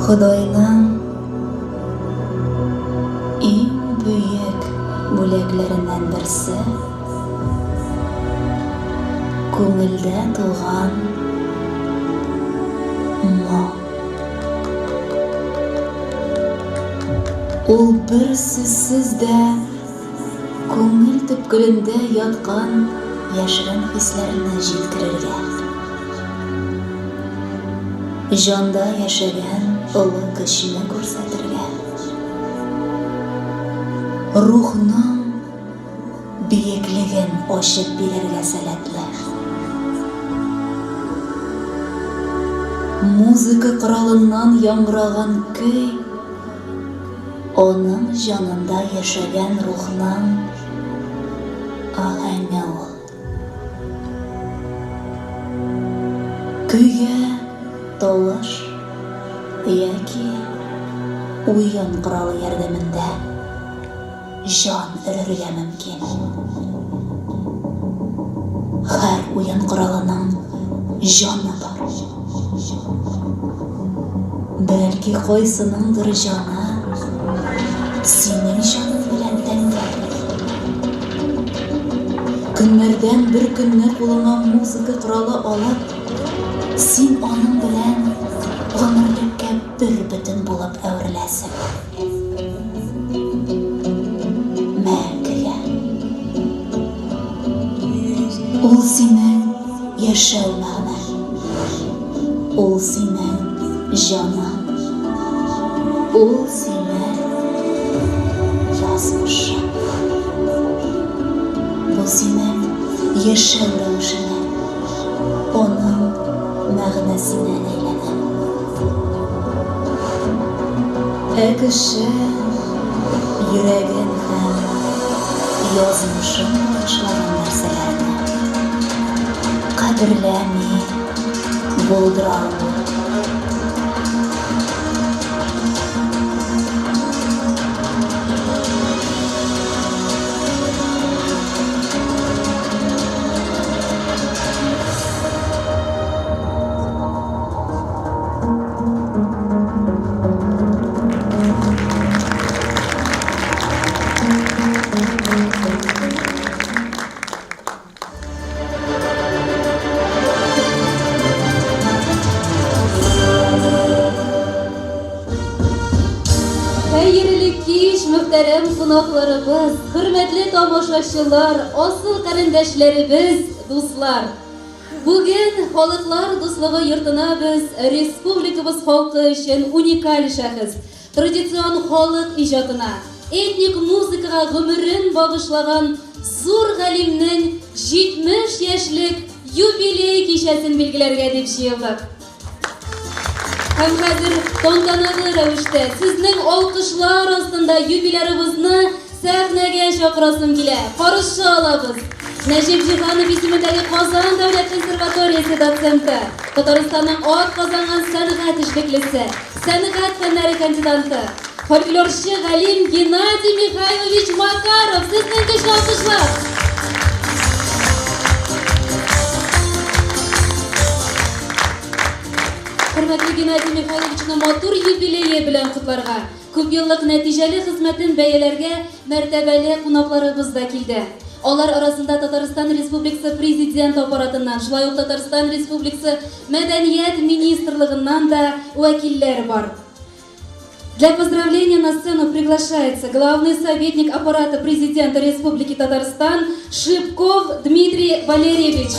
Ходайның иң бөек бүләкләреннән берсе күңелдә туган моң. Ул бер сүзсез дә күңел төпкелендә яткан яшерен хисләрне җиткерергә, җанда яшәгән олы көчне күрсәтергә, рухның биеклеген ачып бирергә сәләтле. Музыка коралыннан яңгыраган көй аның җанында яшәгән рухның аһәңе ул. Көйгә тавыш яки уен коралы ярдәмендә җан өрергә мөмкин. Һәр уен коралының җаны бар. Бәлки кайсыныңдыр җаны синең җаның белән тәңгәл. Көннәрдән бер көнне кулыңа музыка коралы алып, син аның белән гомерлеккә бер бөтен булып әвереләсең. Мәңгегә. Ул синең яшәү мәгънәң. Ул синең җаның. Ул синең язмышың. Бу синең яшәү рәвешеңә. хәзинә әйләнә. Ә кеше йөрәген һәм язмышын багышлаган нәрсәләрне кадерләми булдыра алмый. Хәерле кич, мөхтәрәм кунакларыбыз, хөрмәтле тамашачылар, асыл карендәшләребез, дуслар! Бүген Халыклар дуслыгы йортына без республикабыз халкы өчен уникаль шәхес, традицион халык иҗатына, этник музыкага гомерен багышлаган зур галимнең 70 яшьлек юбилей кичәсен билгеләргә дип җыелдык. Һәм хәзер тантаналы рәвештә сезнең алкышлар астында юбилярыбызны сәхнәгә чакырасым килә. Каршы алабыз. Нәҗип Җиһанов исемендәге Казан дәүләт консерваториясе доценты, Татарстанның атказанган сәнгать эшлеклесе, сәнгать фәннәре кандиданты, фольклорчы галим Геннадий Михайлович Макаров. Сезнең көчле алкышлар! Хөрмәтле Геннадий Михайловичны матур юбилее белән котларга, күпьеллык нәтиҗәле хезмәтен бәяләргә мәртәбәле кунакларыбыз да килде. Алар арасында Татарстан Республикасы Президент аппаратыннан, шулай ук Татарстан Республикасы Мәдәният министрлыгыннан да вәкилләр бар. Для поздравления на сцену приглашается главный советник аппарата президента Республики Татарстан Шипков Дмитрий Валерьевич.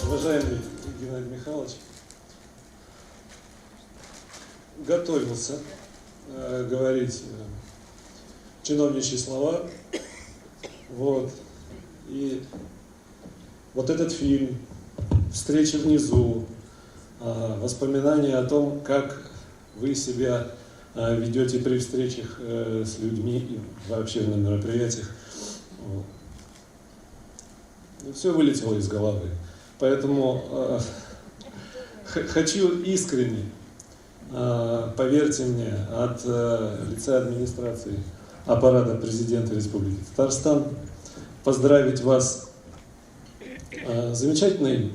Уважаемый Геннадий Михайлович, готовился говорить чиновничьи слова. Вот. И вот этот фильм, встреча внизу, воспоминания о том, как вы себя ведете при встречах с людьми и вообще на мероприятиях. Вот. Все вылетело из головы. Поэтому хочу искренне, поверьте мне, от лица администрации аппарата президента Республики Татарстан поздравить вас замечательной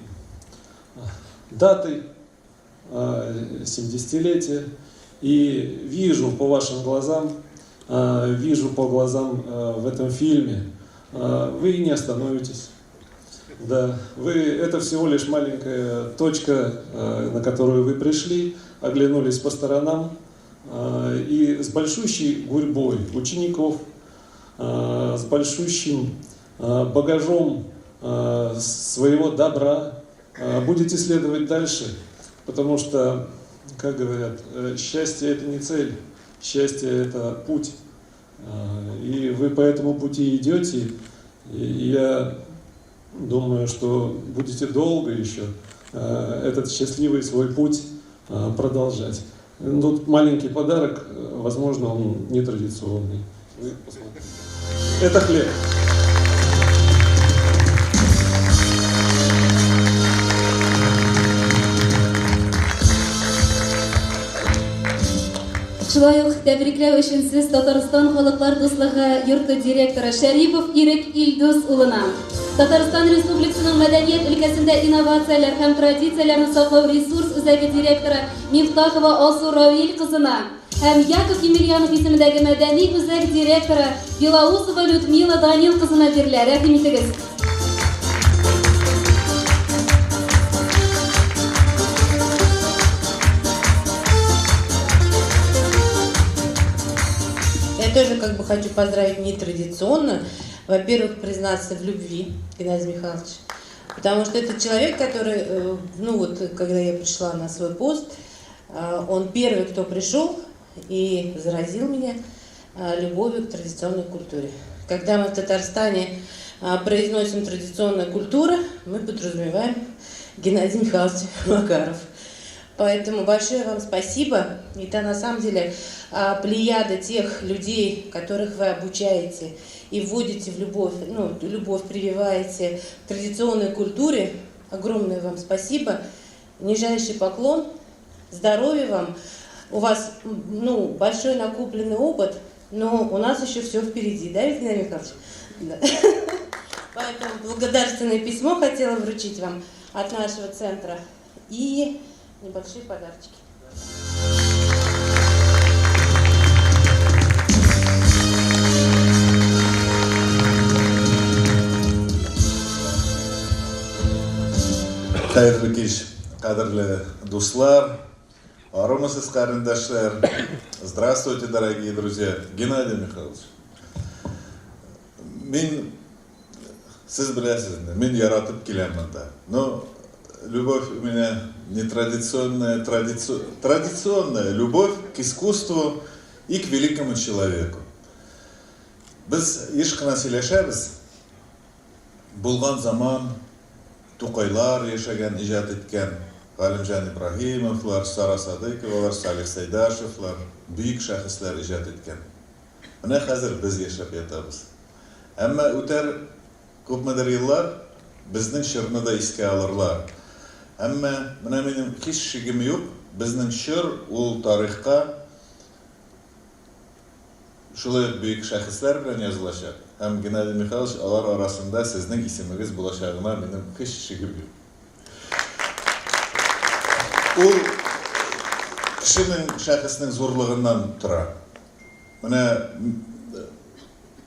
датой 70-летия. И вижу по вашим глазам, вижу по глазам в этом фильме, вы не остановитесь. Да, вы, это всего лишь маленькая точка, на которую вы пришли, оглянулись по сторонам, и с большущей гурьбой учеников, с большущим багажом своего добра будете следовать дальше, потому что, как говорят, счастье – это не цель, счастье – это путь. И вы по этому пути идете, и я думаю, что будете долго еще этот счастливый свой путь продолжать. Тут маленький подарок, возможно, он нетрадиционный. Вы посмотрите. Это хлеб. Шулай ук тәбрикләү өчен сүз Татарстан Халыклар дуслыгы йорты директоры Шәрипов Ирек Илдус улына, Татарстан Республикасының мәдәният өлкәсендә инновацияләр һәм традицияләрне саклау ресурс үзәге директоры Мифтахова Алсу Равил кызына һәм Яков Емельянов исемендәге мәдәни үзәк директоры Белоусова Людмила Данил кызына бирелә. Рәхим итегез. Я тоже как бы хочу поздравить нетрадиционно. Во-первых, признаться в любви, Геннадий Михайлович. Потому что это человек, который, ну вот, когда я пришла на свой пост, он первый, кто пришел и заразил меня любовью к традиционной культуре. Когда мы в Татарстане произносим «традиционная культура», мы подразумеваем Геннадий Михайлович Макаров. Поэтому большое вам спасибо. Это на самом деле плеяда тех людей, которых вы обучаете и вводите в любовь, ну, любовь прививаете к традиционной культуре. Огромное вам спасибо. Нижайший поклон. Здоровья вам. У вас, ну, большой накопленный опыт, но у нас еще все впереди, да, ведь, Геннадий Михайлович? Да. Поэтому благодарственное письмо хотела вручить вам от нашего центра и небольшие подарочки. Хәерле кич, кадерле дуслар, арымысыз карендәшләр. Здравствуйте, дорогие друзья. Геннадий Михайлович, мин, сез беләсез инде, мин яратып киләм монда. Но любовь у меня не традиционная, традиционная любовь к искусству и к великому человеку. Без еш кына сөйләшәбез. Булган заман, Тукайлар яшәгән, иҗат иткән, Галимҗан Ибраһимовлар, Сара Садыйковалар, Салих Сәйдәшевлар, бөек шәхесләр иҗат иткән. Менә хәзер без яшәп ятабыз. Әмма үтәр күпмедер еллар, безнең чорны да искә алырлар. Әмма менә минем һич шигем юк, безнең чор ул тарихка шулай ук бөек шәхесләр белән язылачак һәм, Геннадий Михайлович, алар арасында сезнең исемегез булачагына минем һич шигем юк. Ул кешенең, шәхеснең зурлыгыннан тора. Менә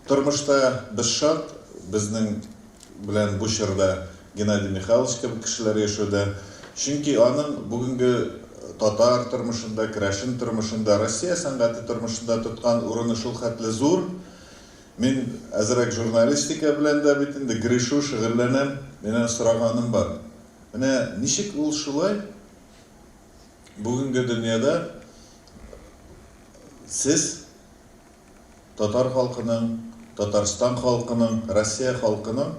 тормышта без шат, безнең белән бу чорда Геннадий Михайлович кебек кешеләр яшәүдә. Чөнки аның бүгенге татар тормышында, керәшен тормышында, Россия сәнгате тормышында тоткан урыны шул хәтле зур. Мин әзрәк журналистика белән дә бит инде грешу, шөгыльләнәм. Миннән сораганым бар. Менә ничек ул шулай бүгенге дөньяда сез татар халкының, Татарстан халкының, Россия халкының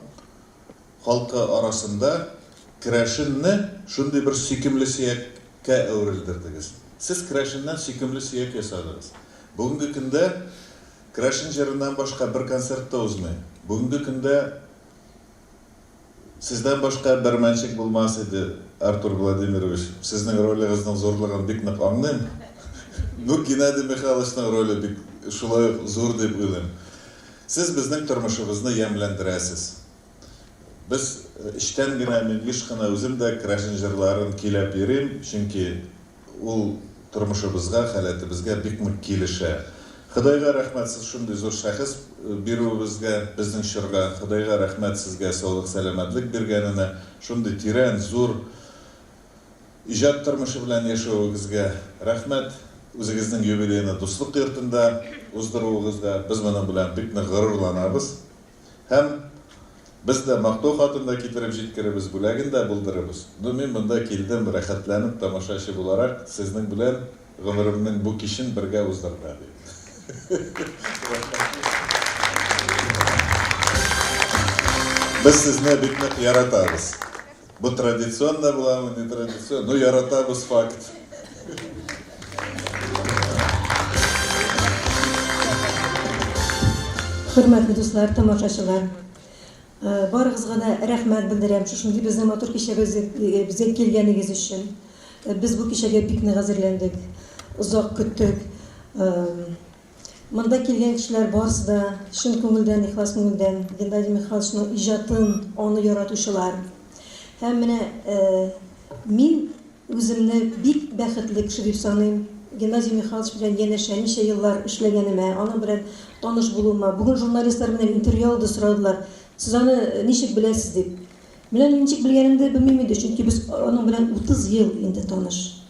халкы арасында керәшенне шундый бер сөйкемле сөяккә әверелдердегез. Сез керәшеннән сөйкемле сөяк ясадыгыз. Бүгенге көндә керәшен җырыннан башка бер концерт та узмый. Бүгенге көндә Сездән башка бер мәнчек булмас иде, Артур Владимирович. Сезнең ролегызның зурлыгын бик нык аңлыйм. Ну, Геннадий Михайловичның роле бик шулай ук зур дип уйлыйм. Сез безнең тормышыбызны ямьләндерәсез. Без эчтән генә, мин еш кына үзем дә керәшен җырларын көйләп йөрим, чөнки Ул тормышыбызга, халәтебезгә бик нык килешә. Ходайга рәхмәт, сез шундый зур шәхес бирүебезгә, безнең чорга. Ходайга рәхмәт сезгә саулык-сәламәтлек биргәненә, шундый тирән, зур иҗат тормышы белән яшәвегезгә. Рәхмәт үзегезнең юбилейны Дуслык йортында уздыруыгызга. Без моның белән бик нык горурланабыз. Һәм без дә мактау хатын да китереп җиткеребез, бүләген дә булдырыбыз. Ну, мин монда килдем рәхәтләнеп тамашачы буларак, сезнең белән гомеремнең бу кичен бергә уздырырга дип. Без сезне бик нык яратабыз. Бу традиционно буламы, не традиционно, ну яратабыз факт. Хөрмәтле дуслар, тамашачылар, э, барыгызга да рәхмәт белдерәм шушындый безнең матур кичәбезгә безгә килгәнегез өчен. Э, без бу кичәгә бик нык әзерләндек, озак көттек. Э, Монда килгән кешеләр барысы да чын күңелдән, ихлас күңелдән Геннадий Михайловичның иҗатын, аны яратучылар. Һәм менә мин үземне бик бәхетле кеше дип саныйм. Геннадий Михайлович белән янәшә ничә еллар эшләгәнемә, аның белән таныш булуыма. Бүген журналистлар миннән интервью алды, сорадылар, сез аны ничек беләсез дип. Мин аны ничек белгәнемне дә белмим инде, чөнки без аның белән 30 ел инде таныш.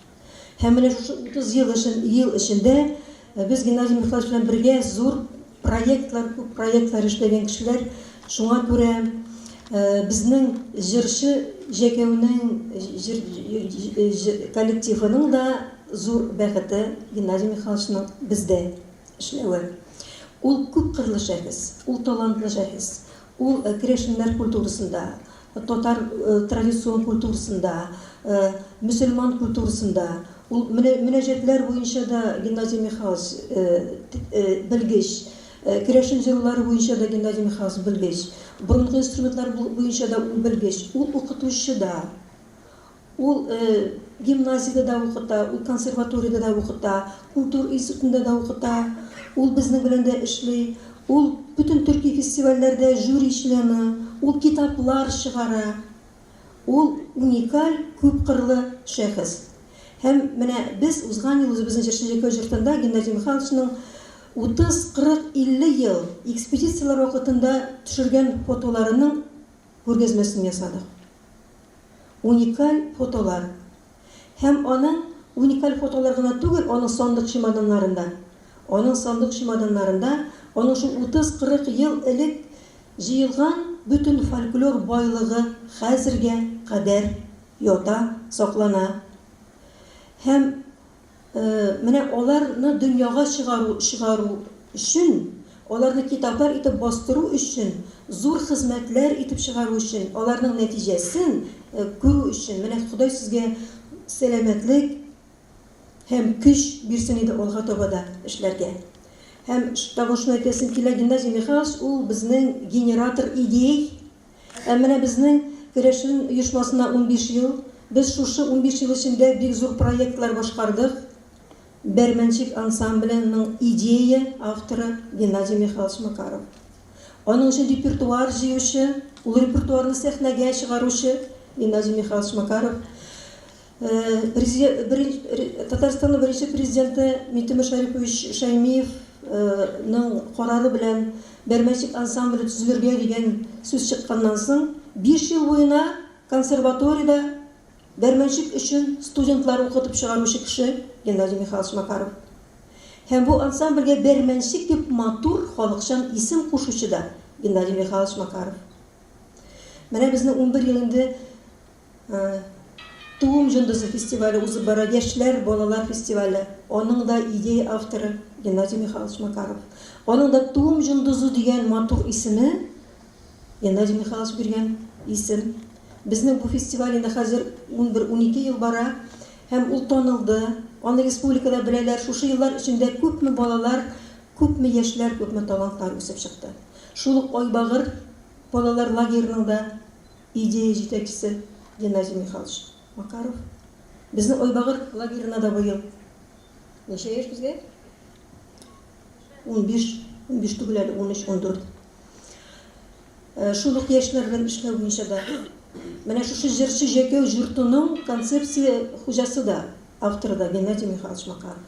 Һәм менә шушы 30 ел эшен, ел эчендә без Геннадий Михайлович белән бергә зур проектлар, күп проектлар эшләгән кешеләр. Шуңа күрә безнең җырчы Җәкәүнең җыр коллективының да зур бәхете Геннадий Михайловичның бездә эшләве. Ул күпкырлы шәхес, ул талантлы шәхес. Ул керәшеннәр культурасында, татар традицион культурасында, мөселман культурасында, ул мөнәҗәтләр буенча да Геннадий Михайлович белгеч, Керәшен җырулары буенча да Геннадий Михайлович белгеч, борынгы инструментлар буенча да ул белгеч, ул укытучы да. Ул гимназиядә дә укыта, ул консерваториядә дә укыта, культура институтында да укыта, ул безнең белән дә эшли, ул бөтен төрки фестивальләрдә жюри члены, ул китаплар чыгара. Ул уникаль, күпкырлы шәхес. Һәм менә без узган ел үзебезнең Җырчы Җәкәү җыртында Геннадий Михайловичның 30, 40, 50 ел экспедицияләр вакытында төшергән фотоларының күргәзмәсен ясадык. Уникаль фотолар. Һәм аның уникаль фотолар гына түгел, аның сандык чемоданнарында, аның сандык чемоданнарында аның шул 30-40 ел элек җыелган бөтен фольклор байлыгы хәзергә кадәр ята, саклана. Һәм менә аларны дөньяга чыгару чыгару өчен, аларны китаплар итеп бастыру өчен, зур хезмәтләр итеп чыгару өчен, аларның нәтиҗәсен күрү өчен, менә Ходай сезгә сәламәтлек һәм көч бирсен иде алга таба да эшләргә. Һәм тагын шуны әйтәсем килә, Геннадий Михайлович ул безнең генератор идей. Ә менә безнең керәшен оешмасына 15 ел. Без шушы 15 ел эчендә бик зур проектлар башкардык. Бәрмәнчек ансамбленең идея авторы Геннадий Михайлович Макаров. Аның өчен репертуар җыючы, ул репертуарны сәхнәгә чыгаручы Геннадий Михайлович Макаров. Татарстанның беренче президенты Минтимер Шәрипович Шәймиевның карары белән Бәрмәнчек ансамбле төзелергә дигән сүз чыкканнан соң, 5 ел буена консерваториядә Бәрмәнчек өчен студентлар укытып чыгаручы кеше Геннадий Михайлович Макаров. Һәм бу ансамбльгә Бәрмәнчек дип матур халыкчан исем кушучы да Геннадий Михайлович Макаров. Менә безнең 11 ел инде Туым җондызы фестивале узып бара, яшьләр, балалар фестивале. Аның да идея авторы Геннадий Михайлович Макаров. Аның да Туым җондызы дигән матур исеме Геннадий Михайлович биргән исем. Безнең бу фестиваль инде хәзер 11-12 ел бара һәм ул танылды. Аны республикада беләләр. Шушы еллар эчендә күпме балалар, күпме яшьләр, күпме талантлар үсеп чыкты. Шул ук Айбагыр балалар лагерының да Идея җитәкчесе Геннадий Михайлович Макаров. Безнең Айбагыр лагерена да быел ничә яшь безгә? 15, 15 түгел әле, 13, 14. Шул ук яшьләр белән эшләү буенча да. Менә шушы җырчы Җәкәү җортының концепция хуҗасы да, авторы да Геннадий Михайлович Макаров.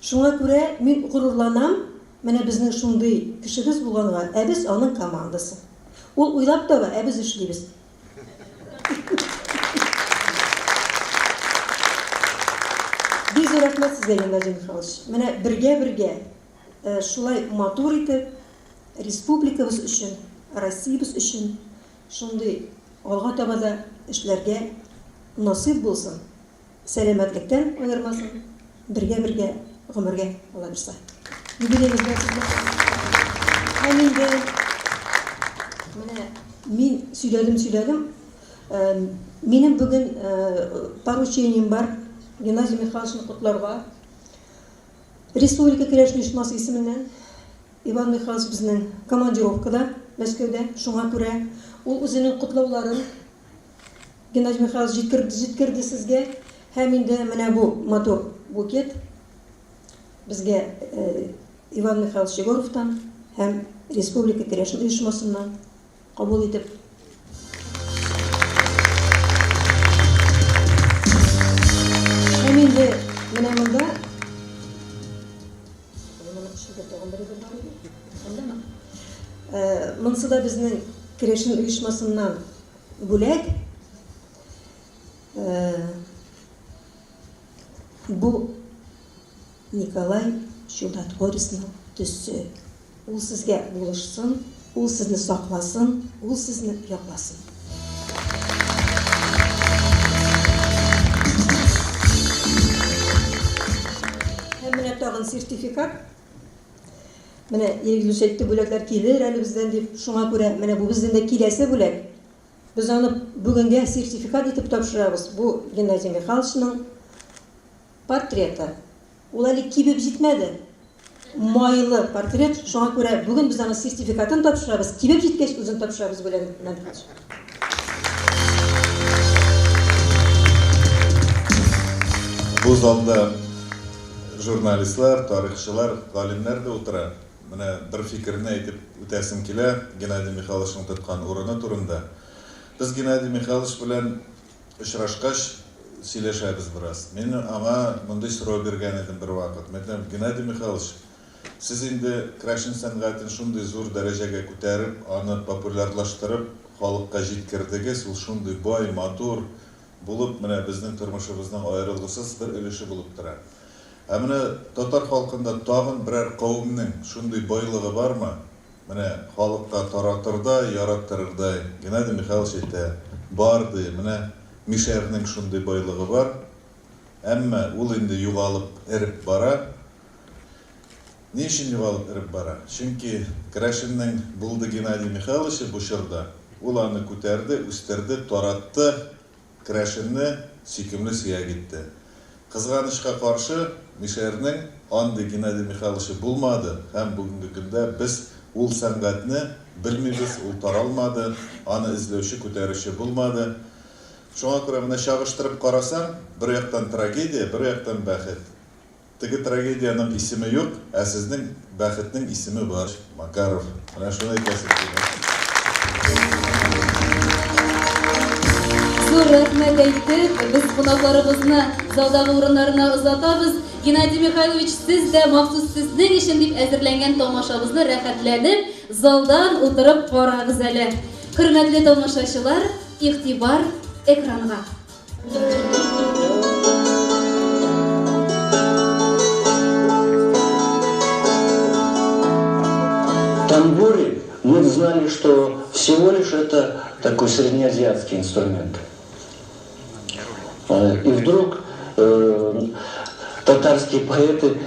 Шуңа күрә мин горурланам, менә безнең шундый кешебез булганга, ә без аның командасы. Ул уйлап таба, ә без эшлибез. Бик зур рәхмәт сезгә, Геннадий Михайлович. Менә бергә-бергә э, шулай матур итеп республикабыз өчен, Россиябез өчен шундый алга таба да эшләргә насыйп булсын. Сәламәтлектән аермасын, бергә-бергә гомергә алабирса. Юбилеегыз белән сезне. Һәм инде менә мин сөйләдем, сөйләдем. Минем бүген поручением бар Геннадий Михайловичны котларга. Республика керәшен оешмасы исеменнән Иван Михайлович безнең командировкада Мәскәүдә, шуңа күрә ул үзенең котлауларын Геннадий Михайлович җиткерде, җиткерде сезгә. Һәм инде менә бу матур букет безгә э, Иван Михайлович Егоровтан һәм Республика керәшен оешмасыннан кабул итеп. Һәм инде менә монда моның эчендә тагын бер әйбер бар иде. Андамы? Э, монысы да безнең керәшен оешмасыннан Бүләк бу Николай Чудотворецның төсе. Ул сезгә булышсын, ул сезне сакласын, ул сезне якласын. тагын сертификат. Менә Ирек Илдус әйтте, бүләкләр килер әле бездән дип. Шуңа күрә менә бу бездән дә киләсе бүләк. Без аны бүгенгә сертификат итеп тапшырабыз. Бу Геннадий Михайловичның портреты. Ул әле кибеп җитмәде. Майлы портрет, шуңа күрә бүген без аның сертификатын тапшырабыз, кибеп җиткәч үзен тапшырабыз бүләген, Геннадий Михайлович. Бу залда журналистлар, тарихчылар, галимнәр дә утыра. Менә бер фикерне әйтеп үтәсем килә Геннадий Михайловичның тоткан урыны турында. Без Геннадий Михайлович белән очрашкач сөйләшәбез бераз. Мин аңа мондый сорау биргән идем бервакыт. Мин әйтәм, Геннадий Михайлович, сез инде крәшен сәнгатен шундый зур дәрәҗәгә күтәреп, аны популярлаштырып, халыкка җиткердегез, ул шундый бай, матур булып, менә безнең тормышыбызның аерылгысыз бер өлеше булып тора. Ә менә татар халкында тагын берәр кавемнең шундый байлыгы бармы? Менә халыкка таратырдай, яраттырырдай. Геннадий Михайлович әйтә, бар, ди, менә мишәрнең шундый байлыгы бар, әмма ул инде югалып, эреп бара. Ни өчен югалып, эреп бара? Чөнки керәшеннең булды Геннадий Михайловичы бу чорда, ул аны күтәрде, үстерде, таратты. Керәшенне сөйкемле сөяк итте. Кызганычка каршы, мишәрнең андый Геннадий Михайловичы булмады һәм бүгенге көндә без ул сәнгатьне белмибез, ул таралмады, аны эзләүче, күтәрүче булмады. Шуңа күрә менә чагыштырып карасаң, бер яктан трагедия, бер яктан бәхет. Теге трагедиянең исеме юк, ә сезнең бәхетнең исеме бар, Макаров. Менә шуны әйтәсем килә. Зур рәхмәт әйтеп, без кунакларыбызны залдагы урыннарына озатабыз. Геннадий Михайлович, сез дә махсус сезнең өчен дип әзерләнгән тамашабызны рәхәтләнеп, залдан утырып карагыз әле. Хөрмәтле тамашачылар, игътибар экранга. Тамбури мы знали, что всего лишь это такой среднеазиатский инструмент. И вдруг татарские поэты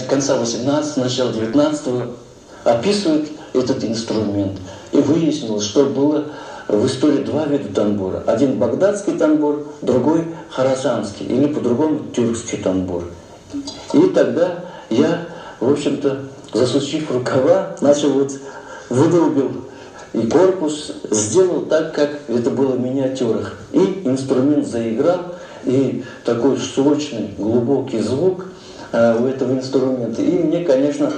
конца 18-го, начала 19-го описывают этот инструмент. И выяснилось, что было в истории два вида тамбура. Один багдадский тамбур, другой хорасанский, или по-другому тюркский тамбур. И тогда я, в общем-то, засучив рукава, начал вот, выдолбил и корпус, сделал так, как это было в миниатюрах. И инструмент заиграл, и такой сочный, глубокий звук у этого инструмента. И мне, конечно,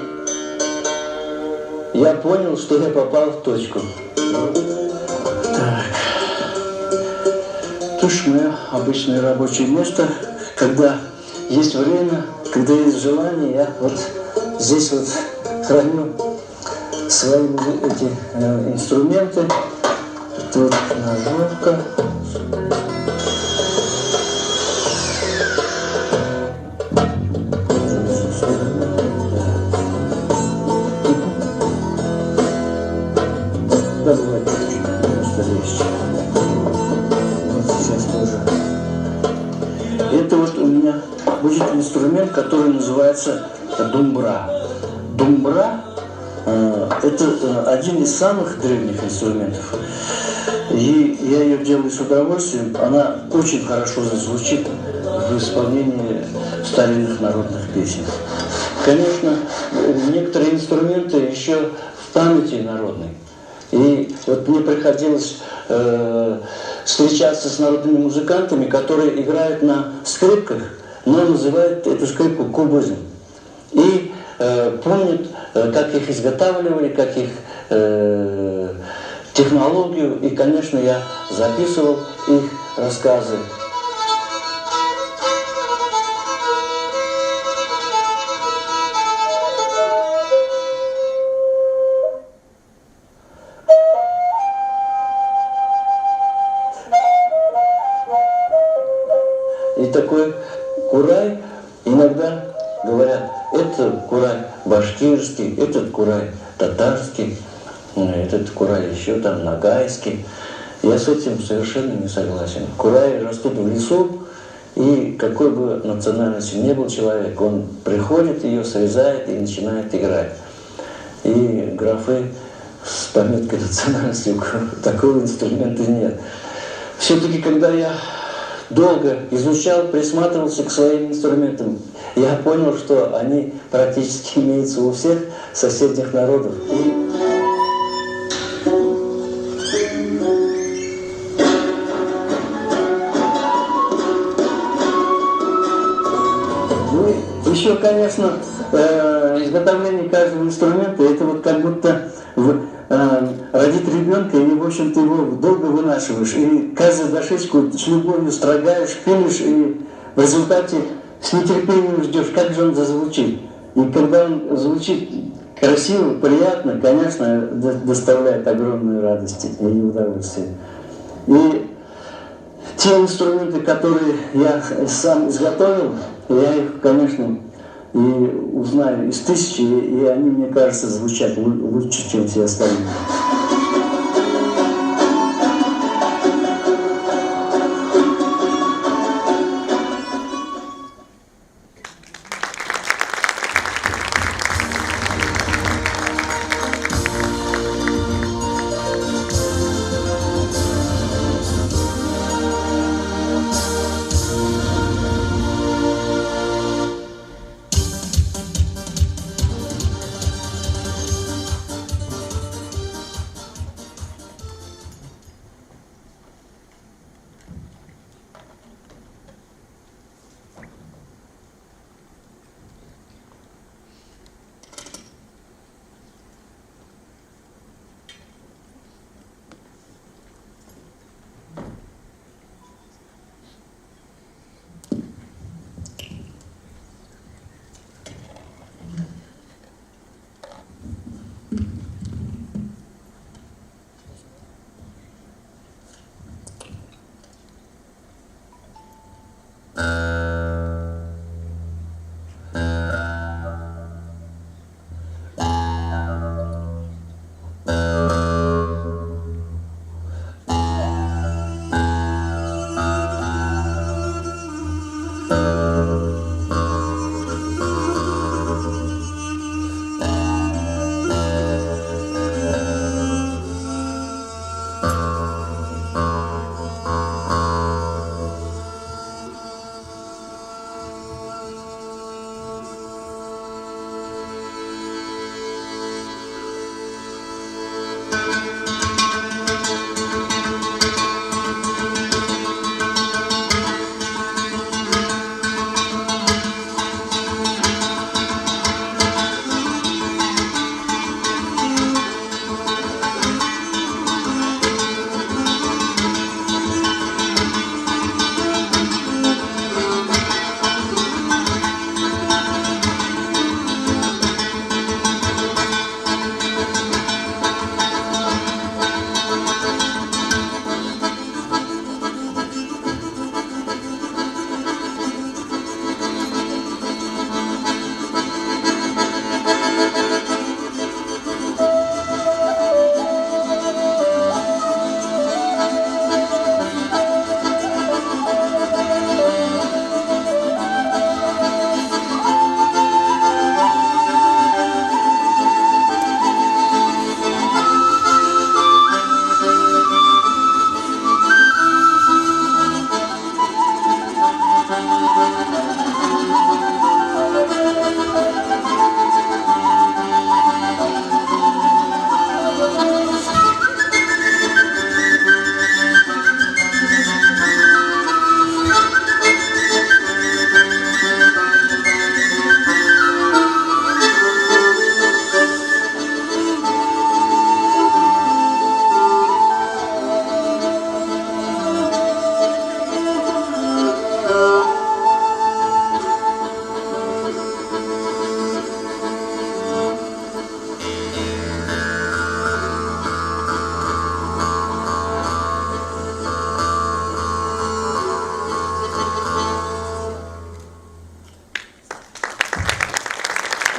я понял, что я попал в точку. Так. Тушь мое обычное рабочее место. Когда есть время, когда есть желание, я вот здесь вот храню свои эти инструменты. Тут ножовка. Это вот у меня будет инструмент, который называется думбра. Думбра это один из самых древних инструментов. И я ее делаю с удовольствием. Она очень хорошо зазвучит в исполнении старинных народных песен. Конечно, некоторые инструменты еще в памяти народной. И вот мне приходилось встречаться с народными музыкантами, которые играют на скрипках, но называют эту скрипку кубызом. И помнят, как их изготавливали, как их технологию. И, конечно, я записывал их рассказы. И такой курай, иногда говорят, это курай башкирский, этот курай татарский, этот курай еще там ногайский. Я с этим совершенно не согласен. Кураи растут в лесу, И какой бы национальностью ни был человек, он приходит, ее срезает и начинает играть. И графы с пометкой национальности такого инструмента нет. Все-таки, когда я долго изучал, присматривался к своим инструментам, я понял, что они практически имеются у всех соседних народов. Ну, еще, конечно, изготовление каждого инструмента, это вот как будто родить ребенка, и, в общем-то, его долго вынашиваешь. И каждую дошечку с любовью строгаешь, пилишь, и в результате с нетерпением ждешь, как же он зазвучит. И когда он звучит красиво, приятно, конечно, доставляет огромную радость и удовольствие. И те инструменты, которые я сам изготовил, я их, конечно, и узнаю из тысячи, и они, мне кажется, звучат лучше, чем все остальные.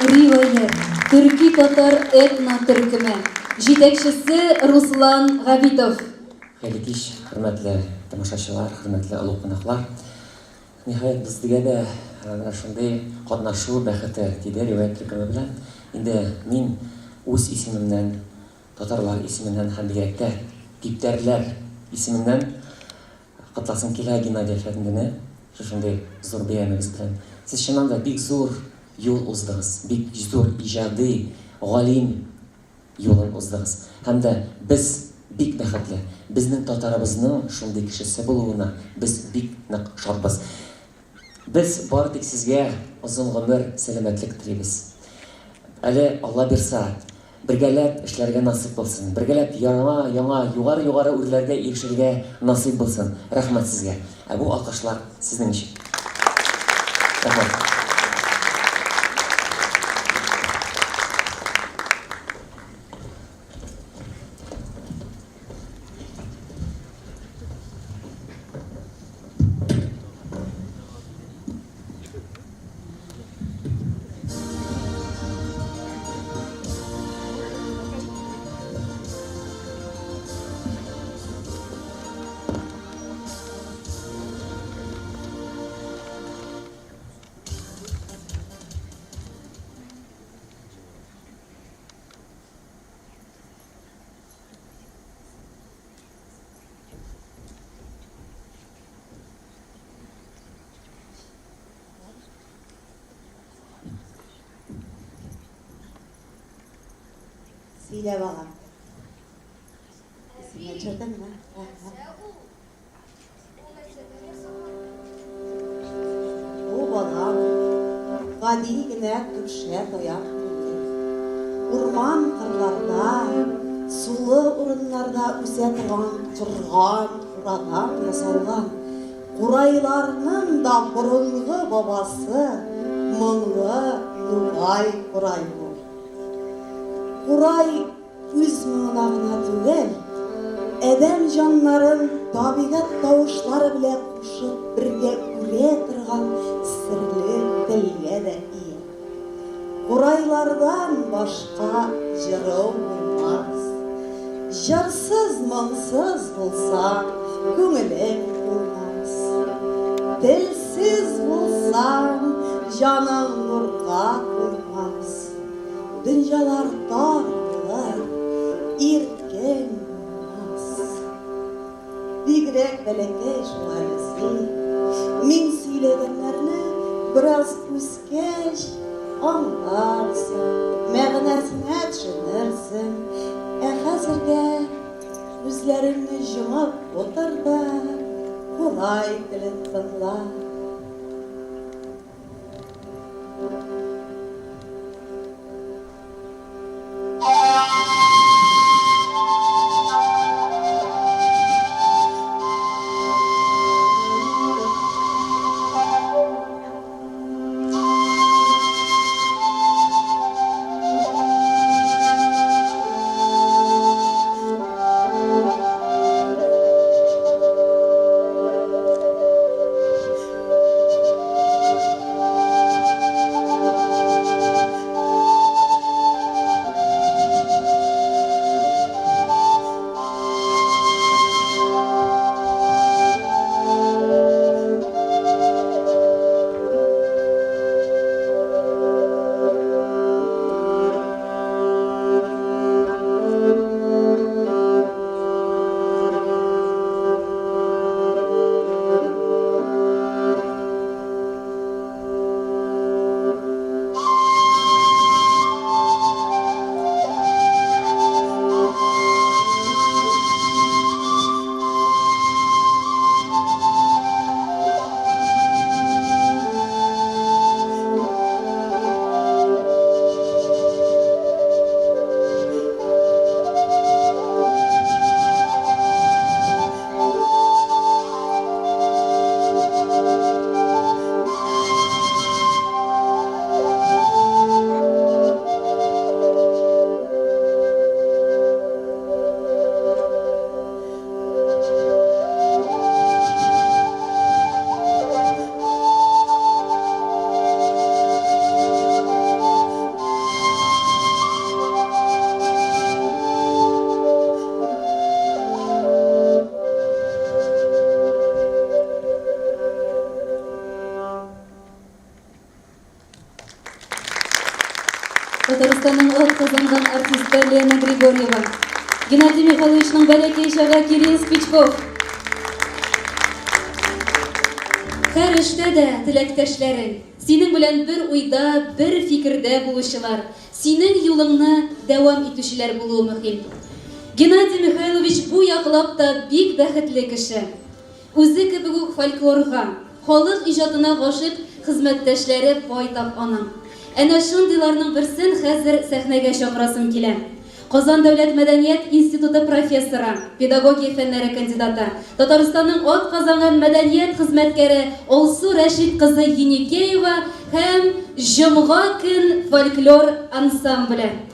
Риваять, төрки-татар этно-төркеме. Җитәкчесе Руслан Габитов. Хәерле кич, хөрмәтле тамашачылар, хөрмәтле олуг кунаклар. Ниһаять, безгә дә менә шундый катнашу бәхете тиде Риваять төркеме белән. Инде мин үз исемемнән, татарлар исеменнән һәм бигрәк тә типтәрләр исеменнән котласым килә Геннадий әфәндене шушындый зур бәйрәмегез белән. Сез чыннан да бик зур юл уздыгыз, бик зур иҗади, галим юлын уздыгыз. Һәм дә без бик бәхетле, безнең татарыбызның шундый кешесе булуына без бик нык шатбыз. Без бары тик сезгә озын гомер, сәламәтлек телибез. Әле, Алла бирса, бергәләп эшләргә насыйп булсын, бергәләп яңа, яңа, югары-югары үрләргә ирешергә насыйп булсын. Рәхмәт сезгә. Ә бу алкышлар сезнең өчен. Рәхмәт. Сөйлә, балам. Исеңә төшердеңме? Бу балам гади генә көпшә таяк түгел. Урман-кырларда, сулы урыннарда үсә торган корган курадан ясалган курайларның да борынгы бабасы моңлы нугай курай бу. Курай Үз моңына гына түгел, адәм җаннарын табигать тавышлары белән кушып бергә үрә торган серле телгә дә ия. Курайлардан башка җыру булмас. Җырсыз, моңсыз булсаң, күңелең тулмас. Телсез булсаң, җаның нурга тулмас. Дөньялар тар булыр, иркен булмас. Бигрәк бәләкәй шул әле син. Мин сөйләгәннәрне бераз үскәч аңларсың, мәгънәсенә төшенерсең. Ә хәзергә күзләреңне җомып утыр да, курай телен тыңла. Татарстанның атказанган артисты Лена Григорьева. Геннадий Михайловичның бәләкәй чагы Кирилл Спичков. Һәр эштә дә теләктәшләрең, синең белән бер уйда, бер фикердә булучылар, синең юлыңны дәвам итүчеләр булуы мөһим. Геннадий Михайлович бу яклап та бик бәхетле кеше. Үзе кебек үк фольклорга, халык иҗатына гашыйк хезмәттәшләре байтак аның. Әнә шундыйларның берсен хәзер сәхнәгә чакырасым килә. Казан дәүләт мәдәният институты профессоры, педагогия фәннәре кандидаты, Татарстанның атказанган мәдәният хезмәткәре Алсу Рәшит кызы Еникеева һәм Җомга көн фольклор ансамбле.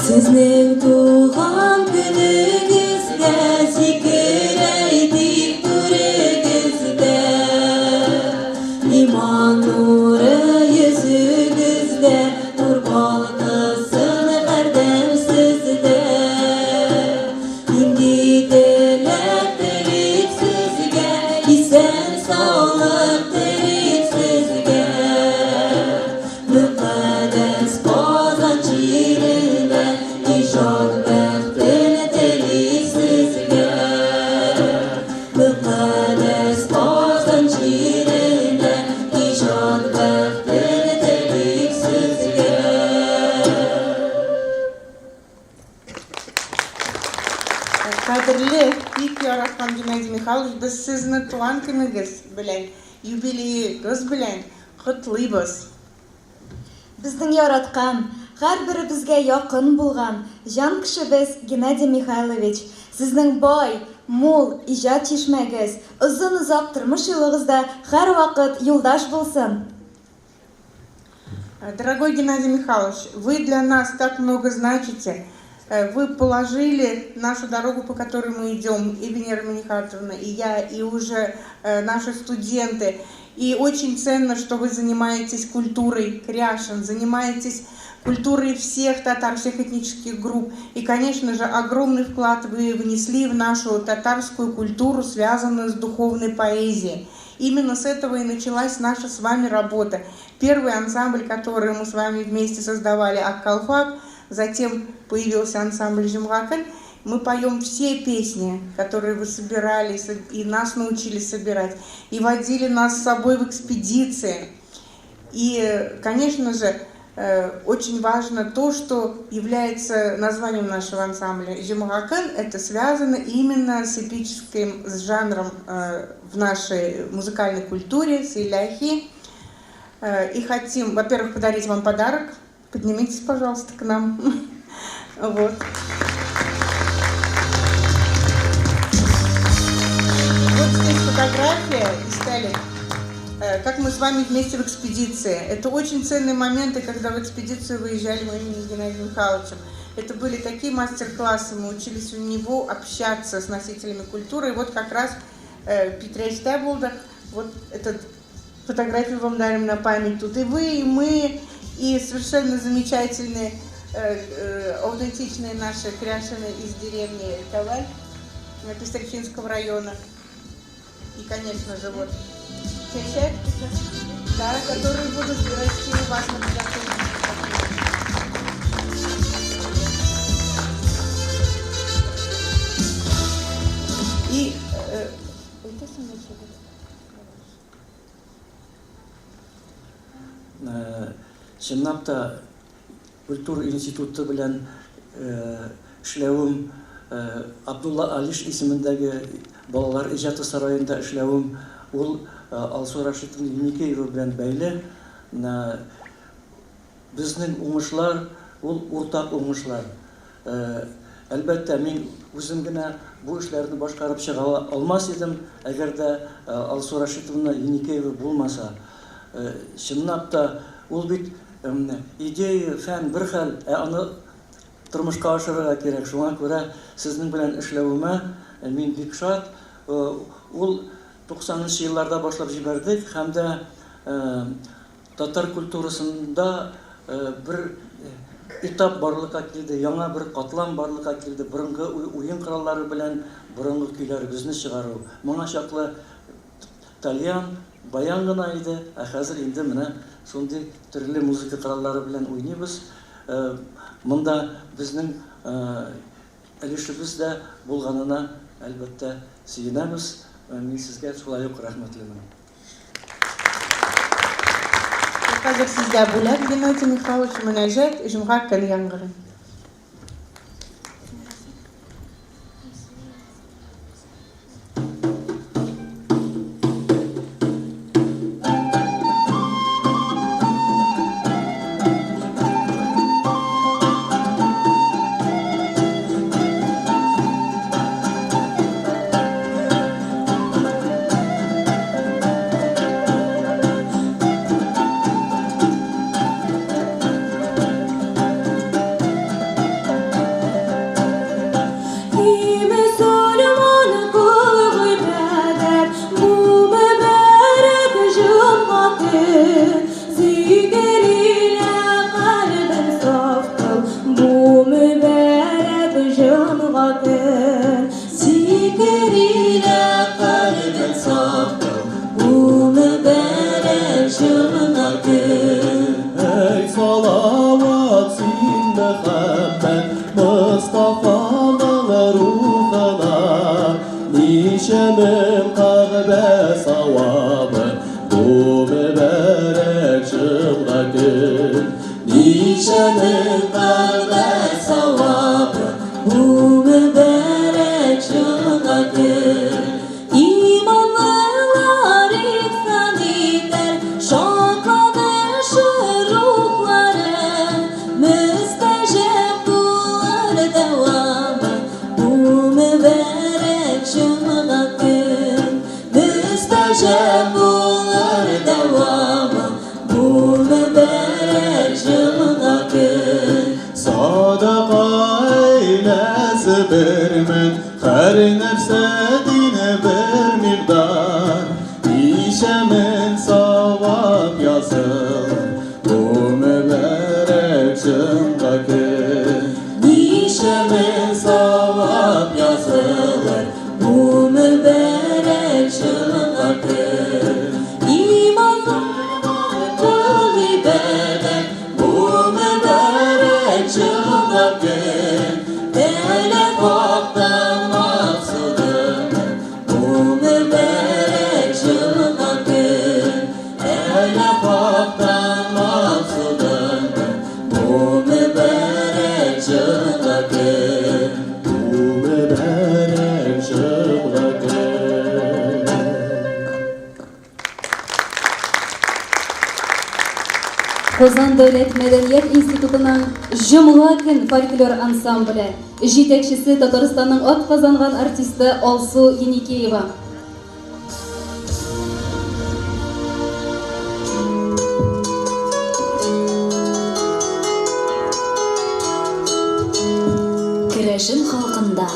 Сезнең туган көнегездә зикер әйтик түрегездә. Иман нуры йөзегездә нур балкысын һәрдәм сездә. Нинди теләк телик сезгә, исән-саулык телик сезгә. Мөкаддәс Казан җиренә иҗат бәхтен телик сезгә. Мөкаддәс Казан җиренә иҗат бәхтен телик сезгә. Кадерле, бик яраткан Геннадий Михайлович, без сезне туган көнегез белән, юбилеегыз белән котлыйбыз. Безнең яраткан, һәрберебезгә якын булган җан кешебез Геннадий Михайлович, сезнең бай, мул иҗат чишмәгез озын-озак тормыш юлыгызда һәрвакыт юлдаш булсын! Дорогой Геннадий Михайлович, вы для нас так много значите. Вы положили нашу дорогу, по которой мы идем, и Венера Минихатовна, и я, и уже наши студенты. И очень ценно, что вы занимаетесь культурой кряшен, занимаетесь культурой всех татар, всех этнических групп. И, конечно же, огромный вклад вы внесли в нашу татарскую культуру, связанную с духовной поэзией. Именно с этого и началась наша с вами работа. Первый ансамбль, который мы с вами вместе создавали, «Аккалфак», затем появился ансамбль «Җомга көн». Мы поем все песни, которые вы собирали и нас научили собирать, и водили нас с собой в экспедиции. И, конечно же, очень важно то, что является названием нашего ансамбля. Җомга көн – это связано именно с эпическим с жанром в нашей музыкальной культуре, с иляхи. И хотим, во-первых, подарить вам подарок. Поднимитесь, пожалуйста, к нам. Вот. Вот здесь фотография из Сталин. Как мы с вами вместе в экспедиции. Это очень ценные моменты, когда в экспедицию выезжали мы именно с Геннадием Михайловичем. Это были такие мастер-классы, мы учились у него общаться с носителями культуры. И вот как раз Питрәчтә булдык, вот этот фотографию вам дарим на память. Тут и вы, и мы, и совершенно замечательные, аутентичные наши кряшены из деревни Коваль Пестречинского района. И, конечно же, вот чәчәк, да, которые будут расти у вас на подоконнике. И это Чынлап та культура институты белән эшләвем, Абдулла Алиш исемендәге балалар иҗаты сараенда эшләвем ул Алсу Рашитовна Еникеева белән бәйле. Безнең уңышлар ул уртак уңышлар. Әлбәттә, мин үзем генә бу эшләрне башкарып чыга алмас идем, әгәр дә Алсу Рашитовна Еникеева булмаса. Чынлап та, ул бит Идея, фән бер хәл, ә аны тормышка ашырырга кирәк. Шуңа күрә сезнең белән эшләвемә мин бик шат. Ул 90 нчы елларда башлап җибәрдек һәм дә татар культурасында бер этап барлыкка килде, яңа бер катлам барлыкка килде, борынгы уен кораллары белән борынгы көйләребезне чыгару. Моңа чаклы Тальян, баян гына иде, ә хәзер инде менә шундый төрле музыка кораллары белән уйныйбыз. Монда безнең өлешебез дә булганына, әлбәттә, сөенәбез. Мин сезгә шулай ук рәхмәтлемен. Хәзер сезгә бүләк, Геннадий Михайлович, мөнәҗәт, җомга көн яңгырый. Казан дәүләт мәдәният институтының Җомга көн фольклор ансамбле, җитәкчесе Татарстанның атказанган артисты Алсу Еникеева. Керәшен халкында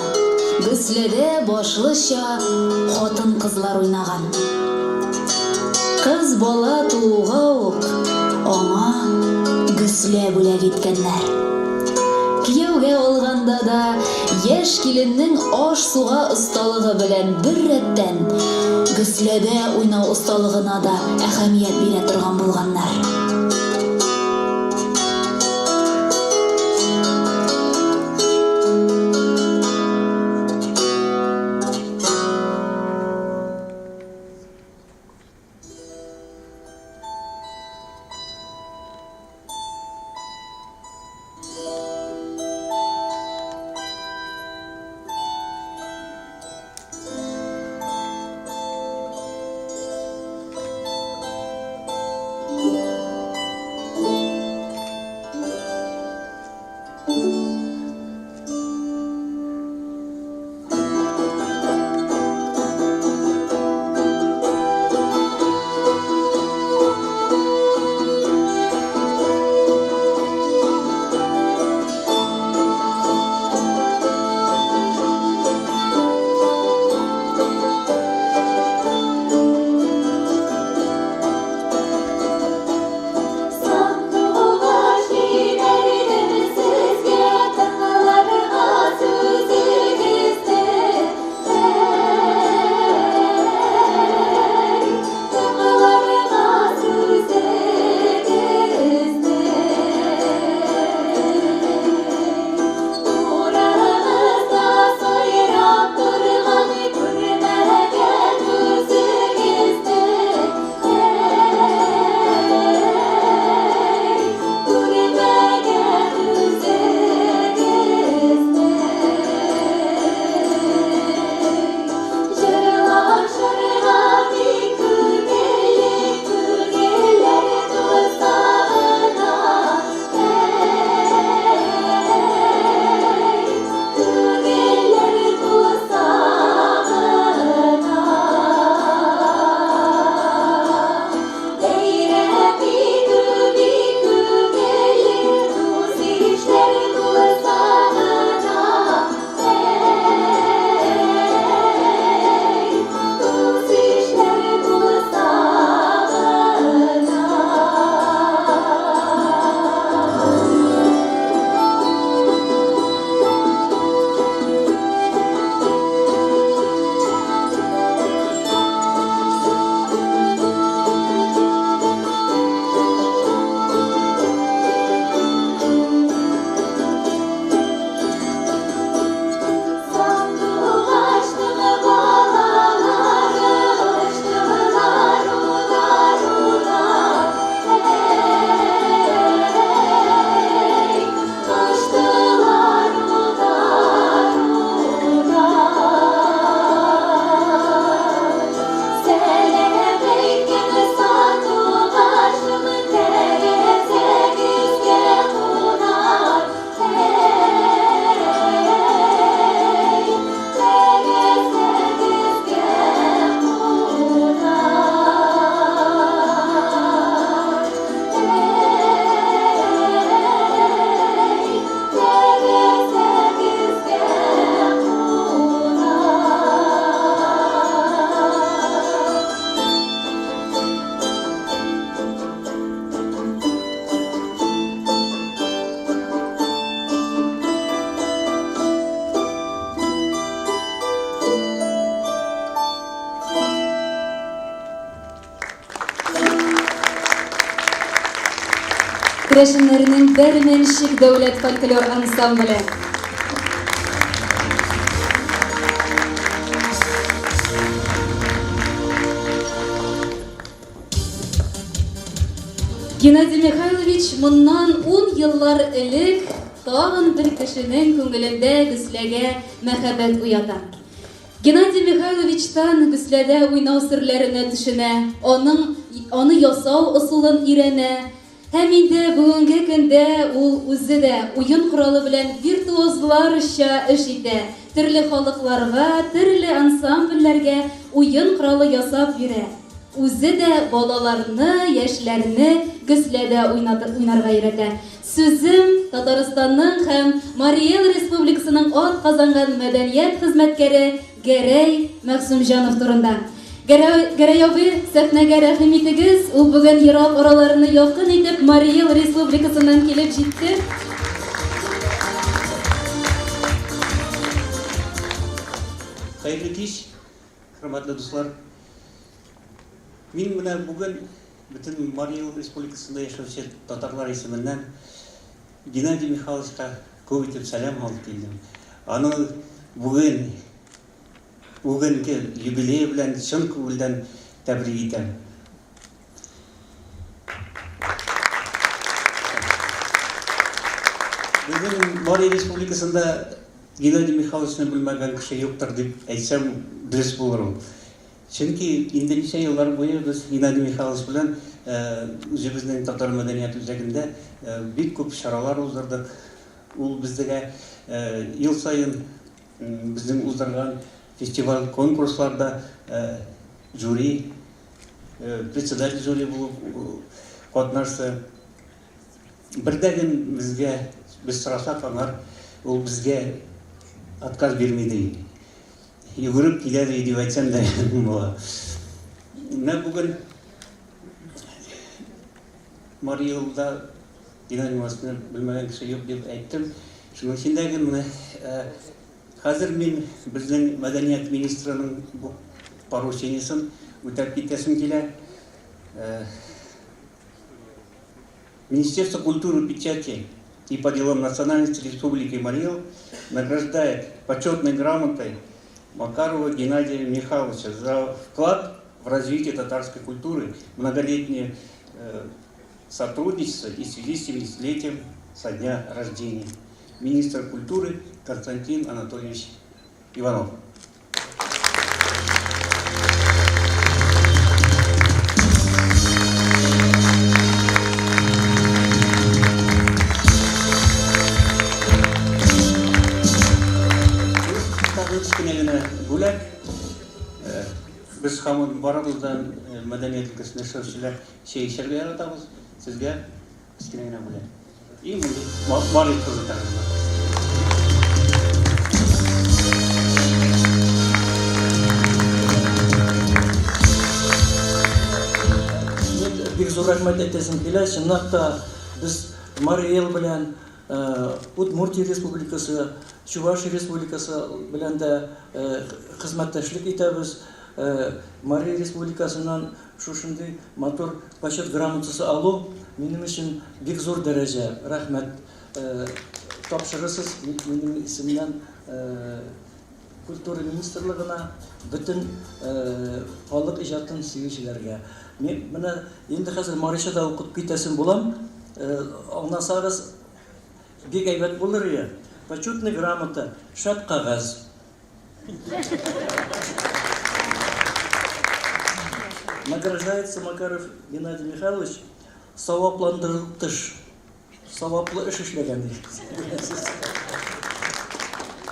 гөсләдә башлыча хатын-кызлар уйнаган. Кыз бала тууга ук аңа гөслә бүләк иткәннәр. Кияүгә алганда да яшь киленнең аш-суга осталыгы белән беррәттән, гөсләдә уйнау осталыгына да әһәмият бирә торган булганнар. Керәшеннәрнең Бәрмәнчек дәүләт фольклор ансамбле. Геннадий Михайлович моннан ун еллар элек тагын бер кешенең күңелендә гөсләгә мәхәббәт уята. Геннадий Михайловичтан гөсләдә уйнау серләренә төшенә, аның аны ясау ысулын өйрәнә. Һәм инде бүгенге көндә ул үзе дә уен коралы белән виртуозларча эш итә, төрле халыкларга, төрле ансамбльләргә уен коралы ясап бирә. Үзе дә балаларны, яшьләрне гөсләдә уйнарга өйрәтә. Сүзем Татарстанның һәм Марий Эл Республикасының атказанган мәдәният хезмәткәре Гәрәй Мәгъсүмҗанов турында. Гәрәй, Гәрәй абый, сәхнәгә рәхим итегез, ул бүген ерак араларны якын итеп Марий Эл Республикасыннан килеп җитте. Хәерле кич, хөрмәтле дуслар. Мин менә бүген бөтен Марий Эл Республикасында яшәүче татарлар исеменнән Геннадий Михайловичка күп итеп сәлам алып килдем. Аның бүген, бүгенге юбилее белән чын күңелдән тәбрик итәм. Бүген Марий Республикасында Геннадий Михайловичны белмәгән кеше юктыр дип әйтсәм, дөрес булыр ул. Чөнки инде ничә еллар буе без Геннадий Михайлович белән үзебезнең татар мәдәният үзәгендә бик күп чаралар уздырдык. Ул безгә ел саен безнең уздырган фестиваль-конкурсларда жюри, председатель жюри булып катнашты. Бер дә ген безгә, без сорасак аңар, ул безгә отказ бирми ди. Йөгереп килә ди дип әйтсәм дә була. Менә бүген Марий Элда Геннадий Мироновичны белмәгән кеше юк дип әйттем. Шуның өчен дә менә хәзер мин безнең мәдәният министрының бу поручениесен үтәп китәсем килә. Министерство культуры, печати и по делам национальности Республики Марий Эл награждает почетной грамотой Макарова Геннадия Михайловича за вклад в развитие татарской культуры, многолетнее сотрудничество и в связи с 70-летием со дня рождения. Министр культуры Константин Анатольевич Иванов. Тагын кечкенә генә бүләк. Без һаман барыбыз да мәдәният өлкәсендә эшләүчеләр чәй эчәргә яратабыз. Сезгә Кечкенә генә бүләк. И мондый бар ит кызы тагын бар. Бик зур рәхмәт әйтәсем килә. Чынлап та без Марий Эл белән Удмуртия Республикасы, Чувашия Республикасы белән дә хезмәттәшлек итәбез. Марий Республикасыннан Шушындый матур Почет грамотасы алу минем өчен бик зур дәрәҗә. Рәхмәт. Тапшырырсыз минем исемнән культура министрлыгына, бөтен халык иҗатын сөючеләргә. Мин менә инде хәзер марича да укып китәсем булам. Аңласагыз, бик әйбәт булыр иде. Почетный грамота, шәп кәгазь. Награждается Макаров Геннадий Михайлович савапландырылтыш. Саваплы эш эшләгән дигән.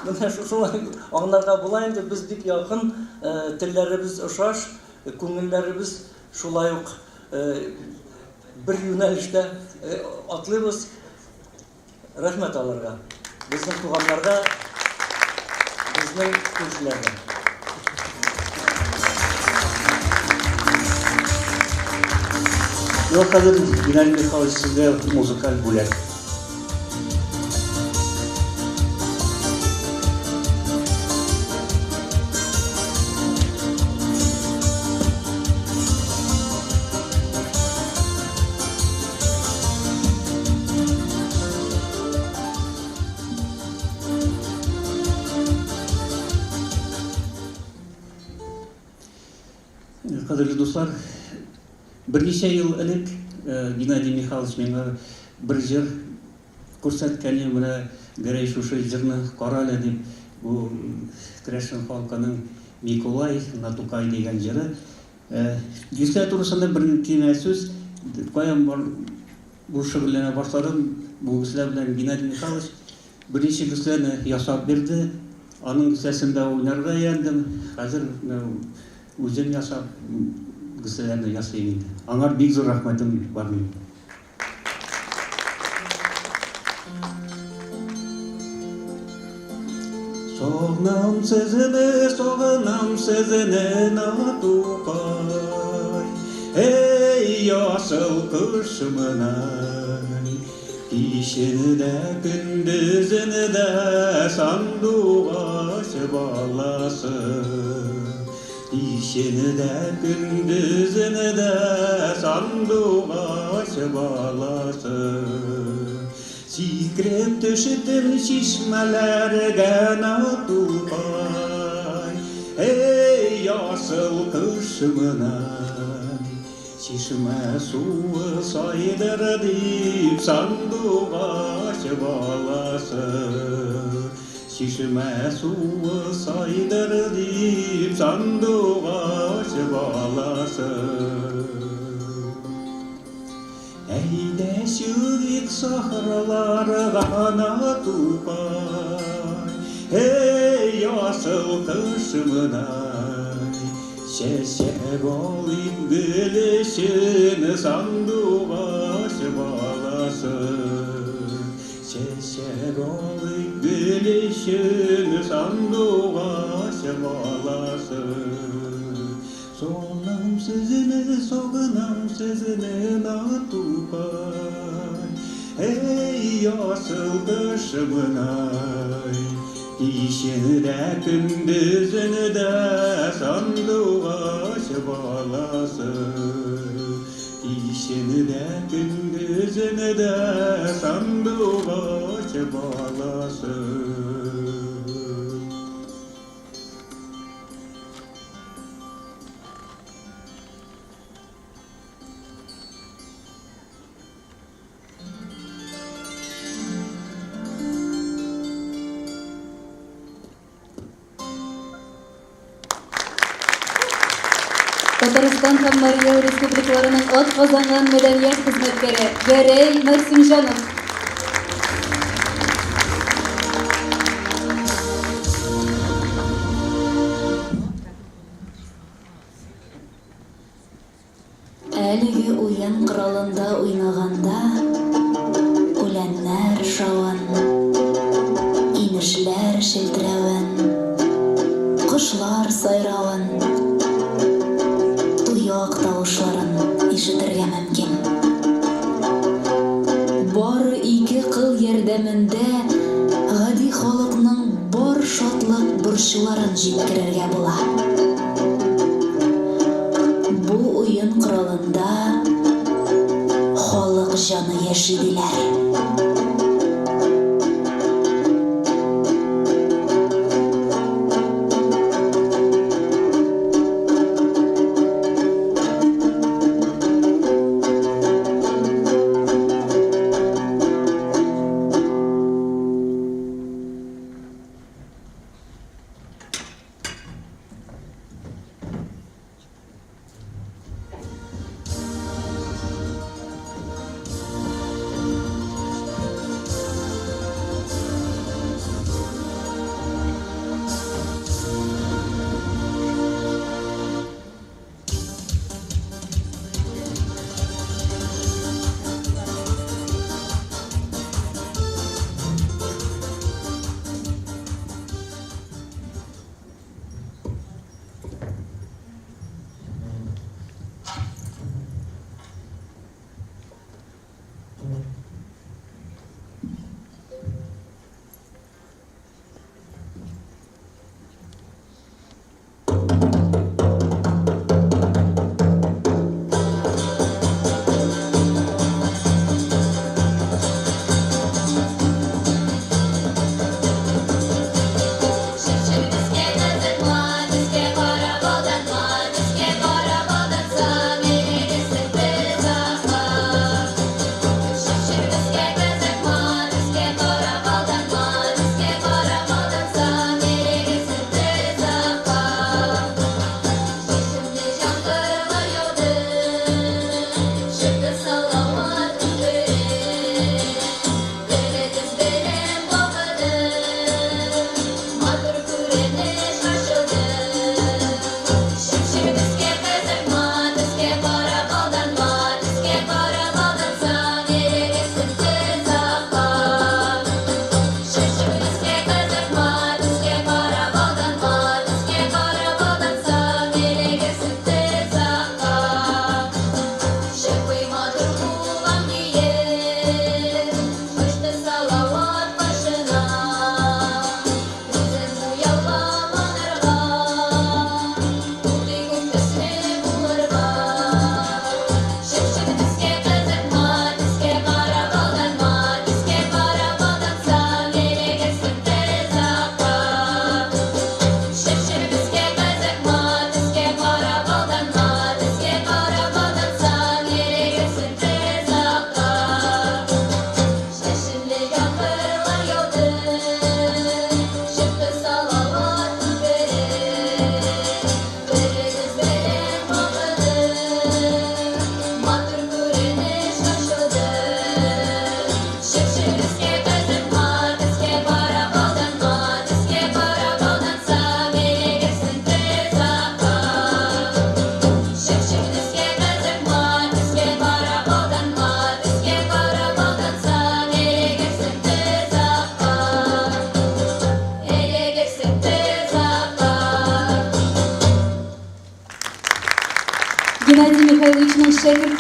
Менә шулай аңларга була инде, без бик якын, э, телләребез ошаш, күңелләребез шулай ук э, бер юнәлештә э, атлыйбыз. Рәхмәт аларга, безнең туганнарга, безнең күршеләргә. Ну, хәзер Геннадий Михайлович сезгә музыкаль бүләк. Кадерле дуслар, берничә ел элек Геннадий Михайлович миңа бер җыр күрсәткән иде, менә Гәрәй шушы җырны кара әле дип, бу керәшен халкының Микулай на Тукай дигән җыры. Гөслә турысында бер генә сүз, каян бар бу шөгыльләнә башладым, бу гөслә белән Геннадий Михайлович берничә гөсләне ясап бирде. Аның гөсләсендә уйнарга өйрәндем. Хәзер үзем ясап гөсләләрне ясыйм инде. Аңар бик зур рәхмәтем бар минем. Сагынам сезне, сагынам сезне, Натукай. Эй, ясыл кышымнай. Кичен дә, көндезен дә сандугач баласы. Кичен дә, көндезен дә сандугач баласы. Сикереп төштем чишмәләргә Натукай. Эй, ясыл кышымнай. Чишмә суы сайдыр дип сандугач баласы. Чишмә суы сайдыр дип сандугач баласы. Әйдә чыгыйк сахраларга Натукай. Эй, асыл кышымнай. Чәчәк алыйк гөл өчен сандугач баласы. Чәчәк алыйк гөл өчен сандугач баласы. Сагынам сезне, сагынам сезне, Натукай. Эй, асыл кышымнай. Кичен дә, көндезен дә сандугач баласы. Кичен дә, көндезен дә сандугач баласы. Татарстан һәм Марий Эл республикаларының атказанган мәдәният хезмәткәре Гәрәй Максимҗанов. Әлеге уен коралында уйнаганда үләннәр шавын, инешләр челтерәвен, кошлар сайравын, тояк тавышларын ишетергә мөмкин. Бары ике кыл ярдәмендә гади халыкның бар шатлык-борчуларын җиткерергә була. Бу уен коралында халык җаны яши диләр.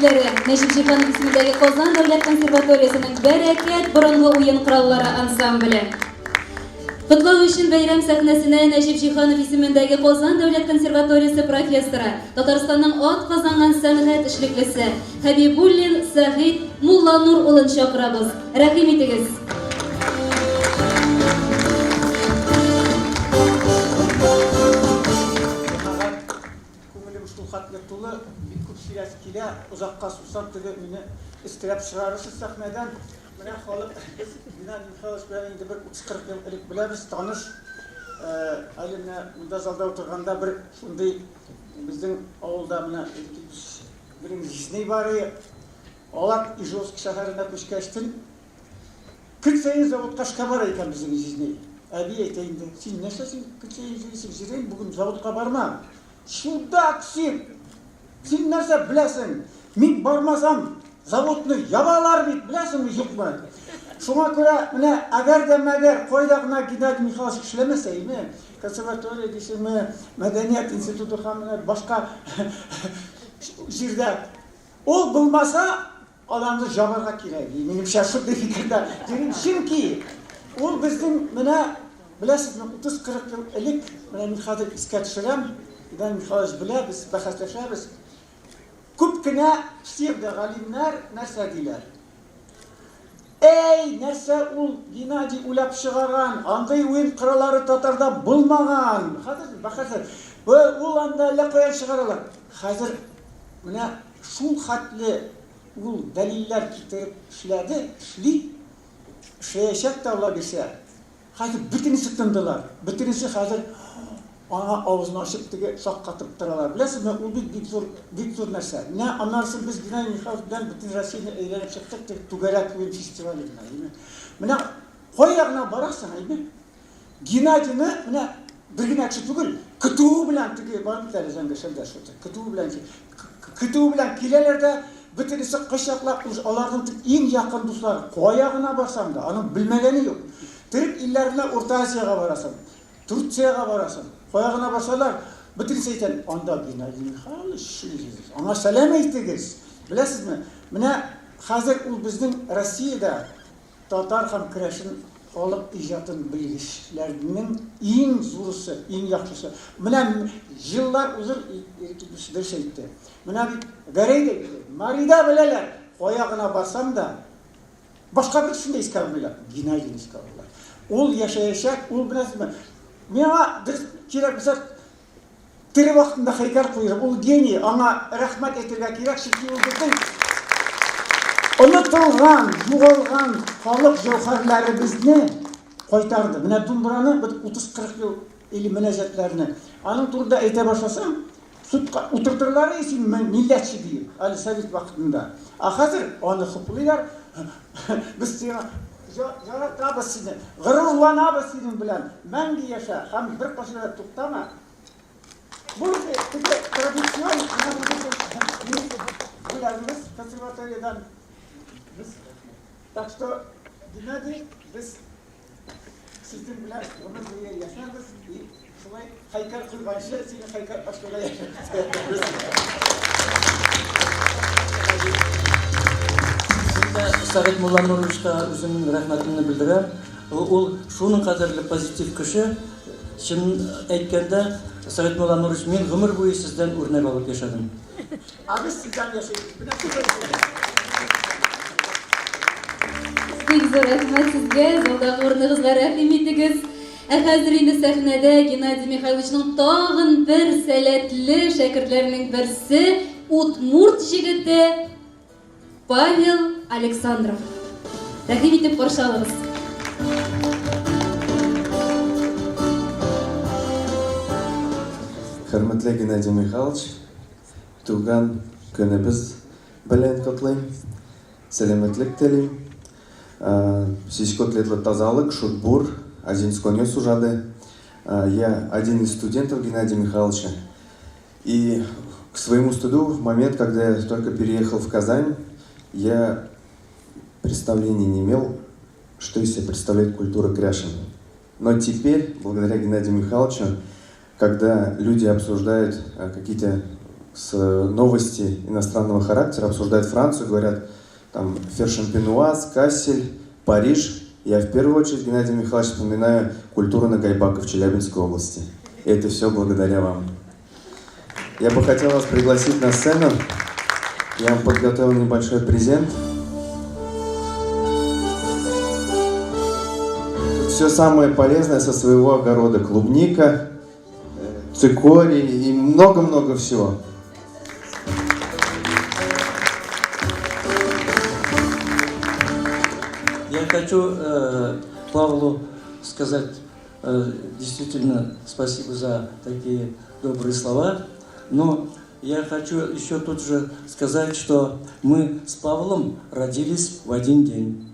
егетләре, Нәҗип Җиһанов исемендәге Казан дәүләт консерваториясенең Бәрәкәт борынгы уен кораллары ансамбле. Котлау өчен бәйрәм сәхнәсенә Нәҗип Җиһанов исемендәге Казан дәүләт консерваториясе профессоры, Татарстанның атказанган сәнгать эшлеклесе Хәбибуллин Сәгыйть Мулланур улын чакырабыз. Рәхим итегез! Җәмәгать, күңелем шулхәтле тулы, бик күп сөйләсе килә, озакка сузсам, теге мине өстерәп чыгарырсыз сәхнәдән. Менә халык, без Геннадий Михайлович белән инде бер 30-40 ел элек беләбез, таныш. Әле менә монда залда утырганда бер шундый безнең авылда менә берең җизнәй бар иде. Алар Ижевск шәһәренә күчкәчтен, көн саен заводка эшкә бара икән безнең җизнәй. Әби әйтә инде, син нәрсә син көн саен йөрисең, җөрим, бүген заводка барма. Чудак син! Син нәрсә беләсең? Мин бармасам, заводны ябалар бит, беләсеңме, юкмы? Шуңа күрә, менә әгәр дә мәгәр кайда гына Геннадий Михайлович эшләмәсә, име, консерватория дисеңме, мәдәният институты һәм менә башка җирдә, ул булмаса, аларны җабарга кирәк. Минемчә, шундый фикердә йөрим. Чөнки ул безнең менә, беләсезме, 30-40 ел элек, менә мин хәзер искә төшерәм, Иван Михайлович белә, без бәхәсләшәбез. Күп кенә псевдогалимнәр нәрсә диләр? Әй, нәрсә ул Геннадий уйлап чыгарган, андый уен кораллары татарда булмаган. Хәзер бәхәсләр. Ул анда әллә каян чыгаралар. Хәзер менә шул хәтле ул дәлилләр китереп эшләде, эшли, эшләячәк тә Алла бирсә. Хәзер бөтенесе тындылар. Бөтенесе хәзер аңа авызын ачып теге шаккатып торалар. Беләсезме, ул бит бик зур, бик зур нәрсә. Менә аннан соң без Геннадий Михайлович белән бөтен Россияне әйләнеп чыктык, теге түгәрәк уен фестивале белән. Менә кая гына барасың, әйме? Геннадийны менә бер генә кеше түгел, көтүе белән теге бар бит әле Зәңгәр шәлдә шул, көтүе белән көтүе белән киләләр дә, бөтенесе кочаклап, уж аларның тик иң якын дуслары, кая гына барсаң да, аның белмәгәне юк. Төрек илләренә, Урта Азиягә барасың, Турциягә барасың, кая гына барсалар, бөтенесе әйтә, анда Геннадий Михайлович, аңа сәлам әйтегез. Беләсезме, менә хәзер ул безнең Россиядә Татар һәм керәшен халык иҗатын белгечләрнең иң зурысы, иң яхшысы. Менә еллар узыр, Ирек Илдус дөрес әйтте. Менә бит Гәрәй дә әйтте, Марида беләләр, кая гына барсам да, башка бер кешене дә искә алмыйлар, Геннадийны искә алалар. Ул яшәячәк, ул беләсезме, миңа дөрес кирәк булса, Тере вакытында һәйкәл куйдырып, ул гений, аңа рәхмәт әйтергә кирәк, чөнки ул безнең онытылган, югалган халык җәүһәрләребезне кайтарды. Менә думбраны бит 30-40 ел или мөнәҗәтләрне. Аның турында әйтә башласаң, судка утыртырлар иде син милләтче диеп, әле совет вакытында. Ә хәзер аны хуплыйлар. Без сиңа яратабыз сине, горурланабыз синең белән. Мәңге яшә һәм беркайчан да туктама. Бу инде теге традицион менә бу бүләгебез консерваториядән. Без, так что, Геннадий, без сезнең белән гомер буе яшәрбез и шулай һәйкәл куйганчы синең һәйкәл ачканда яшәрбез. Сәгыйть Муллануровичка үземнең рәхмәтемне белдерәм. Ул шуның кадәрле позитив кеше. Чын әйткәндә, Сәгыйть Мулланурович, мин гомер буе сездән үрнәк алып яшәдем. Ә без сездән яшибез. Менә шул. Бик зур рәхмәт сезгә, залдагы урыныгызга рәхим итегез. Ә хәзер инде сәхнәдә Геннадий Михайловичның тагын бер сәләтле шәкертләренең берсе, удмурт җегете Павел Александров. Рәхим итеп каршы алыгыз. Хөрмәтле Геннадий Михайлович, туган көнебез белән котлыйм. Сәламәтлек телим. Сиськотлетлы тазалык, шутбур, один с конё сужады. Я один из студентов Геннадия Михайловича. И к своему стыду, в момент, когда я только переехал в Казань, я представления не имел, что из себя представляет культура кряшен. Но теперь, благодаря Геннадию Михайловичу, когда люди обсуждают какие-то с новости иностранного характера, обсуждают Францию, говорят там Фершампенуаз, Кассель, Париж. Я в первую очередь, Геннадий Михайлович, вспоминаю культуру Нагайбака в Челябинской области. И это все благодаря вам. Я бы хотел вас пригласить на сцену. Я вам подготовил небольшой презент. Тут все самое полезное со своего огорода. Клубника, цикорий и много-много всего. Я хочу Павлу сказать действительно спасибо за такие добрые слова, но я хочу еще тут же сказать, что мы с Павлом родились в один день.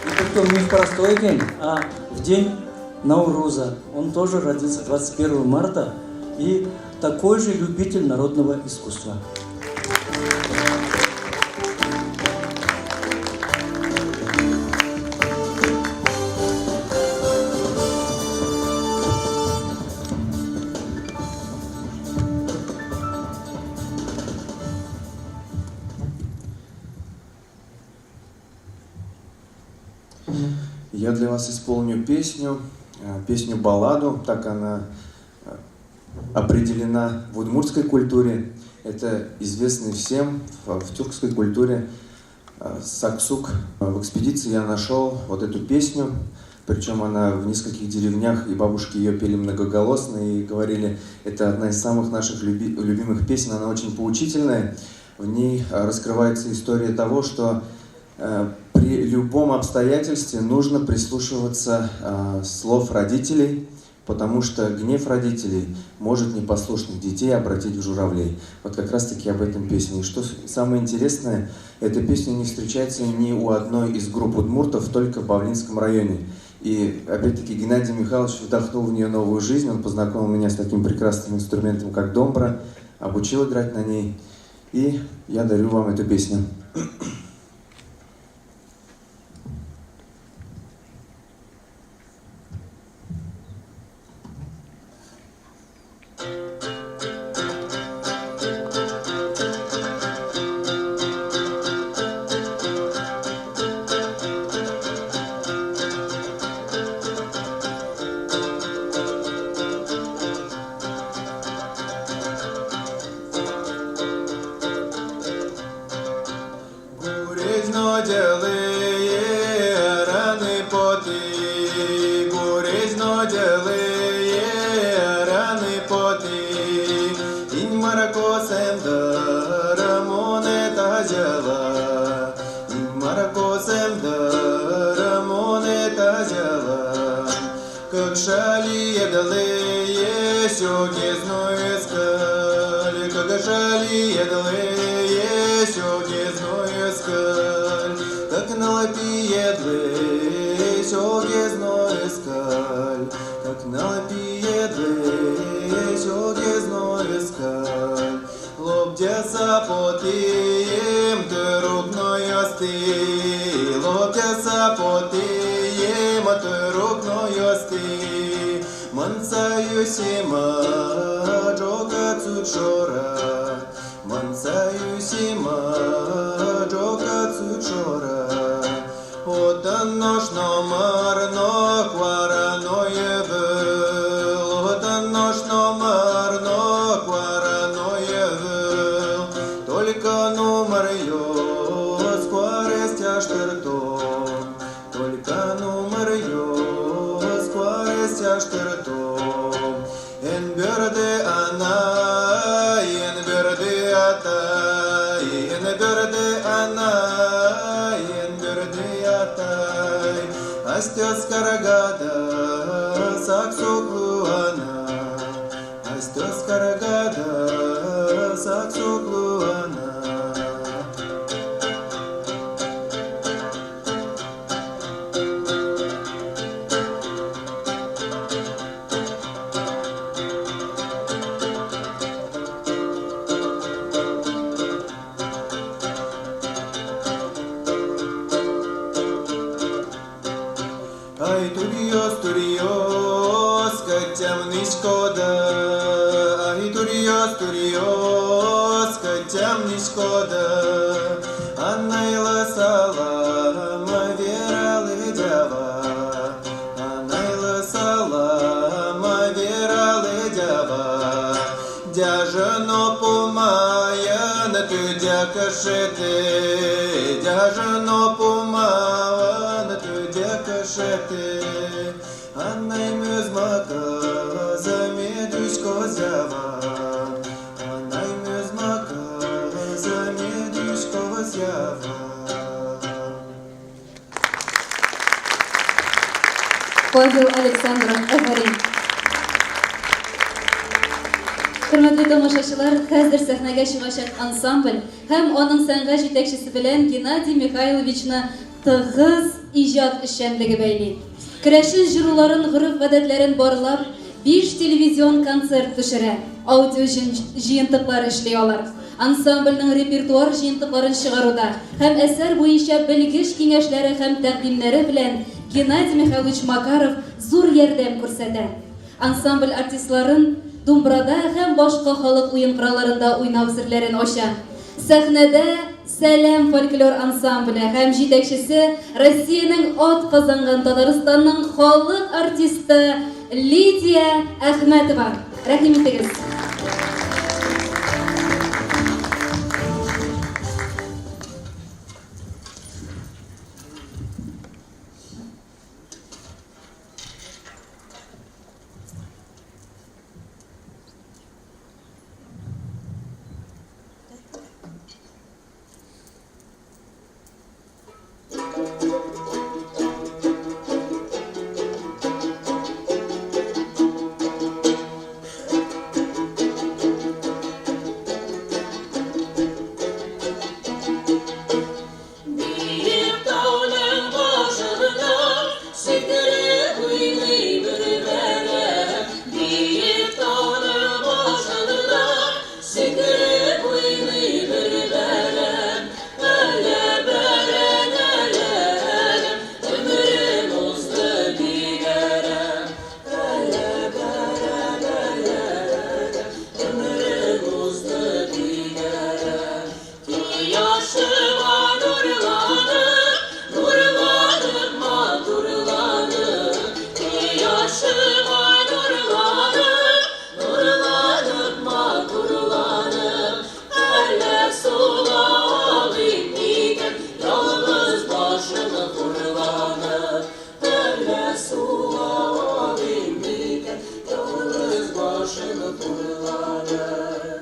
И притом не в простой день, а в день Науруза. Он тоже родился 21 марта и такой же любитель народного искусства. Я для вас исполню песню, песню-балладу, так она определена в удмуртской культуре. Это известный всем в тюркской культуре саксук. В экспедиции я нашел вот эту песню, причем она в нескольких деревнях, и бабушки ее пели многоголосно и говорили, это одна из самых наших любимых песен, она очень поучительная. В ней раскрывается история того, что при любом обстоятельстве нужно прислушиваться слов родителей, потому что гнев родителей может непослушных детей обратить в журавлей. Вот как раз-таки об этом песне. И что самое интересное, эта песня не встречается ни у одной из групп удмуртов, только в Бавлинском районе. И опять-таки Геннадий Михайлович вдохнул в нее новую жизнь, он познакомил меня с таким прекрасным инструментом, как домбра, обучил играть на ней. И я дарю вам эту песню. Ай, туриос, туриос, котям нишкода. медуськода, Анайла салама вералы дява, Анайла салама вералы дява. Дяжено пумаян тюдя кашеты, Дяжено пумаян тюдя кашеты. Анай мюзмака за медусько зява, Анай мюзмака за медусько зява. Павел Александров, афәрин! Хөрмәтле тамашачылар, хәзер сәхнәгә чыгачак ансамбль һәм аның сәнгать җитәкчесе белән Геннадий Михайловичны тыгыз иҗат эшчәнлеге бәйли. Керәшен җыруларын, гореф-гадәтләрен барлап, биш телевизион концерт төшерә, аудио җыентыклар эшли алар. Ансамбльнең репертуар җыентыкларын чыгаруда һәм әсәр буенча белгеч киңәшләре һәм тәкъдимнәре белән Геннадий Михайлович Макаров зур ярдәм күрсәтә. Ансамбль артистларын думбрада һәм башка халык уен коралларында уйнау серләрен ача. Сәхнәдә Сәлам фольклор ансамбле һәм җитәкчесе Россиянең атказанган Татарстанның халык артисты Лидия Әхмәтова. Рәхим итегез! Биек тауның башында сикереп уйный бер бәрән. Биек тауның башында сикереп уйный бер бәрән. Әллә бәрән, әллә әрәм, өмерем узды бик әрәм. Әллә бәрән, әллә әрәм, өмерем узды бик әрәм. Кояшыма нурланып, нурланып, матурланып. Кояшыма нурланып, нурланып, матурланып. Әллә суга алыйм микән, ялгыз башым хурланып. Әллә суга алыйм микән, ялгыз башым хурланып.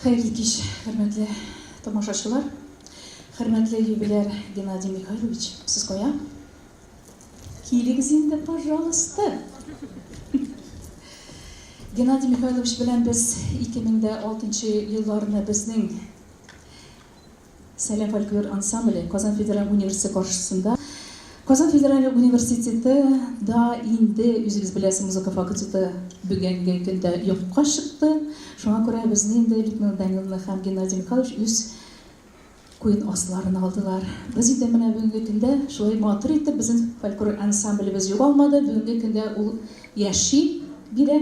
Хәерле кич, хөрмәтле тамашачылар. Хөрмәтле юбиляр Геннадий Михайлович, сез кая? Килегез инде, пожалуйста. Геннадий Михайлович белән без 2006 елларны безнең Сәлам фольклор ансамбле Казан федераль университеты каршысында Казан федераль университеты да инде үзегез беләсез музыка факультеты бүгенге көндә юкка чыкты. Шуңа күрә безне инде Людмила Даниловна һәм Геннадий Михайлович үз куен асларына алдылар. Без инде менә бүгенге көндә шулай матур итеп безнең фольклор ансамблебез югалмады, бүгенге көндә ул яши бирә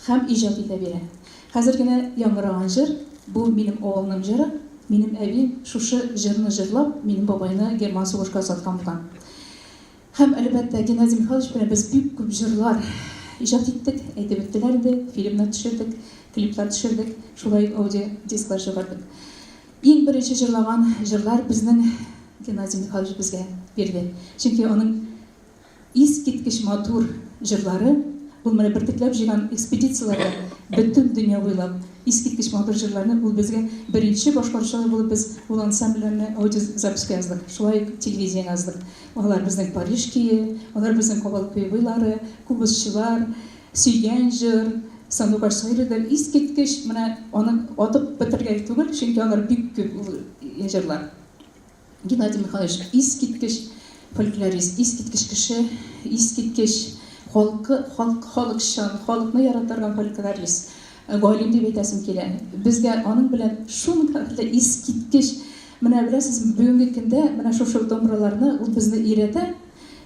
һәм иҗат итә бирә. Хәзер генә яңгыраган җыр, бу минем авылның җыры, минем әби шушы җырны җырлап, минем бабайны герман сугышка озаткан булган. Һәм, әлбәттә, Геннадий Михайлович белән без бик күп җырлар иҗат иттек, әйтеп үттеләр инде, фильмнар төшердек, клиплар төшердек, шулай ук аудиодисклар чыгардык. Иң беренче җырлаган җырлар безнең Геннадий Михайлович безгә бирде. Чөнки аның искиткеч матур җырлары, ул менә бөртекләп җыйган экспедицияләрдә бөтен дөнья буйлап искиткеч матур җырларны ул безгә беренче башкаручылар булып без ул ансамбльләрне аудиозаписька яздык, шулай ук телевидениегә яздык. Алар безнең Париж көе, алар безнең Кабал пойвыйлары, Кубызчылар, Сөйгән җыр, Сандугач сайрыйдыр, искиткеч, менә аны атып бетерергә түгел, чөнки алар бик күп ул җырлар. Геннадий Михайлович искиткеч фольклорист, искиткеч кеше, искиткеч халкы, халык, халыкчан, халыкны ярата торган фольклорист, галим дип әйтәсем килә. Безгә аның белән шундый искиткеч, менә беләсезме, бүгенге көндә менә шушы домраларны ул безне өйрәтә,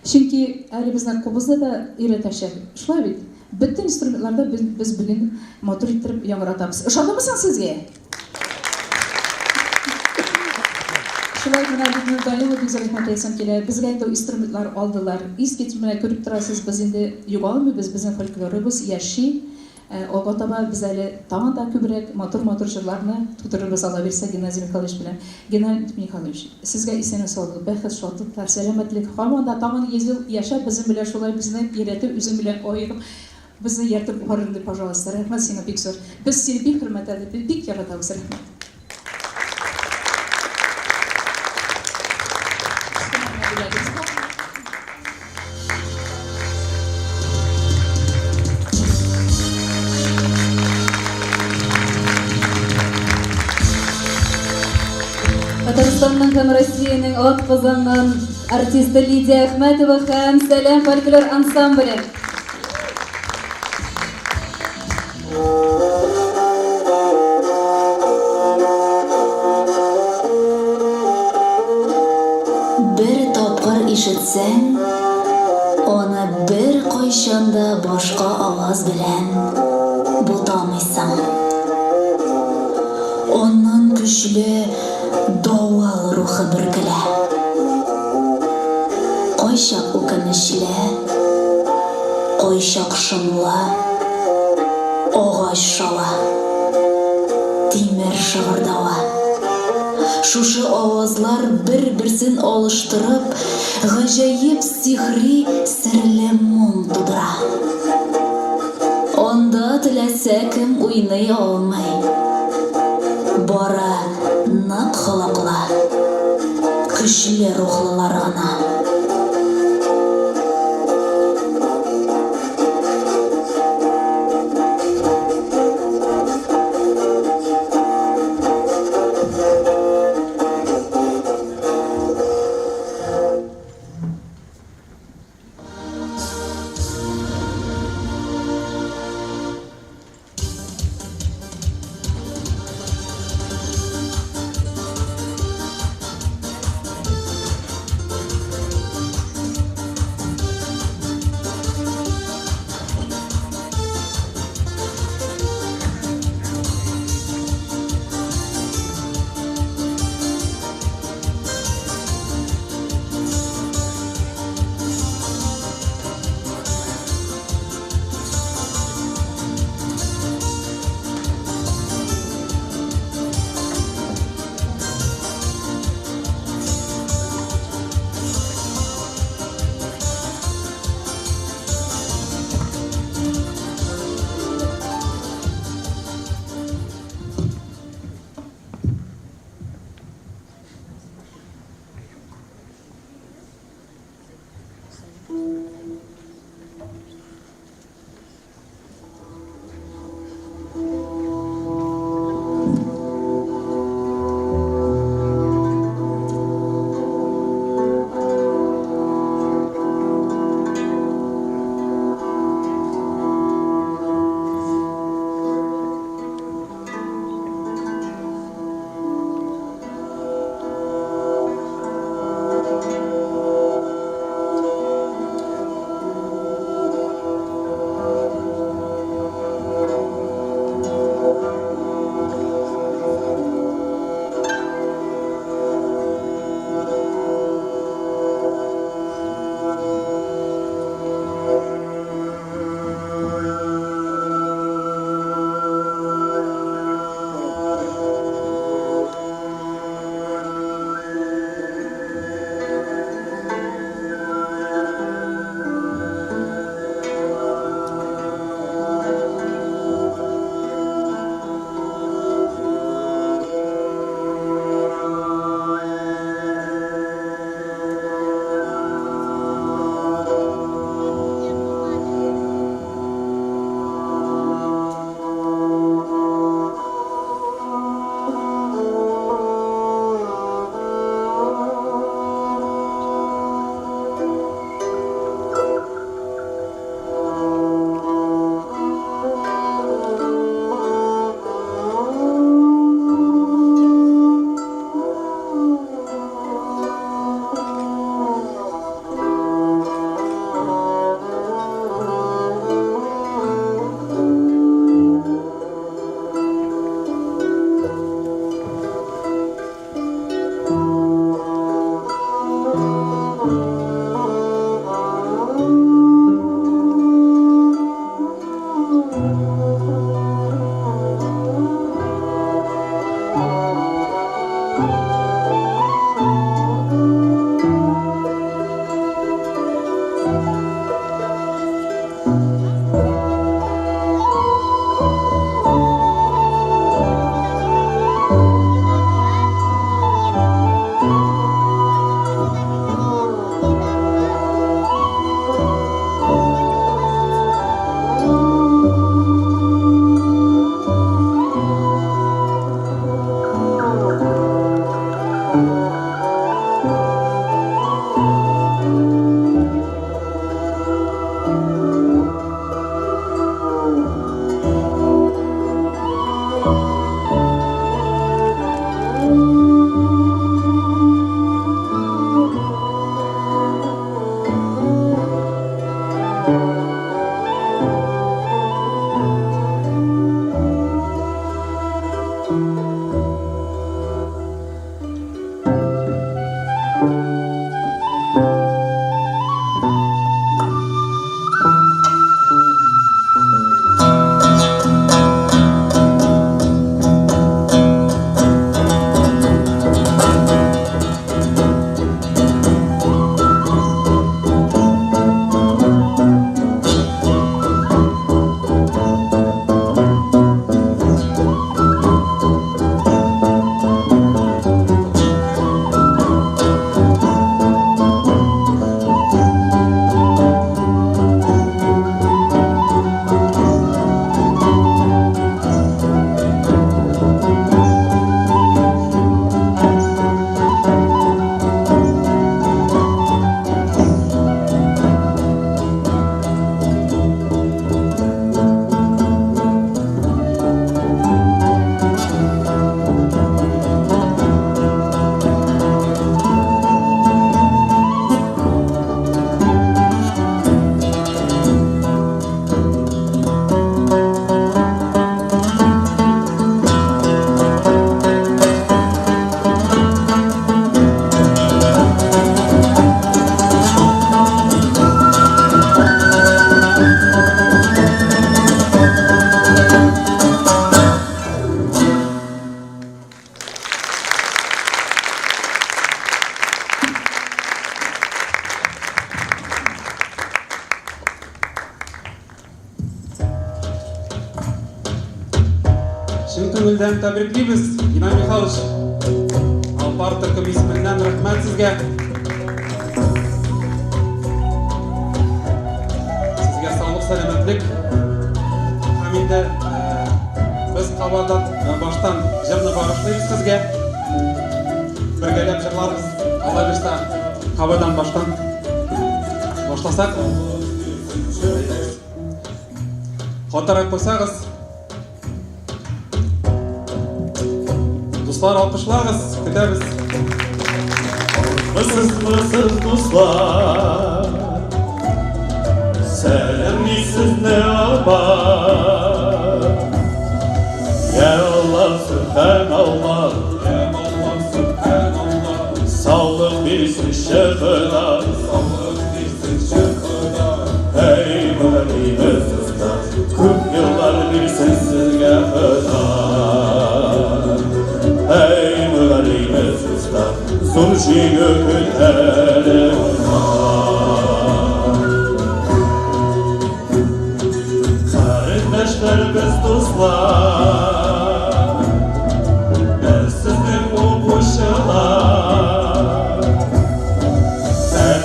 чөнки әле безне кубызны да өйрәтәчәк. Шулай бит? Бөтен инструментларда без, без бүген матур иттереп яңгыратабыз. Ошадымы соң сезгә? Шулай менә Людмила Данилова бик зур рәхмәт әйтәсем килә. Безгә инде инструментлар алдылар. Искиткеч менә күреп торасыз, без инде югалмыйбыз, безнең фольклорыбыз яши. Алга таба без әле тагын да күбрәк матур-матур җырларны тудырырбыз, Алла бирсә, Геннадий Михайлович белән. Геннадий Михайлович, сезгә исәнлек-саулык, бәхет, шатлыклар, сәламәтлек, һаман да тагын 100 ел яшәп, безнең белән шулай безне өйрәтеп, үзең белән аерып, Безне ияртеп бар инде, пожалуйста. Рәхмәт сиңа бик зур. Без сине бик хөрмәт итәбез, бик яратабыз. Рәхмәт. Татарстанның һәм Россиянең атказанган артисты Лидия Әхмәтова һәм Сәлам фольклор ансамбле. Бер тапкыр ишетсәң, аны беркайчан да башка аваз белән бутамыйсың. Аннан көчле давыл рухы бөркелә. Кайчак үкенечле, кайчак шомлы, агач шавы, тимер шыгырдавы. Шушы авазлар бер-берсен алыштырып, гаҗәеп сихри серле моң тудыра. Анда теләсә кем уйный алмый. Бары нык холыклы, көчле рухлылар гына. күңелдән тәбриклибез, Геннадий Михайлович. Алпар төркем исеменнән рәхмәт сезгә. Сезгә саулык, сәламәтлек. Һәм инде без кабатдан баштан җырны багышлыйбыз сезгә. Бергәләп җырларбыз. Алла бирса, кабатдан баштан башласак. Катырак куйсагыз. Дуслар, алкышлагыз, көтәбез. Мысыз, дуслар. Сәламли сезне Алпар. Я Аллах, Сүбханаллах. Я Аллах, Сүбханаллах. Саулык бирсен Хода. Саулык бирсен Хода. Эй, мөгаллимебез остаз, күп еллар бирсен сезгә Хода. Эй, мөгаллимебез остаз, зур җиңү көт әле аннан. Карендәшләр, без дуслар, без сезнең укучылар.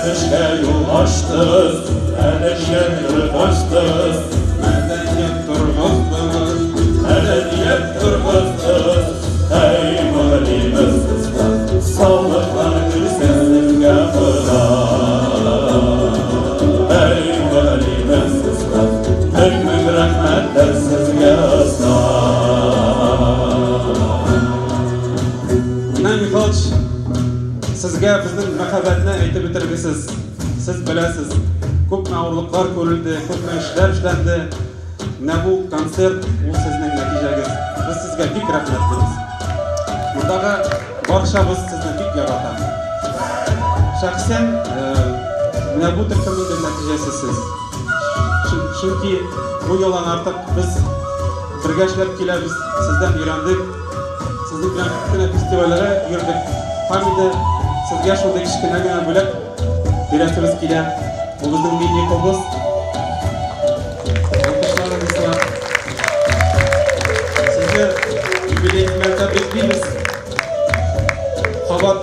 Эшкә юл ачтыгыз, мәдәният торгыздыгыз, мәдәният торгыздыгыз, мәдәният торгыздыгыз. Әй, мөгаллимебез остаз, саулыклар бирсен сезгә Хода. Әй, мөгаллимебез остаз, мең-мең рәхмәтләр сезгә остаз. Геннадий Михайлович, сезгә безнең мәхәббәтне әйтеп бетергесез. Сез беләсез, күпме авырлыклар күрелде, күпме эшләр эшләнде. Менә бу концерт ул сезнең нәтиҗәгез. Без сезгә бик рәхмәтлебез. Мондагы барчабыз сезне бик ярата. Шәхсән менә бу төркемнең дә нәтиҗәсе сез. Чөнки бу елдан артык без бергә эшләп киләбез, сездән өйрәндек. Сезнең белән күп кенә фестивальләргә йөрдек. Һәм инде сезгә шундый кечкенә генә бүләк бирәсебез килә. Бу безнең милли кобыз. Алкышларыгызга. Сезне юбилей белән тәбриклибез. Кабат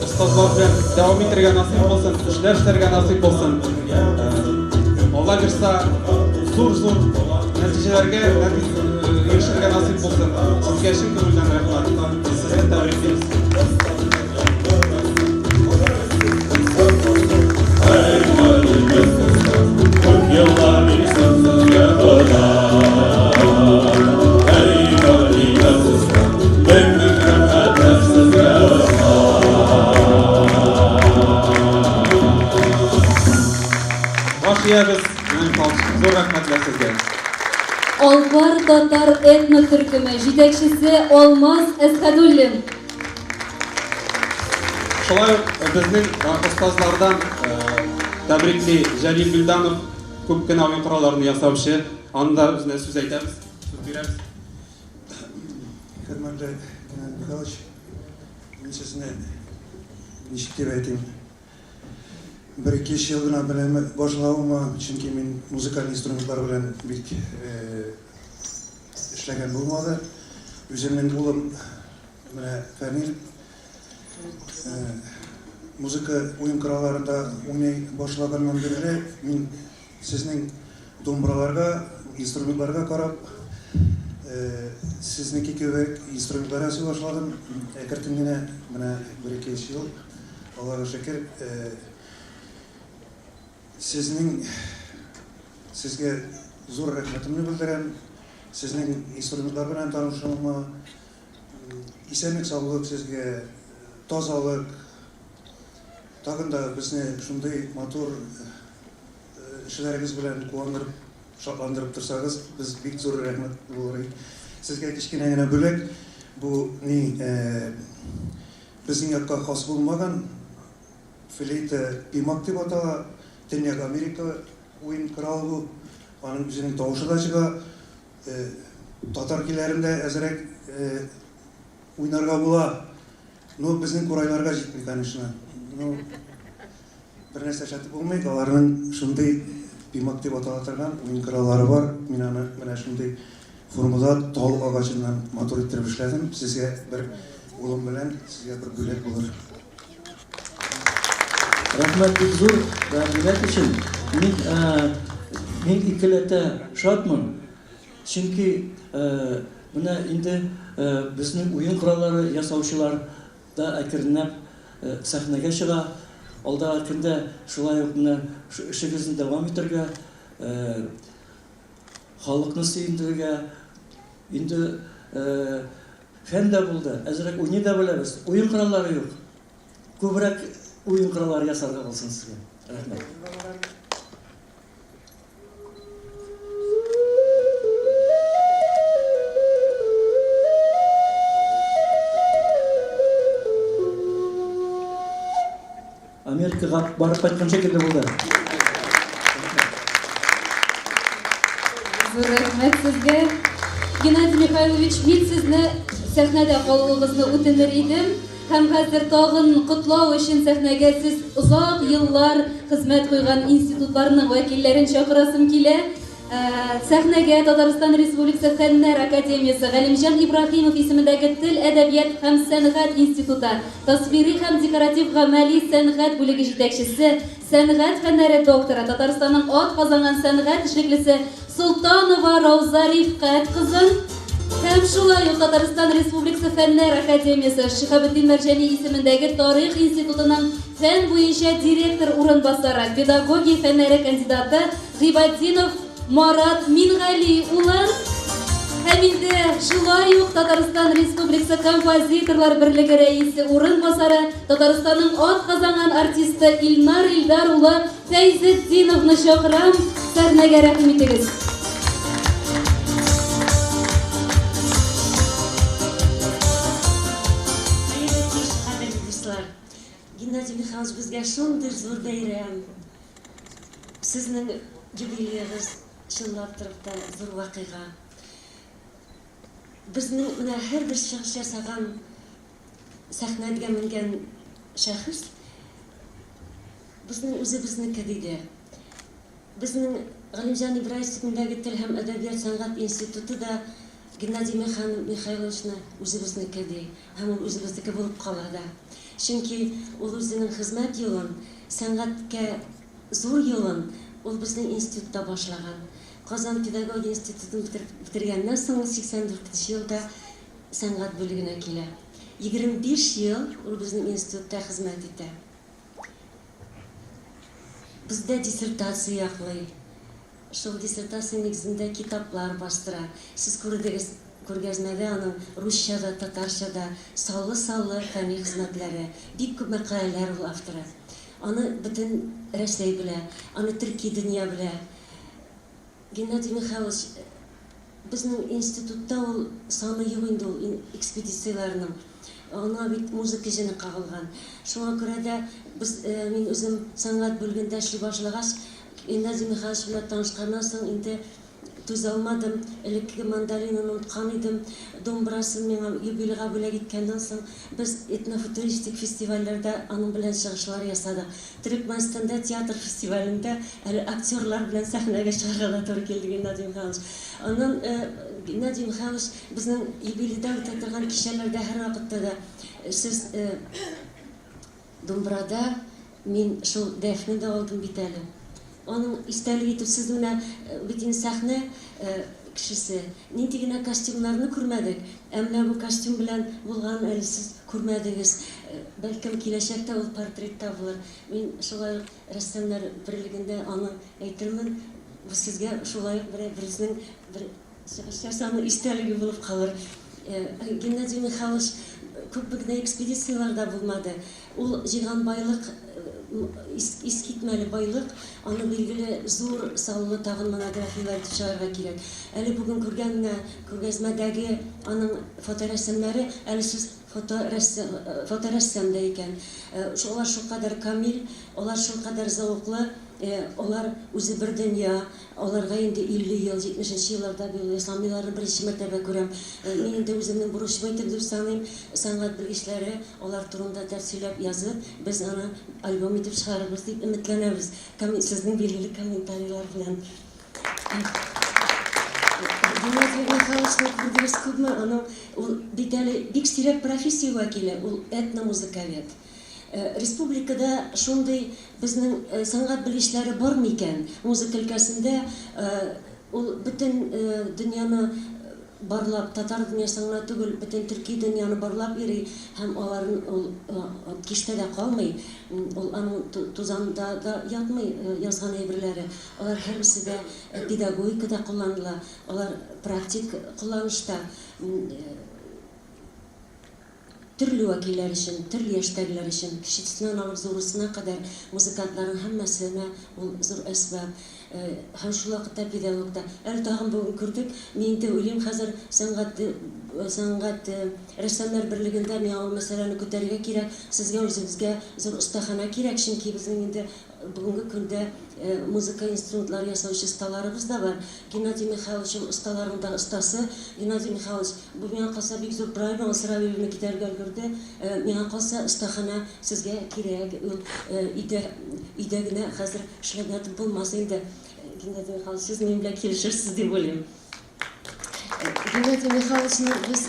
остазлар белән дәвам итәргә насыйп булсын, эшләр эшләргә насыйп булсын. Алла бирса, зур-зур нәтиҗәләргә ирешергә насыйп булсын. Сезгә чын күңелдән рәхмәт. Сезне тәбриклибез. Әй, мөгаллимебез остаз, күп еллар бирсен сезгә Хода. Әй, мөгаллимебез остаз, мең-мең рәхмәтләр сезгә остаз. Баш иябез, Геннадий Михайлович, зур рәхмәтләр сезгә. Алпар татар этно төркеме җитәкчесе Алмаз Әсхәдуллин. Шулай ук безнең остазлардан тәбрикли Җәлил Билданов, күп кенә уен коралларын ясаучы. Аны да үзенә сүз әйтәбез, сүз бирәбез. Хөрмәтле Геннадий Михайлович, мин сезне ничек дип әйтим, бер-ике өч ел гына беләм башлавыма, чөнки мин музыкаль инструментлар белән бик эшләгән булмады. Үземнең улым менә Фәнил музыка уен коралларында уйный башлаганнан бирле мин сезнең думбраларга, инструментларга карап, сезнеке кебек инструментлар ясый башладым. Әкертен генә менә бер-ике өч ел, Аллага шөкер, сезнең сезгә зур рәхмәтемне белдерәм. Сезнең инструментлар белән танышуыма, исәнлек, саулык сезгә, тазалык. Тагын да безне шундый матур эшләрегез белән куандырып, шатландырып торсагыз, без бик зур рәхмәт булыр идек. Сезгә кечкенә генә бүләк. Бу ни безнең якка хас булмаган флейта пимак дип атала. Төньяк Америка уен коралы бу. Аның үзенең тавышы да чыга. Татар көйләрен дә әзрәк уйнарга була. Но безнең курайларга җитми, конечно. Ну, бер нәрсә эшләтеп булмый. Аларның шундый пимак дип атала торган уен кораллары бар. Мин аны менә шундый формада тал агачыннан матур иттереп эшләдем. Сезгә бер улым белән сезгә бер бүләк булыр. Рәхмәт бик зур бүләк өчен. Мин мин икеләтә шатмын. Чөнки менә инде безнең уен кораллары ясаучылар да әкренләп сәхнәгә чыга. Алдагы көндә шулай ук менә эшегезне дәвам итәргә, халыкны сөендерергә. Инде фән дә булды, әзрәк уйный да беләбез. Уен кораллары юк. Күбрәк уен кораллары ясарга булсын сезгә. Рәхмәт. Америкага барып кайткан шикелле булды. Зур рәхмәт сезгә. Геннадий Михайлович, мин сезне сәхнәдә калуыгызны үтенер идем. Һәм хәзер тагын котлау өчен сәхнәгә сез озак еллар хезмәт куйган институтларның вәкилләрен чакырасым килә. Сәхнәгә Татарстан Республикасы Фәннәр академиясе Галимҗан Ибраһимов исемендәге Тел, әдәбият һәм сәнгать институты тасвири һәм декоратив-гамәли сәнгать бүлеге җитәкчесе, сәнгать фәннәре докторы, Татарстанның атказанган сәнгать эшлеклесе Солтанова Рауза Рифкать кызын һәм шулай ук Татарстан Республикасы Фәннәр академиясе Шиһабетдин Мәрҗани исемендәге Тарих институтының фән буенча директор урынбасары, педагогия фәннәре кандидаты Гыйбатдинов Марат Мингали улын һәм инде шулай ук Татарстан Республикасы Композиторлар берлеге рәисе урынбасары, Татарстанның атказанган артисты Илнар Илдар улы Фәйзетдиновны чакырам, сәхнәгә рәхим итегез. Хәерле кич, кадерле дуслар! Геннадий Михайлович, безгә шундый зур бәйрәм. Сезнең юбилеегыз чынлап торып та зур вакыйга. Безнең менә һәрбер чыгыш ясаган, сәхнәгә менгән шәхес Безнең үзебезнеке, диде. Безнең Галимҗан Ибраев исемендәге Тел һәм әдәбият сәнгать институты да Геннадий Михайловичны үзебезнеке, ди. Һәм ул үзебезнеке булып кала да. Чөнки ул үзенең хезмәт юлын, сәнгатькә зур юлын ул безнең институтта башлаган. Казан педагогия институтын бетергәннән соң ул 84 нче елда сәнгать бүлегенә килә. 25 ел ул безнең институтта хезмәт итә. Бездә диссертация яклый. Шул диссертация нигезендә китаплар бастыра. Сез күрдегез, күргәзмәдә аның русча да, татарча да саллы-саллы фәнни хезмәтләре, бик күп мәкаләләр ул авторы. Аны бөтен Рәсәй белә, аны төрки дөнья белә. Геннадий Михайлович, безнең институтта ул саны юк инде ул экспедицияләрнең. Аңа бит музыка җене кагылган. Шуңа күрә дә без, мин үзем сәнгать бүлегендә эшли башлагач, Геннадий Михайлович белән танышканнан соң инде түзә алмадым, элеккеге мандолинаны оныткан идем, домбрасын миңа юбилейга бүләк иткәннән соң, без этнофутуристик фестивальләрдә аның белән чыгышлар ясадык. Төрекмәнстанда театр фестивалендә әле актерлар белән сәхнәгә чыгарга да туры килде Геннадий Михайлович. Аннан Геннадий Михайлович безнең юбилейда үтә торган кичәләрдә һәрвакытта да сез думбрада, мин шул дәфне дә алдым бит әле. Аның истәлеге итеп сез менә бит инде сәхнә кешесе, нинди генә костюмнарны күрмәдек, ә менә бу костюм белән булганын әле сез күрмәдегез. Бәлкем киләчәктә ул портрет та булыр. Мин шулай ук рәссамнар берлегендә аны әйтермен. Бу сезгә шулай ук берәр березнең бер чыгыш ясауның истәлеге булып калыр. Геннадий Михайлович күпме генә экспедицияләрдә булмады. Ул җыйган байлык искитмәле байлык, аны билгеле зур саллы тагын монографияләр итеп чыгарырга кирәк. Әле бүген күргән менә күргәзмәдәге аның фоторәсемнәре, әле сез фоторәссам, фоторәссам да икән. Алар шулкадәр камил, алар шулкадәр зәвыклы, алар үзе бер дөнья. Аларга инде 50 ел, 70 нче елларда бу исламиларны беренче мәртәбә күрәм. Мин инде үземнең бурычым итеп дип саныйм, сәнгать белгечләре алар турында тәфсилләп язып, без аны альбом итеп чыгарырбыз дип өметләнәбез. Сезнең билгеле комментарийлар белән. Геннадий Михайловичны күрдегез күпме, аның ул бит әле бик сирәк профессия вәкиле, ул этномузыковед. Республикада шундый безнең сәнгать белгечләре бар микән? Музыка өлкәсендә ул бөтен дөньяны барлап, татар дөньясын гына түгел, бөтен төрки дөньяны барлап йөри һәм аларын ул киштәдә калмый, ул аның тузанда да ятмый язган әйберләре. Алар һәрберсе дә педагогикада кулланыла, алар практик кулланышта. Төрле вәкилләр өчен, төрле яшьтәгеләр өчен, кечесеннән алып зурысына кадәр музыкантларның һәммәсенә ул зур әсбап. Һәм шул вакытта педагог та. Әле тагын бүген күрдек, мин инде уйлыйм хәзер сәнгать, сәнгать, рәссамнар берлегендә миңа ул мәсьәләне күтәрергә кирәк, сезгә үзегезгә зур остаханә кирәк, чөнки безнең инде Бүгенге көндә музыка инструментлары ясаучы осталарыбыз да бар. Геннадий Михайлович ул осталарның да остасы. Геннадий Михайлович, бу миңа калса бик зур проблема, ул Сравилевны китәргә өлгерде. Миңа калса, остаханә сезгә кирәк. Ул өйдә, өйдә генә хәзер эшләп ятып булмас инде. Геннадий Михайлович, сез минем белән килешерсез дип уйлыйм. Геннадий Михайловичны без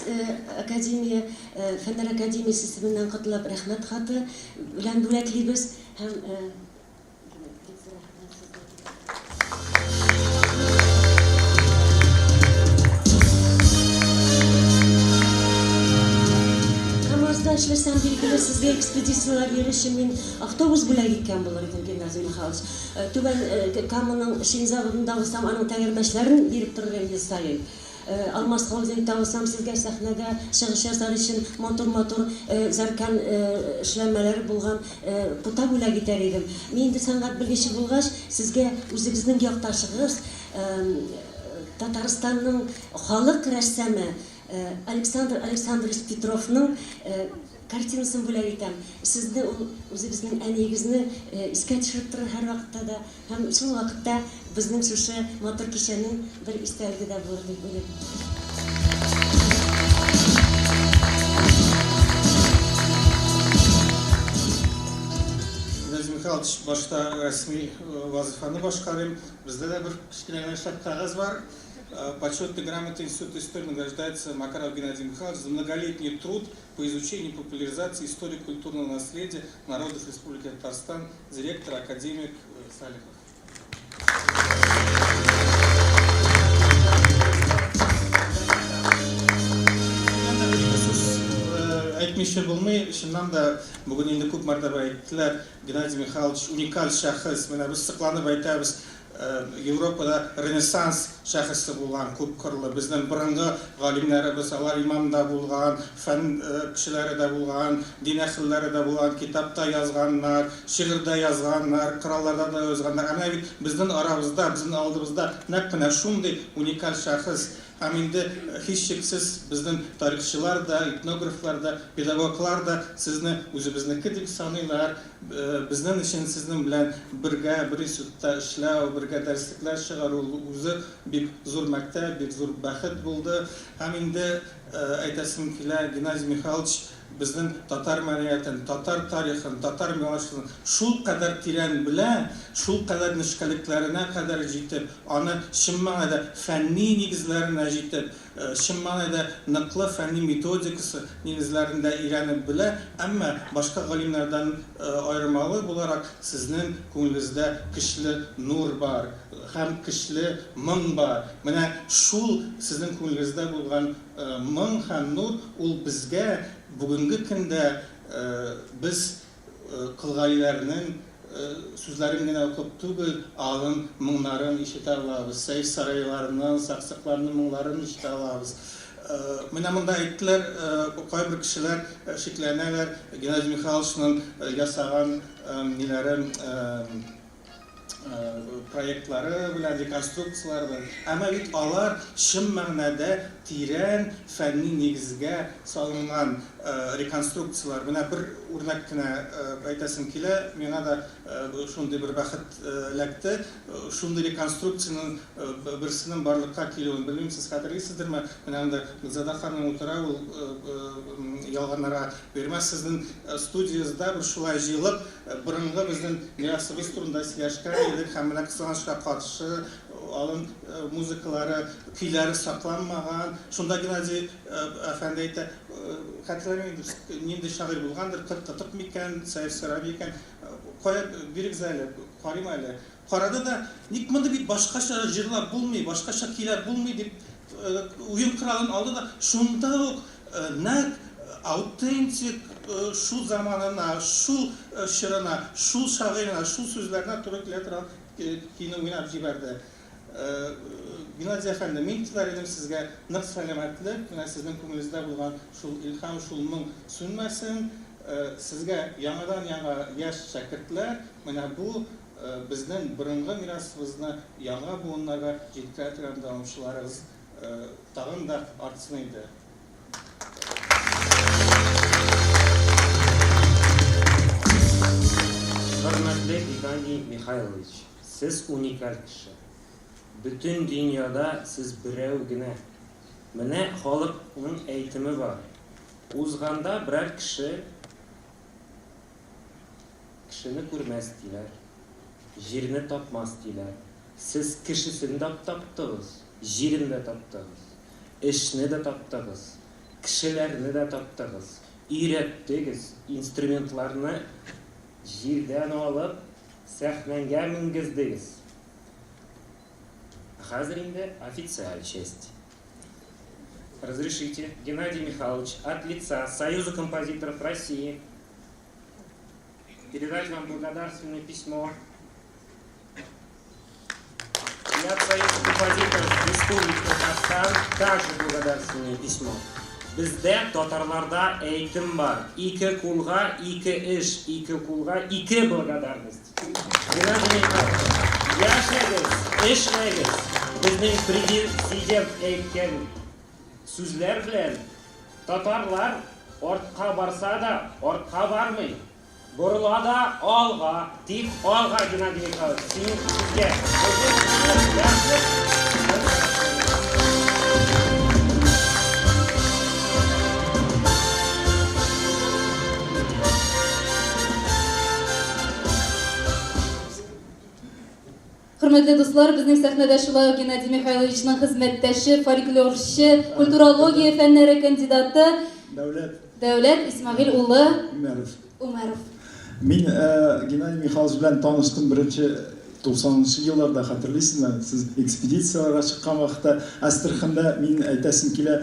академия, Фәннәр академиясе исеменнән котлап, рәхмәт хаты белән бүләклибез. Һәм бик зур рәхмәт сезгә. КАМАЗда эшләсәм, билгеле, сезгә экспедицияләр йөрер өчен мин автобус бүләк иткән булыр идем, Геннадий Михайлович. Түбән Каманың шин заводында булсам, аның тәгәрмәчләрен биреп торыр идем ел саен. Алмаз холдинг табылсам, сезгә сәхнәдә чыгыш ясар өчен матур-матур зәркән эшләнмәләре булган пута бүләк итәр идем. Мин инде сәнгать белгече булгач, сезгә үзегезнең якташыгыз, Татарстанның халык рәссамы Александр Александрович Петровның картинасын бүләк итәм. Сезне ул үзегезнең әниегезне искә төшереп торыр һәрвакытта да. Һәм шул вакытта безнең шушы матур кичәнең бер истәлеге дә булыр дип уйлыйм. Геннадий Михайлович, башта рәсми вазыйфаны башкарыйм. Бездә дә бер кечкенә генә шәп кәгазь бар. Почетной грамотой Института истории награждается Макаров Геннадий Михайлович за многолетний труд по изучению и популяризации истории культурного наследия народов Республики Татарстан, директор, академик Салихов. Әйтмичә булмый, чыннан да бүген инде күп мәртәбә әйттеләр, Геннадий Михайлович уникаль шәхес. Менә без сокланып әйтәбез, Европада Ренессанс шәхесе булган, күпкырлы. Безнең борынгы галимнәребез, алар имам да булган, фән кешеләре дә булган, дин әһелләре дә булган, китап та язганнар, шигырь дә язганнар, коралларда да язганнар. Ә менә бит безнең арабызда, безнең алдыбызда нәкъ менә шундый уникаль шәхес. Һәм инде, һичшиксез, безнең тарихчылар да, этнографлар да, педагоглар да сезне үзебезнеке дип саныйлар. Безнең өчен сезнең белән бергә бер институтта эшләү, бергә дәреслекләр чыгару ул үзе бик зур мәктәп, бик зур бәхет булды. Һәм инде әйтәсем килә, Геннадий Михайлович безнең татар мәдәниятен, татар тарихын, татар мирасын шулкадәр тирән белә, шулкадәр нечкәлекләренә кадәр җитеп, аны чын мәгънәдә фәнни нигезләренә җитеп, чын мәгънәдә ныклы фәнни методикасы нигезләрендә өйрәнеп белә, әмма башка галимнәрдән аермалы буларак, сезнең күңелегездә көчле нур бар һәм көчле моң бар. Менә шул сезнең күңелегездә булган моң һәм нур ул безгә бүгенге көндә без Колгалиләрнең сүзләрен генә укып түгел, алын моңнарын ишетә алабыз, Сәйф сарайларының, Саксыкларның моңнарын ишетә алабыз. Менә монда әйттеләр, кайбер кешеләр шикләнәләр, Геннадий Михайловичның ясаган ниләре, проектлары белән, реконструкцияләре белән. Әмма бит алар чын мәгънәдә тирән фәнни нигезгә салынган реконструкцияләр. Менә бер үрнәк кенә әйтәсем килә, миңа да шундый бер бәхет эләкте. Шундый реконструкциянең берсенең барлыкка килүен, белмим, сез хәтерлисездерме, менә монда Гөлзада ханым утыра, ул ялганнарга бирмәс. Сезнең студиягездә бер шулай җыелып, Борынгы безнең мирасыбыз турында сөйләшкән идек һәм менә кызганычка каршы, Алын музыкалары, көйләре сакланмаган. Шунда Геннадий әфәнде әйтә, хәтерләмим инде, нинди шагыйрь булгандыр, Кырт Кытык микән, Сәйф Сораби икән, кая бирегез әле, карыйм әле. Карады да, ник моны бит башкача җырлап булмый, башкача көйләп булмый дип, уен коралын алды да, шунда ук нәкъ аутентик шул заманына, шул чорына, шул шагыйренә, шул сүзләренә туры килә торган көйне уйнап җибәрде. Геннадий әфәнде, мин теләр идем сезгә нык сәламәтлек, менә сезнең күңелегездә булган шул илһам, шул моң сүнмәсен. Сезгә яңадан-яңа яшь шәкертләр, менә бу безнең борынгы мирасыбызны яңа буыннарга җиткерә торган дәвамчыларыгыз тагын да артсын иде. Хөрмәтле Геннадий Михайлович, сез уникаль кеше. Бөтен дөньяда сез берәү генә. Менә халыкның әйтеме бар. Узганда берәр кеше кешене күрмәс диләр, җирне тапмас диләр. Сез кешесен дә таптыгыз, җирен дә таптыгыз. Эшне дә таптыгыз, кешеләрне дә таптыгыз, өйрәттегез, инструментларны җирдән алып, сәхнәгә менгездегез. Хәзер инде официаль часть. Разрешите, Геннадий Михайлович, от лица Союза композиторов России передать вам благодарственное письмо и от Союза композиторов Республики Татарстан также благодарственное письмо. Бездә татарларда әйтем бар. Ике кулга ике эш, ике кулга ике благодарность. Геннадий Михайлович, яшәгез, эшләгез. Безнең президент әйткән сүзләр белән татарлар артка барса да, артка бармый. Борыла да алга, тик алга, Геннадий Михайлович, син сезгә. Хөрмәтле дуслар, безнең сәхнәдә шулай ук Геннадий Михайловичның хезмәттәше, фольклорчы, культурология фәннәре кандидаты Дәүләт Дәүләт Исмәгыйль улы Умәров. Умәров. Мин Геннадий Михайлович белән таныштым беренче 90 нчы елларда, хәтерлисезме, сез экспедицияләргә чыккан вакытта Әстерханда, мин әйтәсем килә,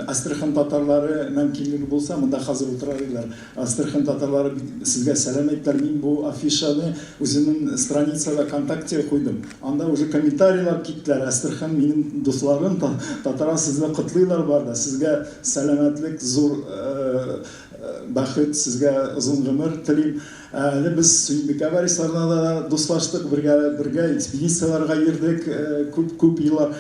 Әстерхан татарлары мөмкинлеге булса, монда хәзер утырар иделәр. Әстерхан татарлары бик сезгә сәлам әйттеләр. Мин бу афишаны үземнең страницада ВКонтактега куйдым. Анда уже комментарийлар киттеләр. Әстерхан минем дусларым, татарлар сезне котлыйлар бар да. Сезгә сәламәтлек, зур бәхет, сезгә озын гомер телим. Әле без Сөембикә Борисовна да дуслаштык, бергә бергә экспедицияләргә йөрдек күп күп еллар.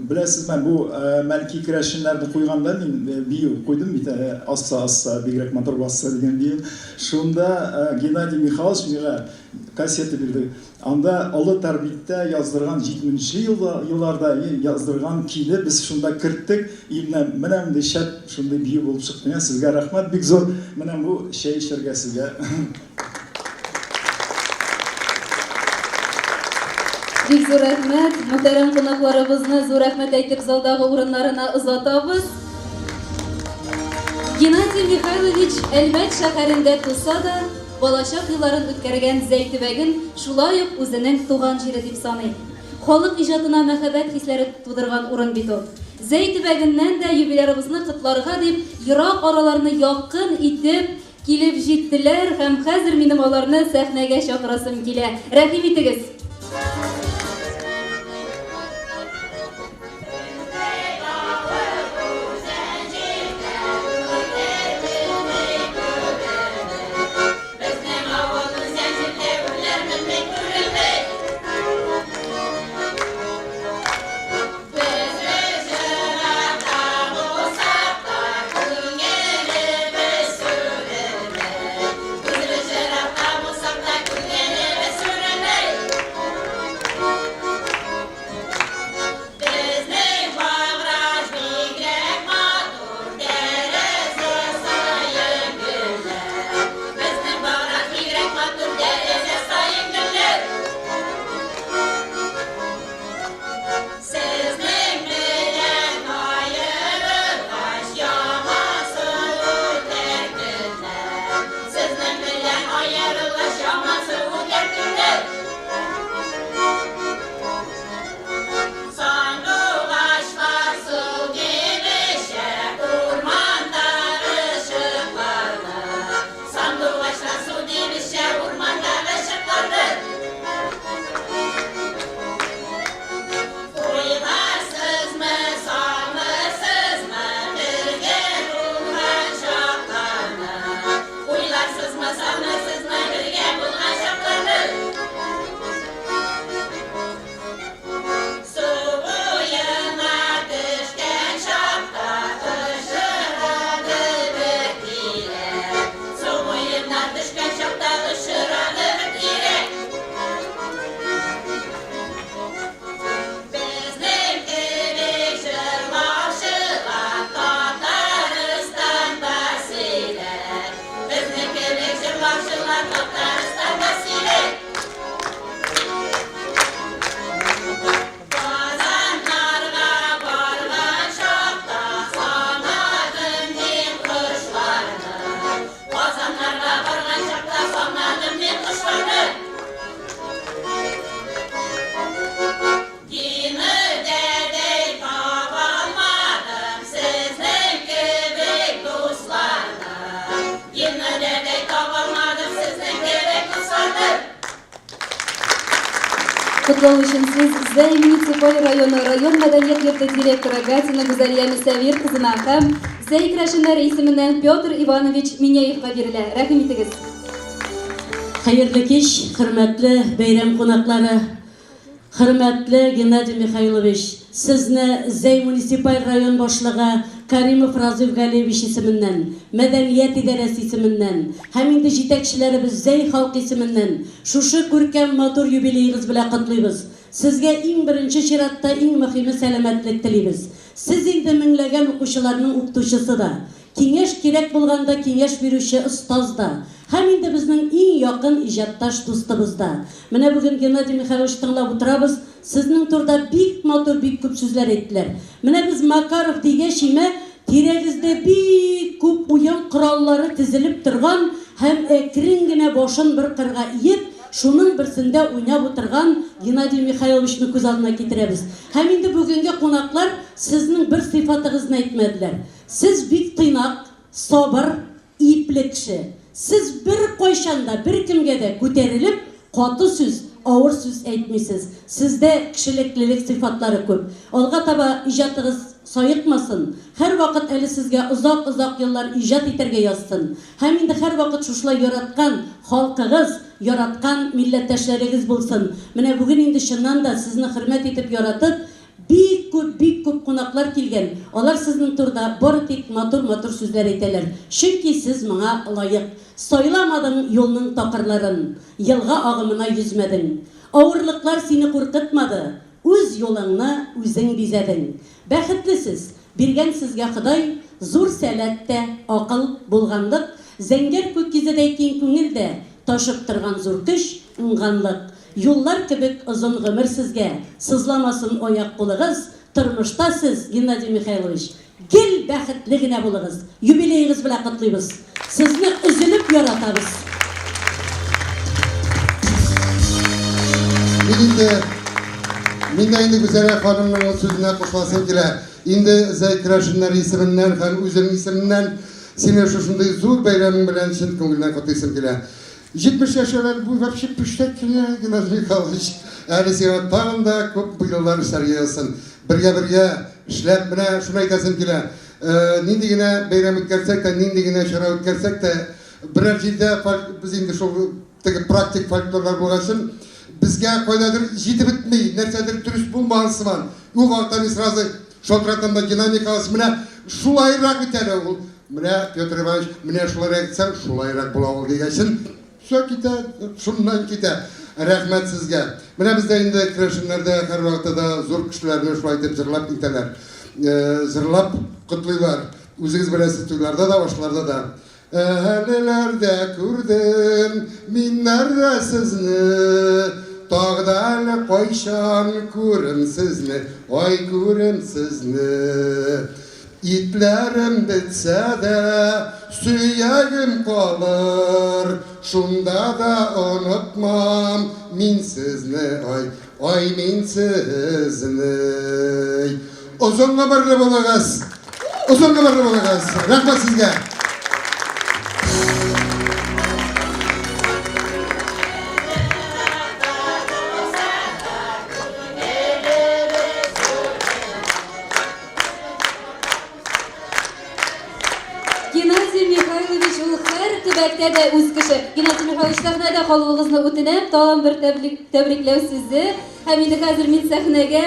Беләсезме, бу Мәлки керәшеннәрне куйганда мин бию куйдым бит әле, Асса, асса, бигрәк матур басса дигән бию. Шунда Геннадий Михайлович миңа кассета бирде. Анда Олы Тәрбиттә яздырган 70 нче елларда яздырган көйне без шунда керттек. И менә, менә мондый шәп шундый бию булып чыкты. Менә сезгә рәхмәт бик зур. Менә бу чәй эчәргә сезгә. Бик зур рәхмәт. Мөхтәрәм кунакларыбызны зур рәхмәт әйтеп залдагы урыннарына озатабыз. Геннадий Михайлович Әлмәт шәһәрендә туса да, Балачак елларын үткәргән Зәй төбәген шулай ук үзенең туган җире дип саный. Халык иҗатына мәхәббәт хисләре тудырган урын бит ул. Зәй төбәгеннән дә юбилярыбызны котларга дип ерак араларны якын итеп килеп җиттеләр һәм хәзер минем аларны сәхнәгә чакырасым килә. Рәхим итегез! барган Татарстанда сирәк. Казаннарга барган чакта санадым мин кошларны. Казаннарга барган чакта санадым мин кошларны. Гина дәдәй табалмадым сезнең кебек дусларны. Гина дәдәй табалмадым сезнең кебек дусларны. Котлау өчен сүз Зәй муниципаль районы район мәдәният йорты директоры Гатина Гүзәлия Мөсәвир кызына һәм Зәй керәшеннәре исеменнән Петр Иванович Миняевка бирелә. Рәхим итегез. Хәерле кич, хөрмәтле бәйрәм кунаклары! Хөрмәтле Геннадий Михайлович, сезне Зәй муниципаль район башлыгы Каримов Разыйф Галиевич исеменнән, мәдәният идарәсе исеменнән һәм инде җитәкчеләребез Зәй халкы исеменнән шушы күркәм матур юбилеегыз белән котлыйбыз. Сезгә иң беренче чиратта иң мөхиме сәламәтлек телибез. Сез инде меңләгән укучыларның укытучысы да, Киңәш кирәк булганда киңәш бирүче остаз да, һәм инде безнең иң якын иҗатташ дустыбыз да. Менә бүген Геннадий Михайлович тыңлап утырабыз, сезнең турда бик матур, бик күп сүзләр әйттеләр. Менә без Макаров дигәч имә, тирәгездә бик күп уен кораллары тезелеп торган һәм әкрен генә башын бер кырга иеп, шуның берсендә уйнап утырган Геннадий Михайловичны күз алдына китерәбез. Һәм инде бүгенге кунаклар сезнең бер сыйфатыгызны әйтмәделәр. Сез бик тыйнак, сабыр, ипле кеше. Сез беркайчан да, беркемгә дә күтәрелеп, каты сүз, авыр сүз әйтмисез. Сездә кешелеклелек сыйфатлары күп. Алга таба иҗатыгыз саекмасын, һәрвакыт әле сезгә озак-озак еллар иҗат итәргә язсын. Һәм инде һәрвакыт шушылай яраткан халкыгыз, яраткан милләттәшләрегез булсын. Менә бүген инде чыннан да сезне хөрмәт итеп, яратып, Бик күп, бик күп кунаклар килгән, алар сезнең турыда бары тик матур-матур сүзләр әйтәләр, чөнки сез моңа лаек. Сайламадың юлның такырларын, елга агымына йөзмәдең. Авырлыклар сине куркытмады, үз юлыңны үзең бизәдең. Бәхетле сез, биргән сезгә Ходай зур сәләт тә, акыл, булганлык, зәңгәр күк йөзедәй киң күңел дә, ташып торган зур көч, уңганлык. Юллар кебек озын гомер сезгә, сызламасын аяк-кулыгыз, тормышта сез, Геннадий Михайлович, гел бәхетле генә булыгыз! Юбилеегыз белән котлыйбыз! Сезне өзелеп яратабыз! Мин инде, мин дә инде Гүзәлия ханымның сүзенә кушыласым килә. Инде Зәй керәшеннәре исеменнән һәм үзем исемемнән сине шушындый зур бәйрәмең белән чын күңелдән котлыйсым килә. 70 яшь әле бу вообще пүчтәк кенә, Геннадий Михайлович. Әле сиңа тагын да күп еллар эшләргә язсын. Бергә-бергә эшләп, менә шуны әйтәсем килә. Нинди генә бәйрәм үткәрсәк тә, нинди генә чара үткәрсәк тә, берәр җирдә без инде шул теге практик фольклорлар булгачын, безгә кайдадыр җитеп бетми, нәрсәдер дөрес булмаган сыман. Ул вакытта мин сразу шалтыратам да, Геннадий Михайлович, менә шулайрак бит әле ул. Менә, Петр Иванович, менә шулайрак әйтсәң, шулайрак була ул дигәчен, все китә, шуннан китә. Рәхмәт сезгә. Менә бездә инде керәшеннәрдә һәрвакытта да зур кешеләрне шулай итеп җырлап итәләр. Җырлап котлыйлар. Үзегез беләсез, туйларда да, ашларда да. Әлеләрдә күрдем мин нәрдә сезне, Тагы да әле кайчан күрем сезне, Ай күрем сезне. Итләрем бетсә дә, сөягем калыр, Шунда да онытмам мин сезне, ай, ай мин сезне. Озын гомерле булыгыз! Озын гомерле булыгыз! Рәхмәт сезгә! Геннадий Михайлович ул һәр төбәктә дә үз кеше. Геннадий Михайлович, сәхнәдә калуыгызны үтенәм. Тагын бер тәбрикләү сүзе. Һәм инде хәзер мин сәхнәгә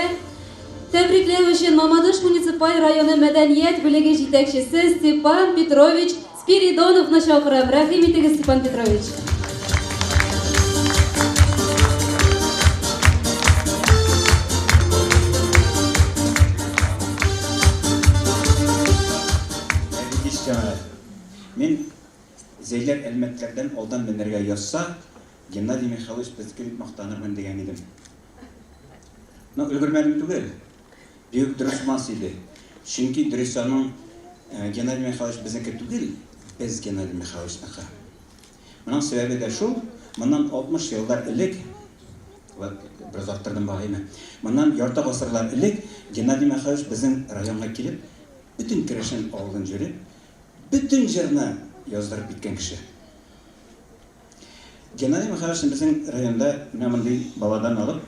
тәбрикләү өчен Мамадыш муниципаль районы мәдәният бүлеге җитәкчесе Степан Петрович Спиридоновны чакырам. Рәхим итегез, Степан Петрович. Хәерле кич, җәмәгать. Мин Зәйләр Әлмәтләрдән алдан менәргә язса, Геннадий Михайлович безнеке дип мактанырмын дигән идем. Но өлгермәдем түгел. Бик дөрес булмас иде. Чөнки дөрес аның Геннадий Михайлович безнеке түгел, без Геннадий Михайловичныкы. Моның сәбәбе дә шул, моннан 60 еллар элек, вот, бераз арттырдым багыймы, моннан ярты гасырлар элек Геннадий Михайлович безнең районга килеп, бөтен керәшен авылын йөреп, бөтен җырны яздырып киткән кеше. Геннадий Михайловичны безнең районда менә мондый баладан алып,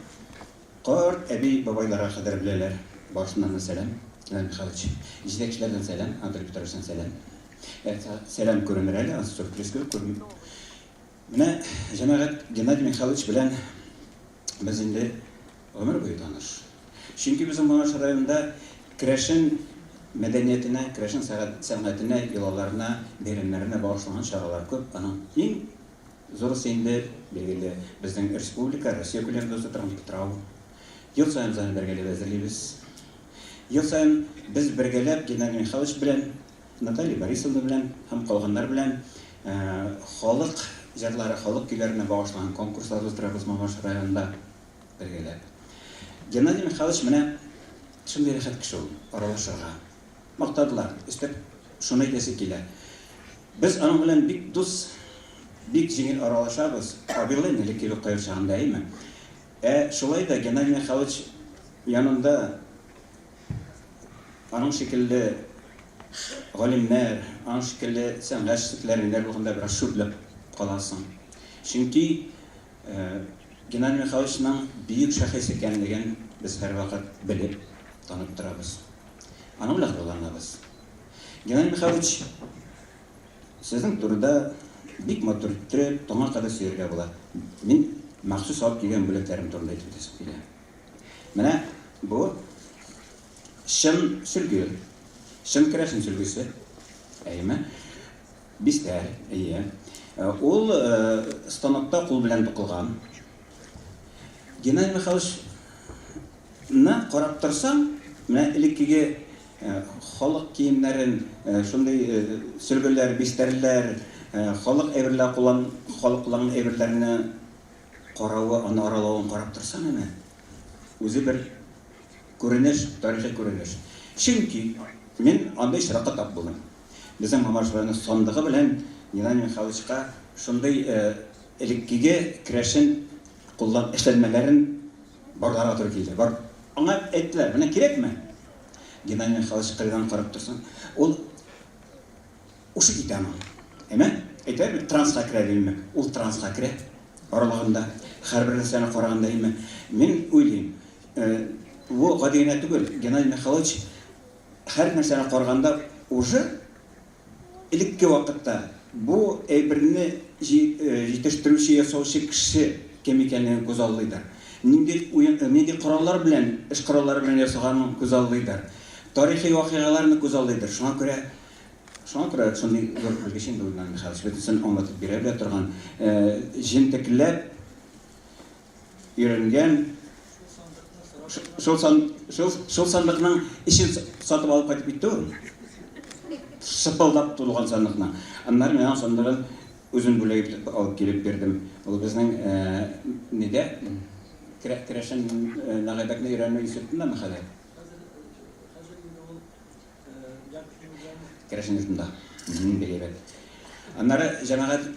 карт әби, бабайларга кадәр беләләр. Барысыннан да сәлам, Геннадий Михайлович. Җитәкчеләрдән сәлам, Анатолий Петровичтан сәлам. Сәлам күренер әле, ансы сюрприз кебек күренми. Менә, җәмәгать, Геннадий Михайлович белән без инде гомер буе таныш. Чөнки безнең Мамадыш районында керәшен мәдәниятенә, керәшен сәнгатенә, йолаларына, бәйрәмнәренә багышланган чаралар күп. Аның иң зурысы инде, билгеле, безнең республика, Россия күләмендә уза торган Питрау. Ел саен без аны бергәләп әзерлибез. Ел саен без бергәләп Геннадий Михайлович белән, Наталья Борисовна белән һәм калганнар белән халык җырлары, халык көйләренә багышланган конкурслар уздырабыз Мамадыш районында бергәләп. Геннадий Михайлович менә шундый рәхәт кеше ул, аралашырга. Мактадылар, өстәп шуны әйтәсе килә. Без аның белән бик дус, бик җиңел аралашабыз, абыйлы-энеле кебек кайбер чагында, әйеме? Ә шулай да Геннадий Михайлович янында аның шикелле галимнәр, аның шикелле сәнгать эшлекләреннәр булганда бераз шүрләп каласың. Чөнки Геннадий Михайловичның бөек шәхес икәнлеген без һәрвакыт белеп, танып торабыз. Аның белән горурланабыз. Геннадий Михайлович, сезнең турыда бик матур иттереп, таңга кадәр сөйләргә була. Мин махсус алып килгән бүләкләрем турында әйтеп үтәсем килә. Менә бу чын сөлге. Чын керәшен сөлгесе. Әйеме? Бистәр, әйе. Ул станокта кул белән тукылган. Геннадий Михайловичны карап торсаң, менә элеккеге халык киемнәрен, шундый сөлгеләр, бистәрләр, халык әйберләр куллан, халык кулланган әйберләрне каравы, аны аралавын карап торсаң әнә, үзе бер күренеш, тарихи күренеш. Чөнки мин андый очракка тап булдым. Безнең Мамадыш районы сандыгы белән Геннадий Михайловичка шундый элеккеге керәшен куллан эшләнмәләрен барларга туры килде. Бар, аңа әйттеләр, менә кирәкме? Геннадий Михайлович кырыйдан карап торсын. Ул ушы китә аның. Әмма әйтәләр бит, транска керә димме? Ул транска керә. Аралыгында һәрбер нәрсәне караганда име. Мин уйлыйм, бу гади генә түгел. Геннадий Михайлович һәр нәрсәне караганда уже элекке вакытта бу әйберне җитештерүче, ясаучы кеше кем икәнлеген күзаллыйдыр. Нинди уен, нинди кораллар белән, эш кораллары белән ясаганын күзаллыйдыр. Тарихи вакыйгаларны күзаллыйдыр. Шуңа күрә, шуңа күрә шундый зур белгеч инде ул Геннадий Михайлович, бөтенесен аңлатып бирә белә торган, җентекләп Өйрәнгән. Шул сан, шул, шул сандыкның эчен сатып алып кайтып китте ул. Шыпылдап тулган сандыкны. Аннары мин аның сандыгын үзем бүләк итеп алып килеп бирдем. Ул безнең нидә? Керәшен нагайбәкне өйрәнү институтындамы хәзер? Керәшен йортында. Бик әйбәт. Аннары җәмәгать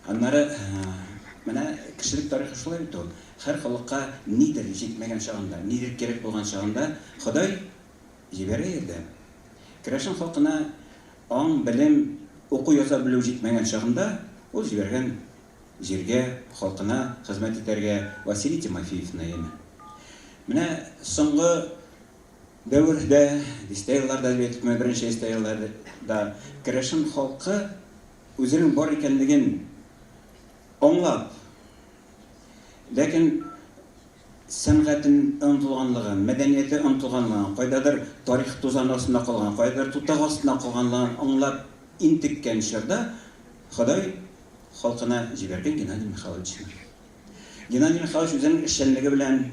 Аннары, менә кешелек тарихы шулай бит ул. Һәр халыкка нидер җитмәгән чагында, нидер кирәк булган чагында Ходай җибәрә ярдәм. Керәшен халкына аң, белем, уку яза белү җитмәгән чагында, ул җибәргән җиргә, халкына хезмәт итәргә Василий Тимофеевны, әйеме? Менә соңгы дәвердә, дистә елларда дип әйтикме, берничә дистә елларда керәшен халкы үзенең бар икәнлеген аңлап, ләкин сәнгатен онытылганлыгын, мәдәнияте онытылганлыгын, кайдадыр тарих тузаны астында калган, кайдадыр тутак астында калганлыгын аңлап интеккән чорда Ходай халкына җибәргән Геннадий Михайловичны. Геннадий Михайлович үзенең эшчәнлеге белән,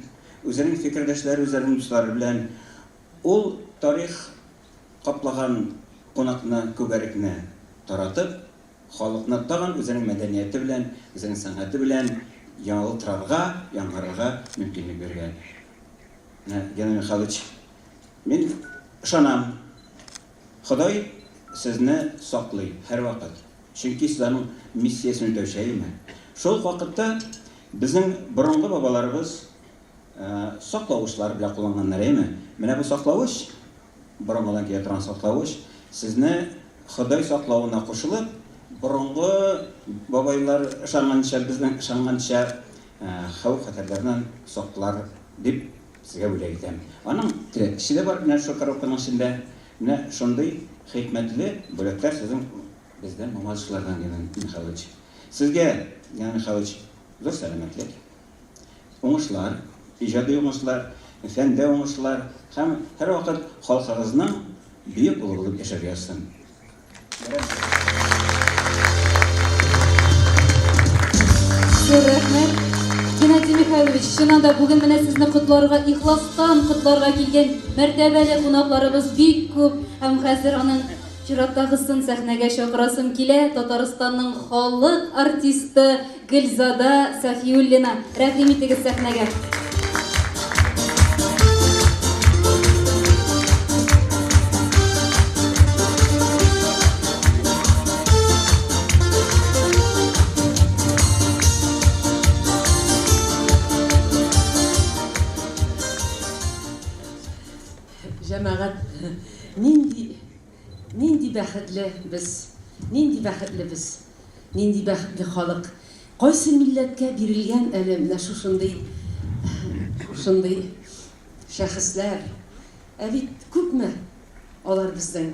үзенең фикердәшләре, үзенең дуслары белән ул тарих каплаган кунакны, күгәрекне. таратып, халыкны тагын үзенең мәдәнияте белән, үзенең сәнгате белән ялтырарга, яңгырарга мөмкинлек биргән. Менә, Геннадий Михайлович, мин ышанам, Ходай сезне саклый һәрвакыт. Чөнки сез аның миссиясен үтәүче, әйеме? Шул ук вакытта безнең борынгы бабаларыбыз саклавычлар белән кулланганнар, әйеме? Менә бу саклавыч, борынгыдан килә торган саклавыч, сезне Ходай саклавына кушылып, борынгы бабайлар ышанганча, безнең ышанганча, хәвеф-хәтәрләрдән саклар дип сезгә бүләк итәм. Аның терәкче дә бар менә шул коробканың эчендә. Менә шундый хикмәтле бүләкләр сезнең бездән, мамадышлардан, Геннадий Михайлович. Сезгә, Геннадий Михайлович, зур сәламәтлек, уңышлар, иҗади уңышлар, фәндә уңышлар һәм һәрвакыт халкыгызның бөек улы булып яшәргә язсын. Зур рәхмәт. Геннадий Михайлович, чыннан да бүген менә сезне котларга, ихластан котларга килгән мәртәбәле кунакларыбыз бик күп. Һәм хәзер аның чираттагысын сәхнәгә чакырасым килә, Татарстанның халык артисты Гөлзада Сафиуллина. Рәхим итегез сәхнәгә. Җәмәгать, нинди, нинди бәхетле без, нинди бәхетле без. Нинди бәхетле халык! Кайсы милләткә бирелгән әле менә шушындый, шушындый шәхесләр? Ә бит күпме алар безнең.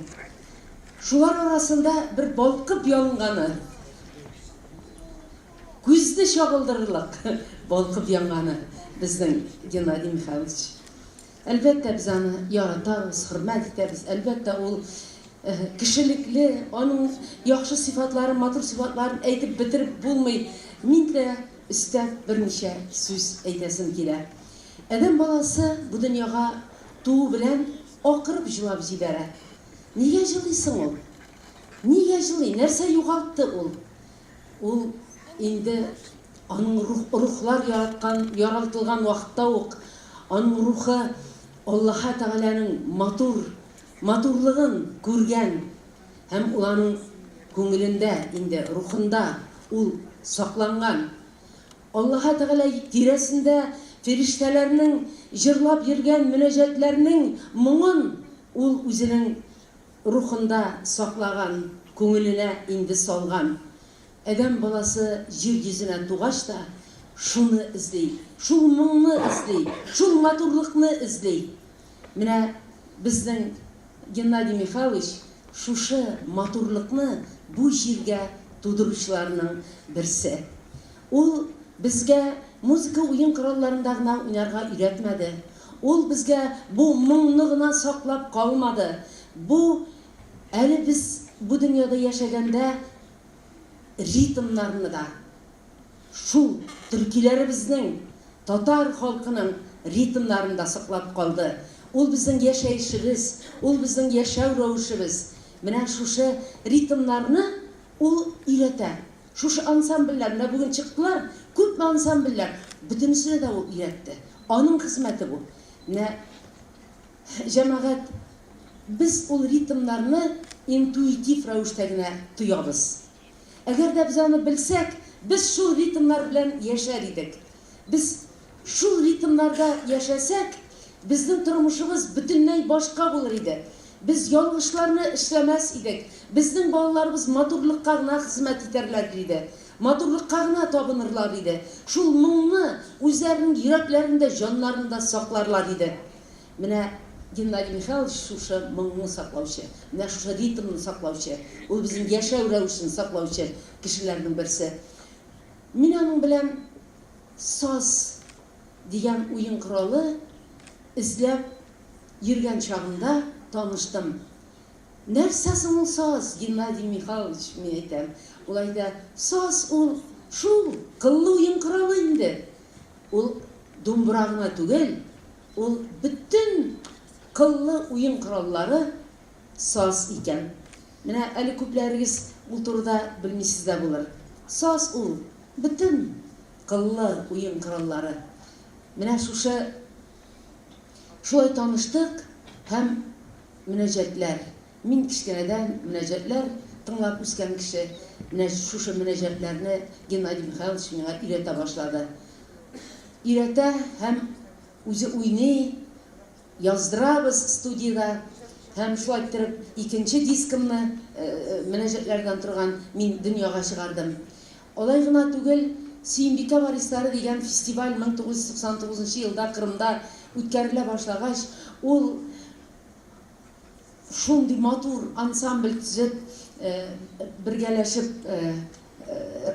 Шулар арасында бер балкып янганы, күзне чагылдырырлык балкып янганы безнең Геннадий Михайлович. Әлбәттә, без аны яратабыз, хөрмәт итәбез. Әлбәттә, ул кешелекле, аның яхшы сыйфатларын, матур сыйфатларын әйтеп бетереп булмый. Мин дә өстәп берничә сүз әйтәсем килә. Адәм баласы бу дөньяга туу белән акырып җылап җибәрә. Нигә җылый соң ул? Нигә җылый? Нәрсә югалтты ул? Ул инде аның рух, рухлар яраткан, яралтылган вакытта ук аның рухы Аллаһы Тәгаләнең матур, матурлыгын күргән һәм ул аның күңелендә инде, рухында ул сакланган. Аллаһы Тәгалә тирәсендә фирештәләрнең җырлап йөргән мөнәҗәтләрнең моңын ул үзенең Рухында саклаган, күңеленә инде салган. Адәм баласы җир йөзенә тугач та шуны эзли, шул моңны эзли, шул матурлыкны эзли. Менә безнең Геннадий Михайлович шушы матурлыкны бу җиргә тудыручыларның берсе. Ул безгә музыка уен коралларында гына уйнарга өйрәтмәде. Ул безгә бу моңны гына саклап калмады. Бу әле без бу дөньяда яшәгәндә ритмнарны да, шул төркиләребезнең, татар халкының ритмнарын да саклап калды. Ул безнең яшәешебез, ул безнең яшәү рәвешебез. Менә шушы ритмнарны ул өйрәтә. Шушы ансамбльләр, менә бүген чыктылар, күпме ансамбльләр, бөтенесенә дә ул өйрәтте. Аның хезмәте бу. Менә, җәмәгать, без ул ритмнарны интуитив рәвештә генә тоябыз. Әгәр дә без аны белсәк, без шул ритмнар белән яшәр идек. Без шул ритмнарда яшәсәк, безнең тормышыбыз бөтенләй башка булыр иде. Без ялгышларны эшләмәс идек. Безнең балаларыбыз матурлыкка гына хезмәт итәрләр иде. Матурлыкка гына табынырлар иде. Шул моңны үзләренең йөрәкләрендә, җаннарында сакларлар иде. Менә Геннадий Михайлович шушы моңны саклаучы, менә шушы ритмны саклаучы, ул безнең яшәү рәвешен саклаучы кешеләрнең берсе. Мин аның белән саз дигән уен коралы эзләп йөргән чагымда таныштым. Нәрсә соң ул саз, Геннадий Михайлович, мин әйтәм. Ул әйтә, саз ул шул, кыллы уен коралы инде. Ул думбра гына түгел, ул бөтен кыллы уен кораллары саз икән. Менә әле күпләрегез Ул турыда белмисез дә булыр. Саз ул, бөтен кыллы уен кораллары. Менә шушы шулай таныштык һәм мөнәҗәтләр. Мин кечкенәдән мөнәҗәтләр тыңлап үскән кеше. Менә шушы мөнәҗәтләрне Геннадий Михайлович миңа өйрәтә башлады. Өйрәтә һәм үзе уйный, яздырабыз студиядә. Һәм шулай иттереп икенче дискымны мөнәҗәтләрдән торган мин дөньяга чыгардым. Алай гына түгел, Сөембикә варислары дигән фестиваль 1999 нчы елда Кырымда үткәрелә башлагач, ул шундый матур ансамбль төзеп, бергәләшеп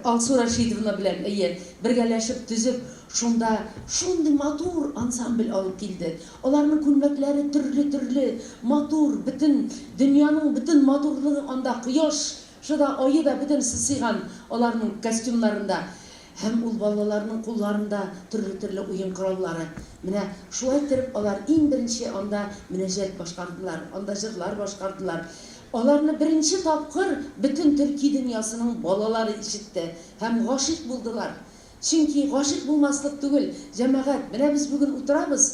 Алсу Рәшидовна белән, әйе, бергәләшеп төзеп, шунда шундый матур ансамбль алып килде. Аларның күлмәкләре төрле-төрле, матур, бөтен дөньяның бөтен матурлыгы анда, кояшы да, ае да бөтенесе сыйган аларның костюмнарында. Һәм ул балаларның кулларында төрле-төрле уен кораллары. Менә шулай иттереп алар иң беренче анда мөнәҗәт башкардылар, анда җырлар башкардылар. Аларны беренче тапкыр бөтен төрки дөньясының балалары ишетте һәм гашыйк булдылар. Чөнки гашыйк булмаслык түгел, җәмәгать, менә без бүген утырабыз,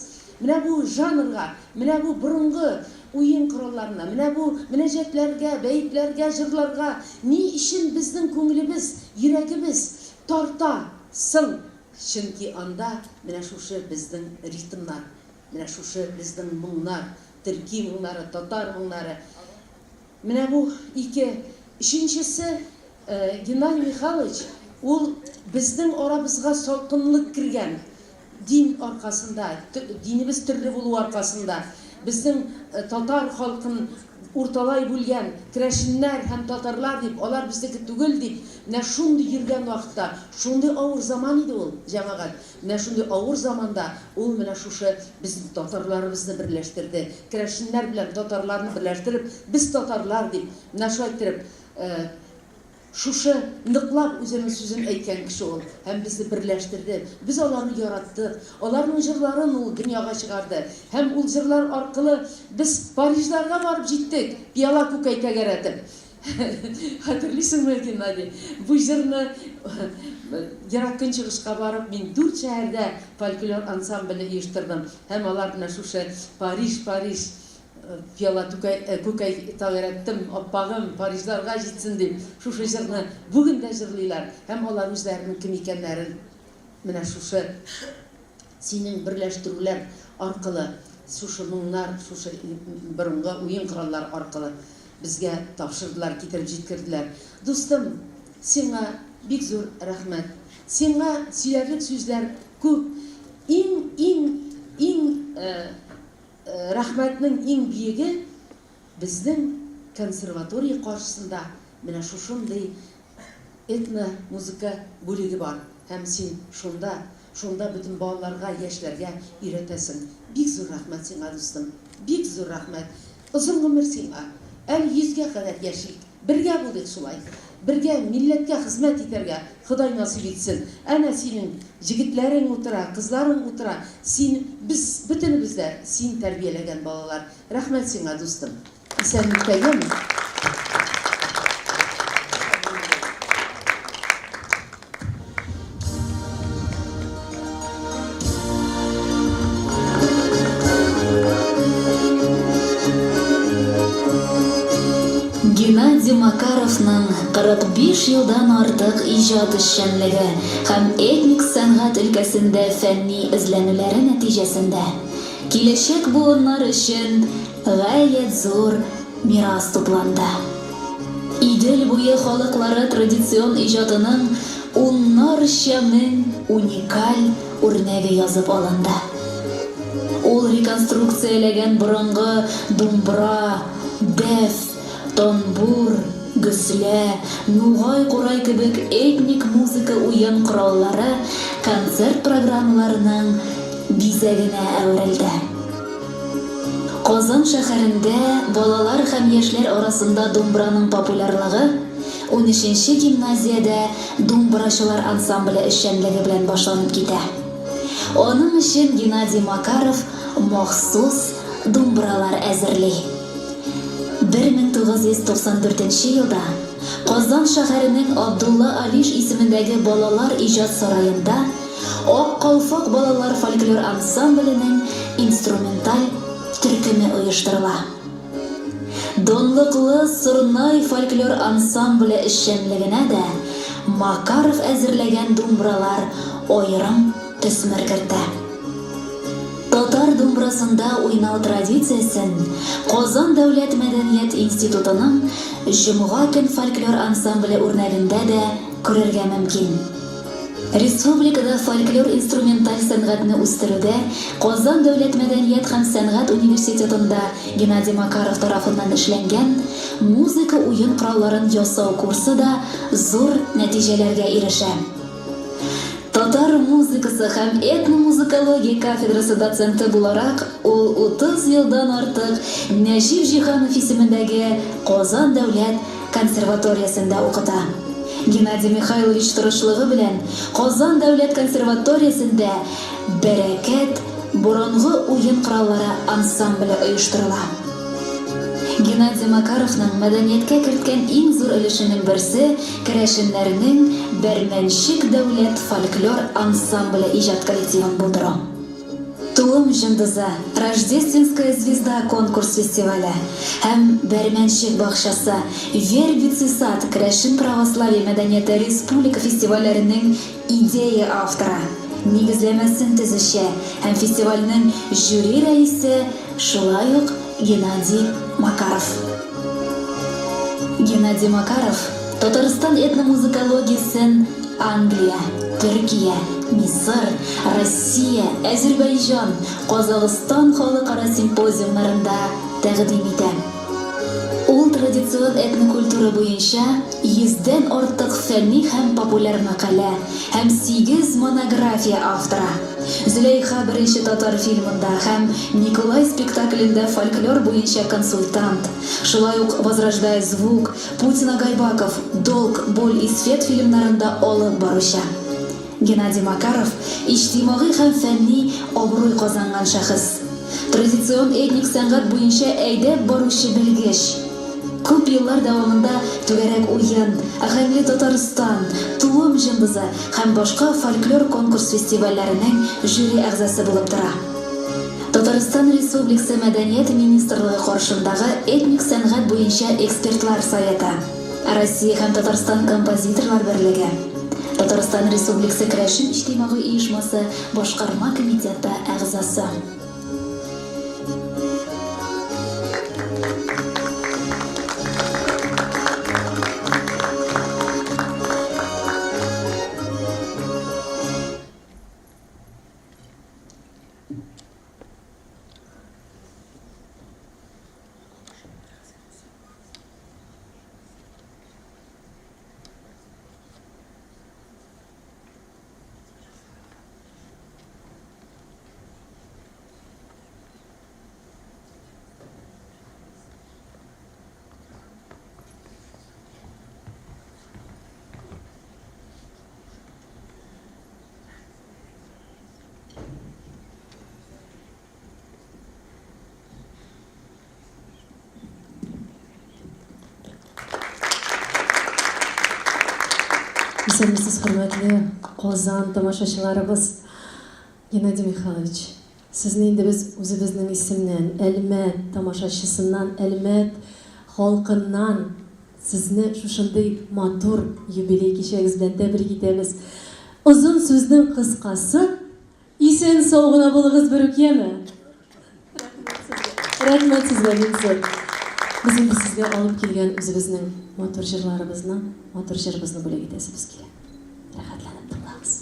менә бу жанрга, менә бу борынгы уен коралларына, менә бу мөнәҗәтләргә, бәетләргә, җырларга ни өчен безнең күңелебез, йөрәгебез тарта соң? Чөнки анда менә шушы безнең ритмнар, менә шушы безнең моңнар, төрки моңнары, татар моңнары. Менә бу ике. Өченчесе, Геннадий Михайлович, ул безнең арабызга салкынлык кергән дин аркасында, динебез төрле булу аркасында, безнең татар халкын урталай бүлгән керәшеннәр һәм татарлар дип, алар безнеке түгел дип, менә шундый йөргән вакытта, шундый авыр заман иде ул, җәмәгать, менә шундый авыр заманда ул менә шушы безнең татарларыбызны берләштерде, керәшеннәр белән татарларны берләштереп, без татарлар дип, менә шулай иттереп, Шушы ныклап үзенең сүзен әйткән кеше ул һәм безне берләштерде. Без аларны яраттык. Аларның җырларын ул дөньяга чыгарды. Һәм ул җырлар аркылы без Парижларга барып җиттек, пиала күкәй тәгәрәтеп. Хәтерлисеңме, Геннадий, бу җырны Ерак Көнчыгышка барып, мин дүрт шәһәрдә фольклор ансамбле оештырдым. Һәм алар менә шушы Париж, Париж, Пыяла түкәй, күкәй тәгәрәттем, аппагым, Парижларга җитсен дип, шушы җырны бүген дә җырлыйлар һәм алар үзләренең кем икәннәрен менә шушы синең берләштерүләр аркылы, шушы моңнар, шушы борынгы уен кораллары аркылы безгә тапшырдылар, китереп җиткерделәр. Дустым, сиңа бик зур рәхмәт. Сиңа сөйләрлек сүзләр күп. Иң, иң, иң Рәхмәтнең иң биеге, безнең консерватория каршысында менә шушындый этно-музыка бүлеге бар һәм син шунда, шунда бөтен балаларга, яшьләргә өйрәтәсең. Бик зур рәхмәт сиңа, дустым, бик зур рәхмәт. Озын гомер сиңа. Әле йөзгә кадәр яшик. Бергә булыйк шулай. Бергә милләткә хезмәт итәргә Ходай насыйп итсен. Әнә синең җегетләрең утыра, кызларың утыра. Син, без бөтенебез дә син тәрбияләгән балалар. Рәхмәт сиңа, дустым. Исәнлектә, яме. Геннадий Макаровның 45 елдан артык иҗат эшчәнлеге һәм этник сәнгать өлкәсендә фәнни эзләнүләре нәтиҗәсендә киләчәк буыннар өчен гаять зур мирас тупланды. Идел буе халыклары традицион иҗатының уннарча мең уникаль үрнәге язып алынды. Ул реконструкцияләгән борынгы думбра, дәф, танбур, гөслә, нугай курай кебек этник музыка уен кораллары концерт программаларының бизәгенә әверелде. Казан шәһәрендә балалар һәм яшьләр арасында думбраның популярлыгы унөченче гимназиядә думбрачылар ансамбле эшчәнлеге белән башланып китә. Аның өчен Геннадий Макаров махсус думбралар әзерли. 1994 елда. Казан шәһәренең Абдулла Алиш исемендәге Балалар иҗат сараенда Ак калфак балалар фольклор ансамбленең инструменталь төркеме оештырыла. Данлыклы Сорнай фольклор ансамбле эшчәнлегенә дә Макаров әзерләгән думбралар аерым төсмер кертә. Татар думбрасында уйнау традициясен Казан дәүләт мәдәният институтының Җомга көн фольклор ансамбле үрнәгендә дә күрергә мөмкин. Республикада фольклор-инструменталь сәнгатьне үстерүдә Казан дәүләт мәдәният һәм сәнгать университетында Геннадий Макаров тарафыннан эшләнгән музыка уен коралларын ясау курсы да зур нәтиҗәләргә ирешә. Татар музыкасы һәм этномузыкология кафедрасы доценты буларак, ул 30 елдан артык Нәҗип Җиһанов исемендәге Казан дәүләт консерваториясендә укыта. Геннадий Михайлович тырышлыгы белән Казан дәүләт консерваториясендә Бәрәкәт борынгы уен кораллары ансамбле оештырыла. Геннадий Макаровның мәдәнияткә керткән иң зур өлешенең берсе, керәшеннәрнең Бәрмәнчек дәүләт фольклор ансамбле иҗат коллективын булдыру. Туым җондызы, Рождественская звезда конкурс-фестивале һәм Бәрмәнчек бакчасы, Вербицый сад керәшен православие мәдәнияте республика фестивальләренең идея авторы, нигезләмәсен төзүче һәм фестивальнең жюри рәисе шулай ук Геннадий Макаров. Геннадий Макаров Татарстан этномузыкологиясен Англия, Төркия, Мисыр, Россия, Әзербәйҗан, Казагыстан халыкара симпозиумнарында тәкъдим итә. Ул традицион этнокультура буенча йөздән артык фәнни һәм популяр мәкалә һәм сигез монография авторы. Зөләйха беренче татар фильмында һәм Микулай спектаклендә фольклор буенча консультант, шулай ук Возрождая звук, Путь нагайбаков, Долг, боль и свет фильмнарында алып баручы. Геннадий Макаров, иҗтимагый һәм фәнни абруй казанган шәхес. Традицион этник сәнгать буенча әйдәп баручы белгеч. Күп еллар дәвамында Түгәрәк уен, Гамьле Татарстан, Туым җондызы һәм башка фольклор конкурс-фестивальләренең жюри әгъзасы булып тора. Татарстан Республиксы Мәдәният министрлыгы каршындагы этник сәнгать буенча экспертлар советы, Россия һәм Татарстан Композиторлар берлеге, Татарстан Республиксы Керәшен иҗтимагый оешмасы башкарма комитеты әгъзасы. Исәнмесез, хөрмәтле Казан тамашачыларыбыз. Геннадий Михайлович, сезне инде без үзебезнең исемнән, Әлмәт тамашачысыннан, Әлмәт халкыннан сезне шушындый матур юбилей кичәгез белән тәбрик итәбез. Озын сүзнең кыскасы, исән-сау гына булыгыз берүк, яме? Рәхмәт сезгә, бик зур. Без инде сезгә алып килгән үзебезнең матур җырларыбызны, матур җырыбызны бүләк итәсебез килә. Рәхәтләнеп тыңлагыз.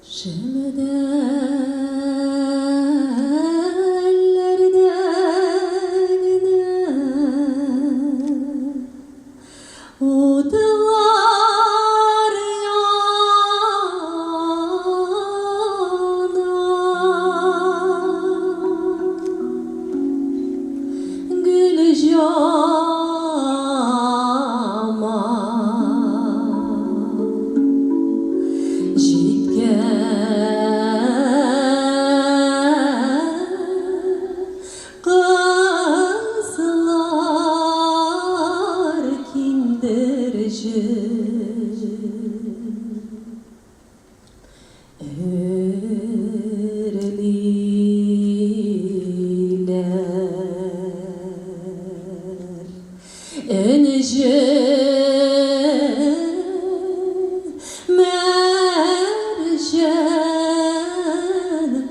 Шәмәдәннәрдә генә утлар яна. Гөлҗамал Җиткән кызлар киндерҗе Эрлиләр. Энҗе мәрҗән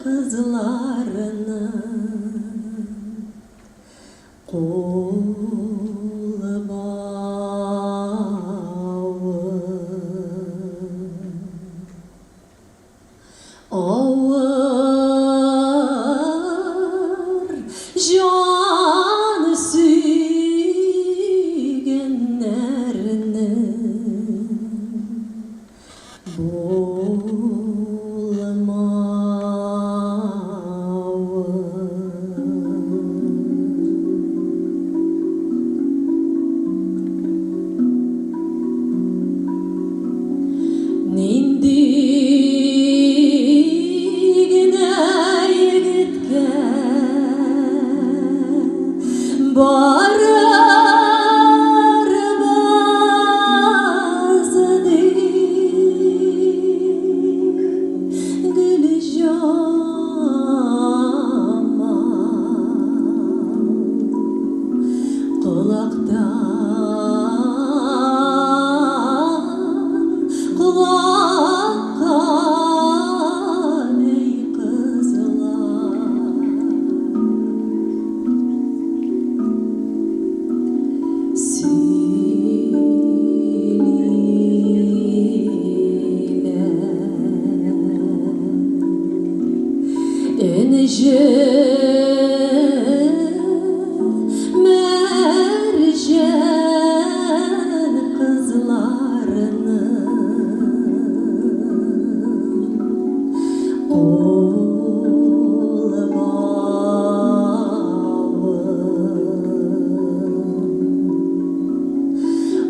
кызларның кул бавы. Авыр җан сөйгәннәрнең булмавы. Нинди генә егеткә барырбыз ди, Гөлҗамал, колактан колакка, әй кызлар. Сөйлиләр. Энҗе мәрҗән кызларның кул бавы.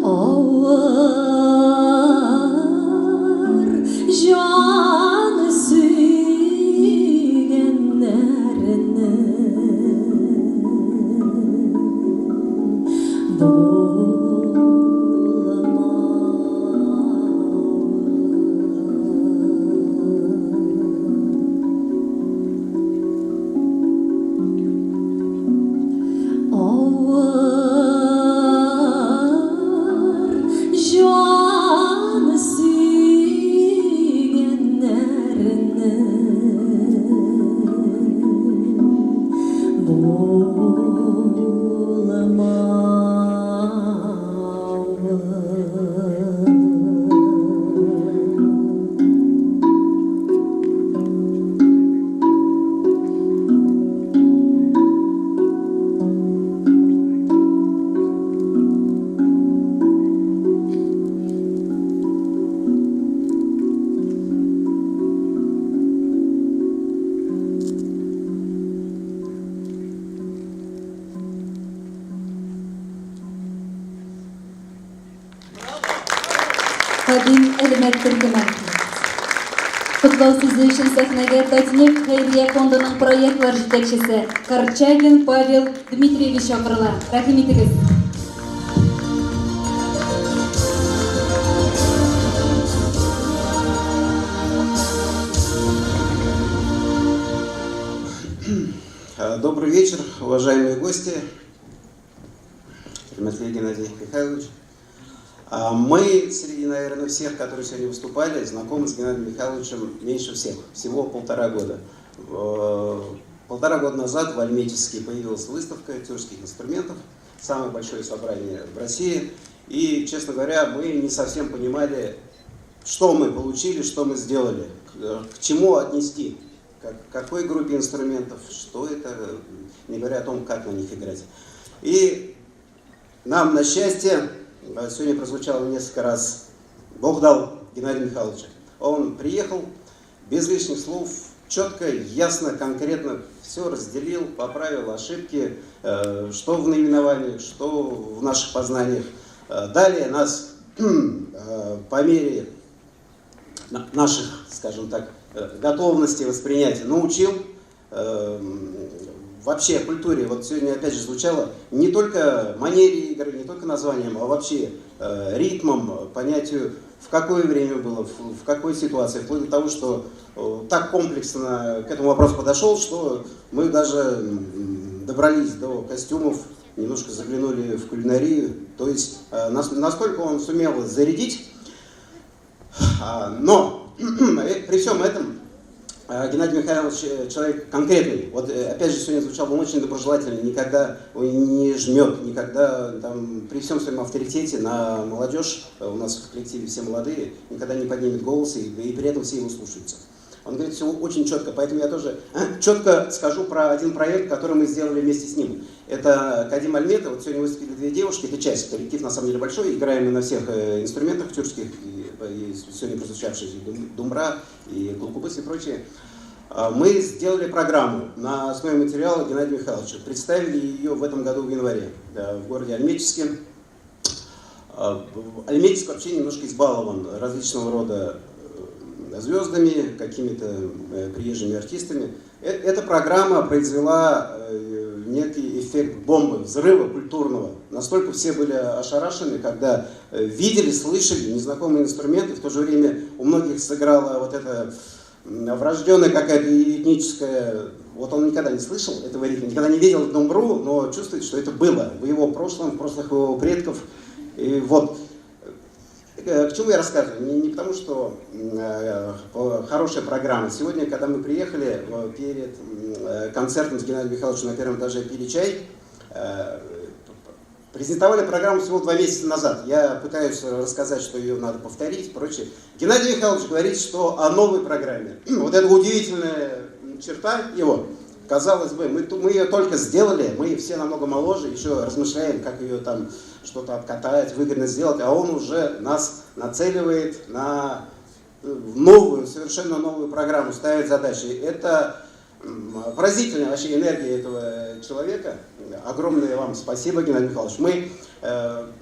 Авыр җан сөйгәннәрнең Авыр җан сөйгәннәрнең булмавы. Кадим Әлмәт төркеме. Котлау сүзе өчен сәхнәгә Татнефть хәйрия фондының проектлар җитәкчесе Корчагин Павел Дмитриевич чакырыла. Рәхим итегез. Добрый вечер, уважаемые гости. Хөрмәтле Геннадий Михайлович. Мы среди, наверное, всех, которые сегодня выступали, знакомы с Геннадием Михайловичем меньше всех, всего 1,5 года. 1,5 года назад в Альметьевске появилась выставка тюркских инструментов, самое большое собрание в России. И, честно говоря, мы не совсем понимали, Что мы получили, что мы сделали, к чему отнести, к какой группе инструментов, что это, не говоря о том, как на них играть. И нам, на счастье, сегодня прозвучало несколько раз, Бог дал Геннадия Михайловича. Он приехал без лишних слов, четко, ясно, конкретно все разделил, поправил ошибки, что в наименованиях, что в наших познаниях. Далее нас по мере наших, скажем так, готовности воспринятия научил вообще культуре. Вот сегодня опять же звучало не только манере игры, не только названием, а вообще ритмом, понятию, в какое время было, в какой ситуации, вплоть до того, что так комплексно к этому вопросу подошел, что мы даже добрались до костюмов, немножко заглянули в кулинарию. То есть настолько он сумел зарядить. Но при всем этом Геннадий Михайлович человек конкретный. Вот опять же сегодня звучал, он очень доброжелательный, никогда не жмет, никогда там, при всем своем авторитете на молодежь, у нас в коллективе все молодые, никогда не поднимет голос, и при этом все его слушаются. Он говорит все очень четко, поэтому я тоже четко скажу про один проект, который мы сделали вместе с ним. Это Кадим Альмета, вот сегодня выступили две девушки, это часть, коллектив на самом деле большой, играем мы на всех инструментах тюркских, и сегодня прозвучавшие думбра, и кулкубыс и прочее. Мы сделали программу на основе материала Геннадия Михайловича, представили ее в этом году в январе в городе Альметьевске. Альметьевск вообще немножко избалован различного рода звездами, какими-то приезжими артистами. Эта программа произвела некий эффект бомбы, взрыва культурного. Настолько все были ошарашены, когда видели, слышали незнакомые инструменты. В то же время у многих сыграла вот эта врожденная какая-то этническая... Вот он никогда не слышал этого ритма, никогда не видел думбру, но чувствует, что это было в его прошлом, в прошлых его предков. И вот. К чему я рассказываю? Не потому, что хорошая программа. Сегодня, когда мы приехали перед концертом с Геннадием Михайловичем на первом этаже пили чай, презентовали программу всего 2 месяца назад. Я пытаюсь рассказать, что ее надо повторить и прочее. Геннадий Михайлович говорит, что о новой программе. Вот эта удивительная черта его. Казалось бы, мы ее только сделали, мы все намного моложе, еще размышляем, как ее там что-то обкатать, выгодно сделать, а он уже нас нацеливает на новую, совершенно новую программу, ставит задачи. Это поразительная вообще энергия этого человека. Огромное вам спасибо, Геннадий Михайлович. Мы,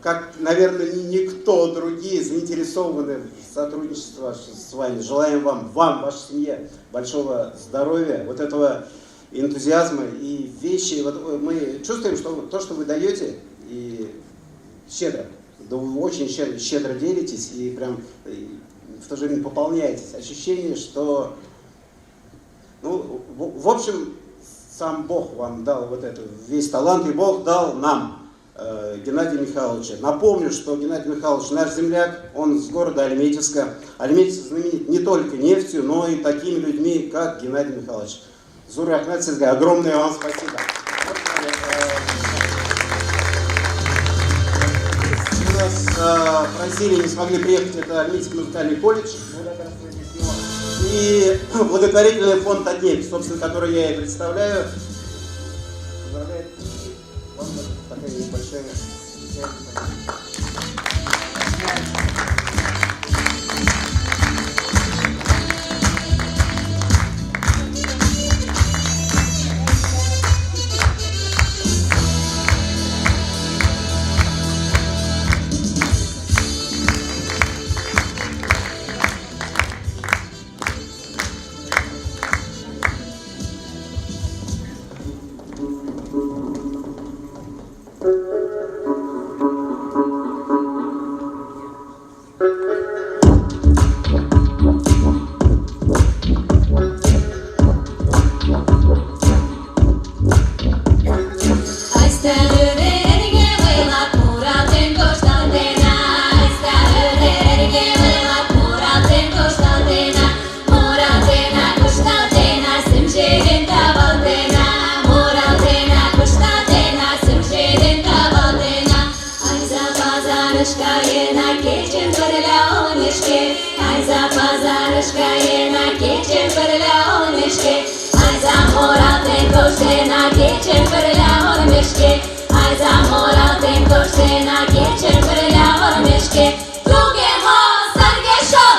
как, наверное, никто другие, заинтересованы в сотрудничестве с вами. Желаем вам, вашей семье большого здоровья, вот этого энтузиазма и вещи. Вот мы чувствуем, что то, что вы даете, и щедро, да вы очень щедро делитесь и прям и в то же время пополняетесь. Ощущение, что, ну, в общем, сам Бог вам дал вот это, весь талант, и Бог дал нам Геннадия Михайловича. Напомню, что Геннадий Михайлович наш земляк, он с города Альметьевска. Альметьевск знаменит не только нефтью, но и такими людьми, как Геннадий Михайлович. Зур рәхмәт сезгә, огромное вам спасибо. У нас просили, не смогли приехать, это Альметьевский музыкальный колледж и благотворительный фонд «Татнефть», собственно, который я и представляю. Поздравляет вам такая небольшая. Кечен берлә унишке. кечӹм пӹрлӓ олмешкӹ. Айза моралтен коштена кечӹм пӹрлӓ олмешкӹ. Айза моралтен коштена кечӹм пӹрлӓ олмешкӹ. Туге мо сарге шол!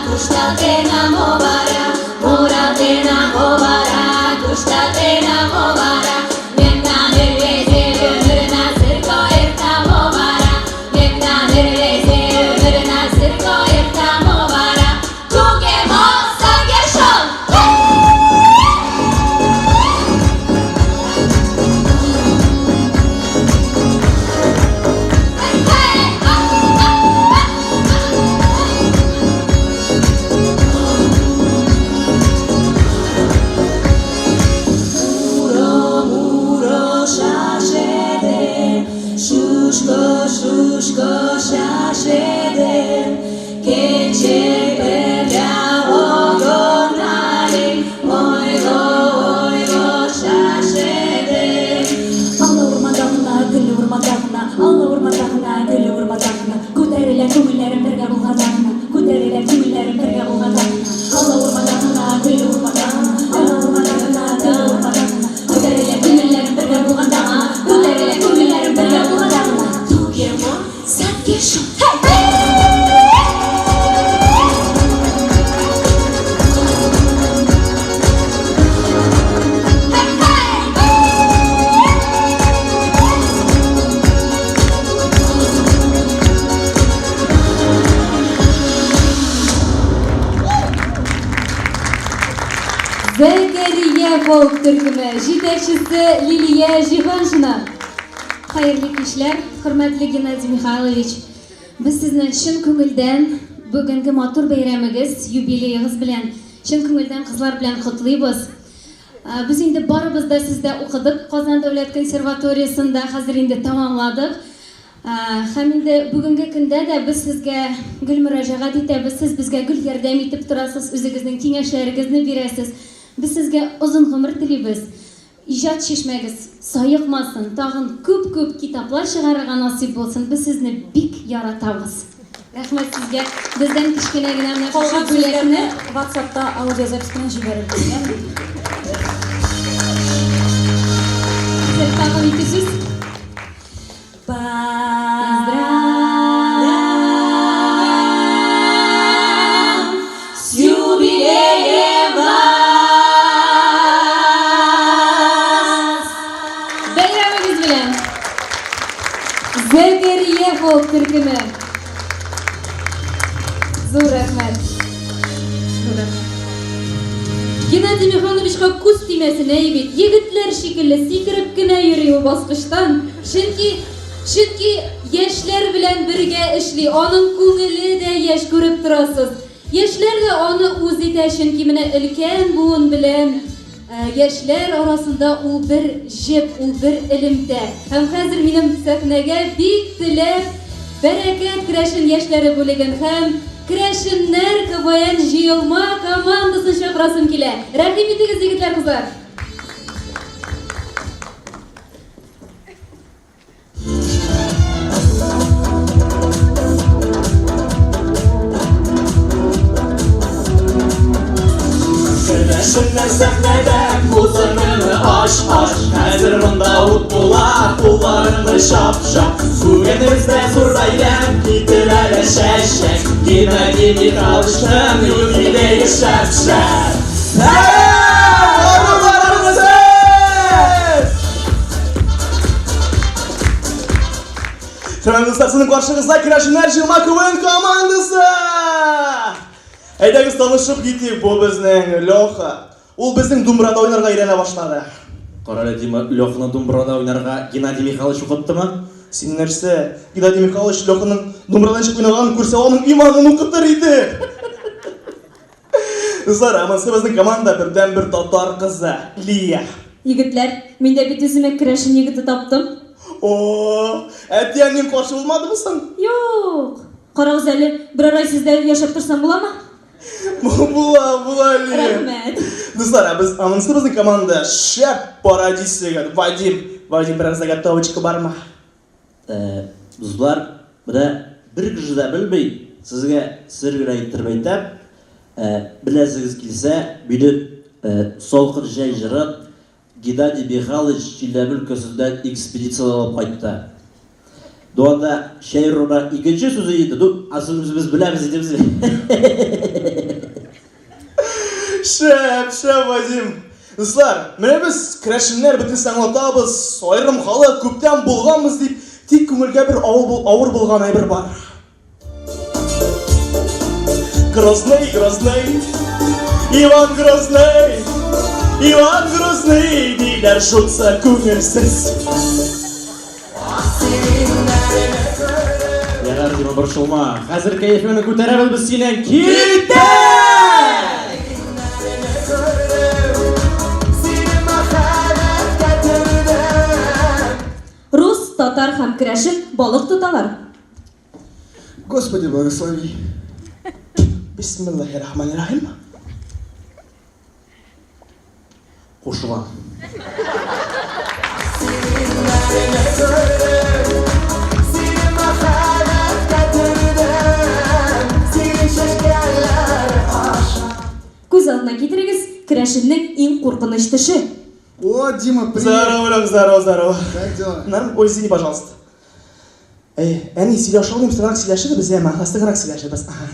Кушталтена мо вара, муралтена мо вара, кушталтена мо вара, мемнан ӹрвезӹ ӹмӹрнӓ зырко эрта мо вара, мемнан ӹрвезӹ ӹмӹрнӓ зырко эрта мо вара, туге мо сарге шол! Муро, муро, шашедем, шушко, шушко, шашедем, кече пӹрля огонали, ойло, ойло, шашедем. Алла урманда гына, гөлле урманда гына, алла урманда гына, гөлле урманда гына, күтәрелә күңелләрем бергә булганда гына, күтәрелә күңелләрем бергә булганда гына. Алла урманда гына, гөлле урманда гына, алла урманда гына, гөлле урманда гына, күтәрелә күңелләрем бергә булганда гына, күтәрелә күңелләрем бергә булганда гына. Туге мо, садге шо, хей! Зәкәрия фолк төркеме җитәкчесе Лилия Җиһаншина. Хәерле кичләр, хөрмәтле Геннадий Михайлович. Без сезне чын күңелдән бүгенге матур бәйрәмегез, юбилеегыз белән, чын күңелдән кызлар белән котлыйбыз. Без инде барыбыз да сездә укыдык Казан дәүләт консерваториясендә, хәзер инде тәмамладык. Һәм инде бүгенге көндә дә без сезгә гел мөрәҗәгать итәбез, сез безгә гел ярдәм итеп торасыз, үзегезнең киңәшләрегезне бирәсез. Без сезгә озын гомер телибез. Иҗат чишмәгез саекмасын, тагын күп-күп китаплар чыгарырга насыйп булсын. Без сезне бик яратабыз. Рәхмәт сезгә. Бездән кечкенә генә менә шушы Калган бүләкне сүзләрне WhatsAppта аудиозапись белән җибәрербез, яме? Хәзер тагын ике сүз. Поздравляем с юбилеем вас! Бәйрәмегез белән! Зәкәрия фолк төркеме. Зур рәхмәт. Зур рәхмәт. Геннадий Михайловичка күз тимәсен, әй бит, егетләр шикелле сикереп кенә йөри ул баскычтан. Чөнки, чөнки яшьләр белән бергә эшли, аның күңеле дә яшь күреп торасыз. Яшьләр дә аны үз итә, чөнки менә өлкән буын белән яшьләр арасында ул бер җеп, ул бер элемтә. Һәм хәзер минем сәхнәгә бик теләп Бәрәкәт керәшен яшьләре бүлеген һәм Керәшеннәр КВН җыелма командасын чакырасым килә. Рәхим итегез, егетләр, кызлар! Керәшеннәр сәхнәдә күзләреңне ач, ач. Хәзер монда ут була, кулларыңны чап, чап. Бүген бездә зур бәйрәм, китер әле чәчәк. Геннадий Михайловичның юбилее шәп, шәп. Сәлам! Арулармы сез? Хөрмәтле дуслар, сезнең каршыгызда Керәшеннәр җыелма КВН командасы! Әйдәгез танышып китик, бу безнең Леха. Ул безнең думбрада уйнарга өйрәнә башлады. Карале, Дима, Леханы думбрада уйнарга Геннадий Михайлович укыттымы? Син нәрсә, Геннадий Михайлович Леханың думбрада ничек уйнаганын күрсә, аның иманын укытыр иде. Дуслар, ә монысы безнең команда бердәнбер татар кызы, Лия. Егетләр, мин дә бит үземә керәшен егете таптым. О, әти-әниең каршы булмадымы соң? Юк. Карагыз әле, берәр ай сездә яшәп торсам буламы? Була, була, Лилия. Рәхмәт. Дуслар, ә без анысы безнең команда шәп пародист егет Вадим. Вадим, берәр заготовочка бармы? Э, дуслар, менә бер кеше дә белми, сезгә сер генә иттереп әйтәм. Э, беләсегез килсә, минем э, Салкын җәй җырын Геннадий Михайлович Чиләбе өлкәсеннән экспедициядән алып кайтты. Ну, анда чәй урынына икенче сүзе инде. Ну, асын үзебез беләбез инде без. Шәп, шәп, Вадим. Дуслар, менә без керәшеннәр бөтенесен аңлатабыз, аерым халык, күптән булганбыз дип, тик күңелгә бер авыр булган әйбер бар. Грозный, Грозный, Иван Грозный, Иван Грозный, диләр шунсы күңелсез. Ярар, Дима, борчылма. Хәзер кәефеңне күтәрәбез без синең. Киттек! Рус, татар һәм керәшен балык тоталар. Господи, благослови. Бисмиллахи-рахмани-рахим. Кушыла. Күз алдына китерегез, керәшеннең иң куркыныч төше. О, Дима, привет. Здорово, Лёх, здорово, здорово. Как дела? Норм? Ой, извини, пожалуйста. Әй, әни, сөйләшә алмыйм, соңрак сөйләшербез, яме, соңрак сөйләшербез. Ага.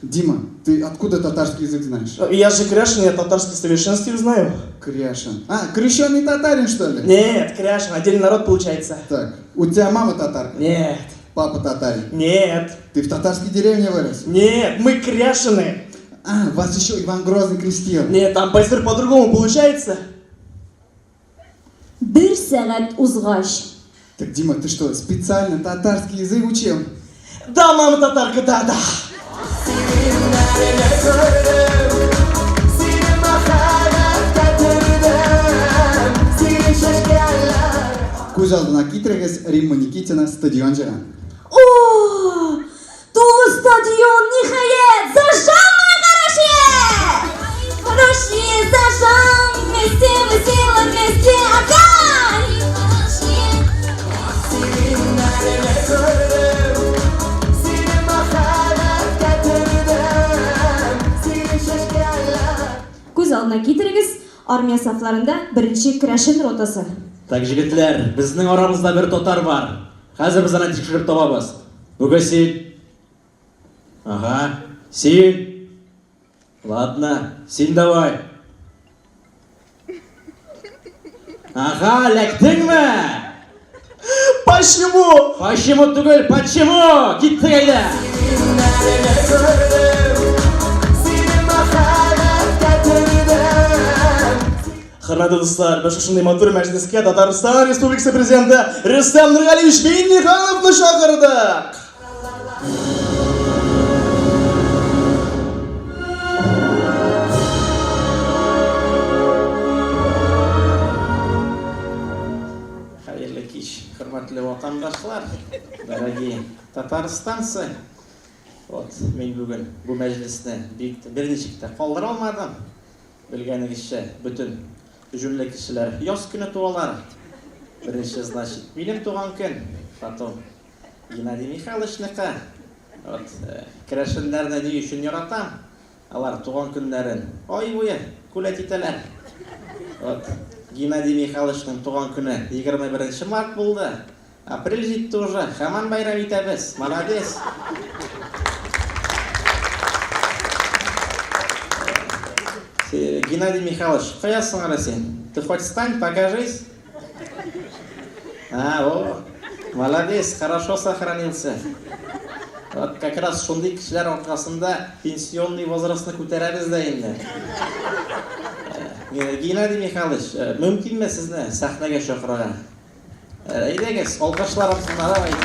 Дима, ты откуда татарский язык знаешь? Я же кряшен, я татарский в совершенстве знаю. Кряшен. А, крещеный татарин, что ли? Нет, кряшен, отдельный народ получается. Так, у тебя мама татарка? Нет. Папа татарин? Нет. Ты в татарской деревне вырос? Нет, мы кряшены. А, вас еще Иван Грозный крестил. Нет, там быстро по-другому получается. Бер сәгать узгач. Так, Дима, ты что, специально татарский язык учил? Да, мама татарка, да, да. Күз алдына китерегез, Римма Никитина стадион җыйган. О! Тулы стадион, ниһаять! Зажжем, мои хорошие! Хорошие, зажжем! Вместе мы сила, вместе огонь! Күз алдына китерегез, армия сафларында беренче керәшен ротасы. Так, җегетләр, безнең арабызда бер татар бар. Хәзер без аны тикшереп табабыз. Бүген син. Ага, син. Ладно, син давай. Ага, эләктеңме? Почему? Почему түгел, почему? Киттек әйдә. Хөрмәтле дуслар, без шушындый матур мәҗлескә Татарстан Республикасы Президенты Рөстәм Нургалиевич Миңнехановны чакырдык. Хәерле кич, хөрмәтле ватандашлар, дорогие татарстанцы. Вот, мин бүген бу мәҗлесне бик берничек тә калдыра алмадым. Белгәнегезчә, бөтен җүнле кешеләр яз көне туалар. Беренче, значит, минем туган көн, потом Геннадий Михайловичныкы. Вот, керәшеннәрне ни өчен яратам? Алар туган көннәрен ай буе гулять итәләр. Вот, Геннадий Михайловичның туган көне 21 март булды. Апрель җитте уже, һаман бәйрәм итәбез. Молодец! Геннадий Михайлович, кая соң әле син? Ты хоть встань, покажись. А, о, молодец, хорошо сохранился. Вот как раз шундый кешеләр аркасында пенсионный возрастны күтәрәбез дә инде. Геннадий Михайлович, мөмкинме сезне сәхнәгә чакырырга? Әйдәгез, алкышлар астында давайте.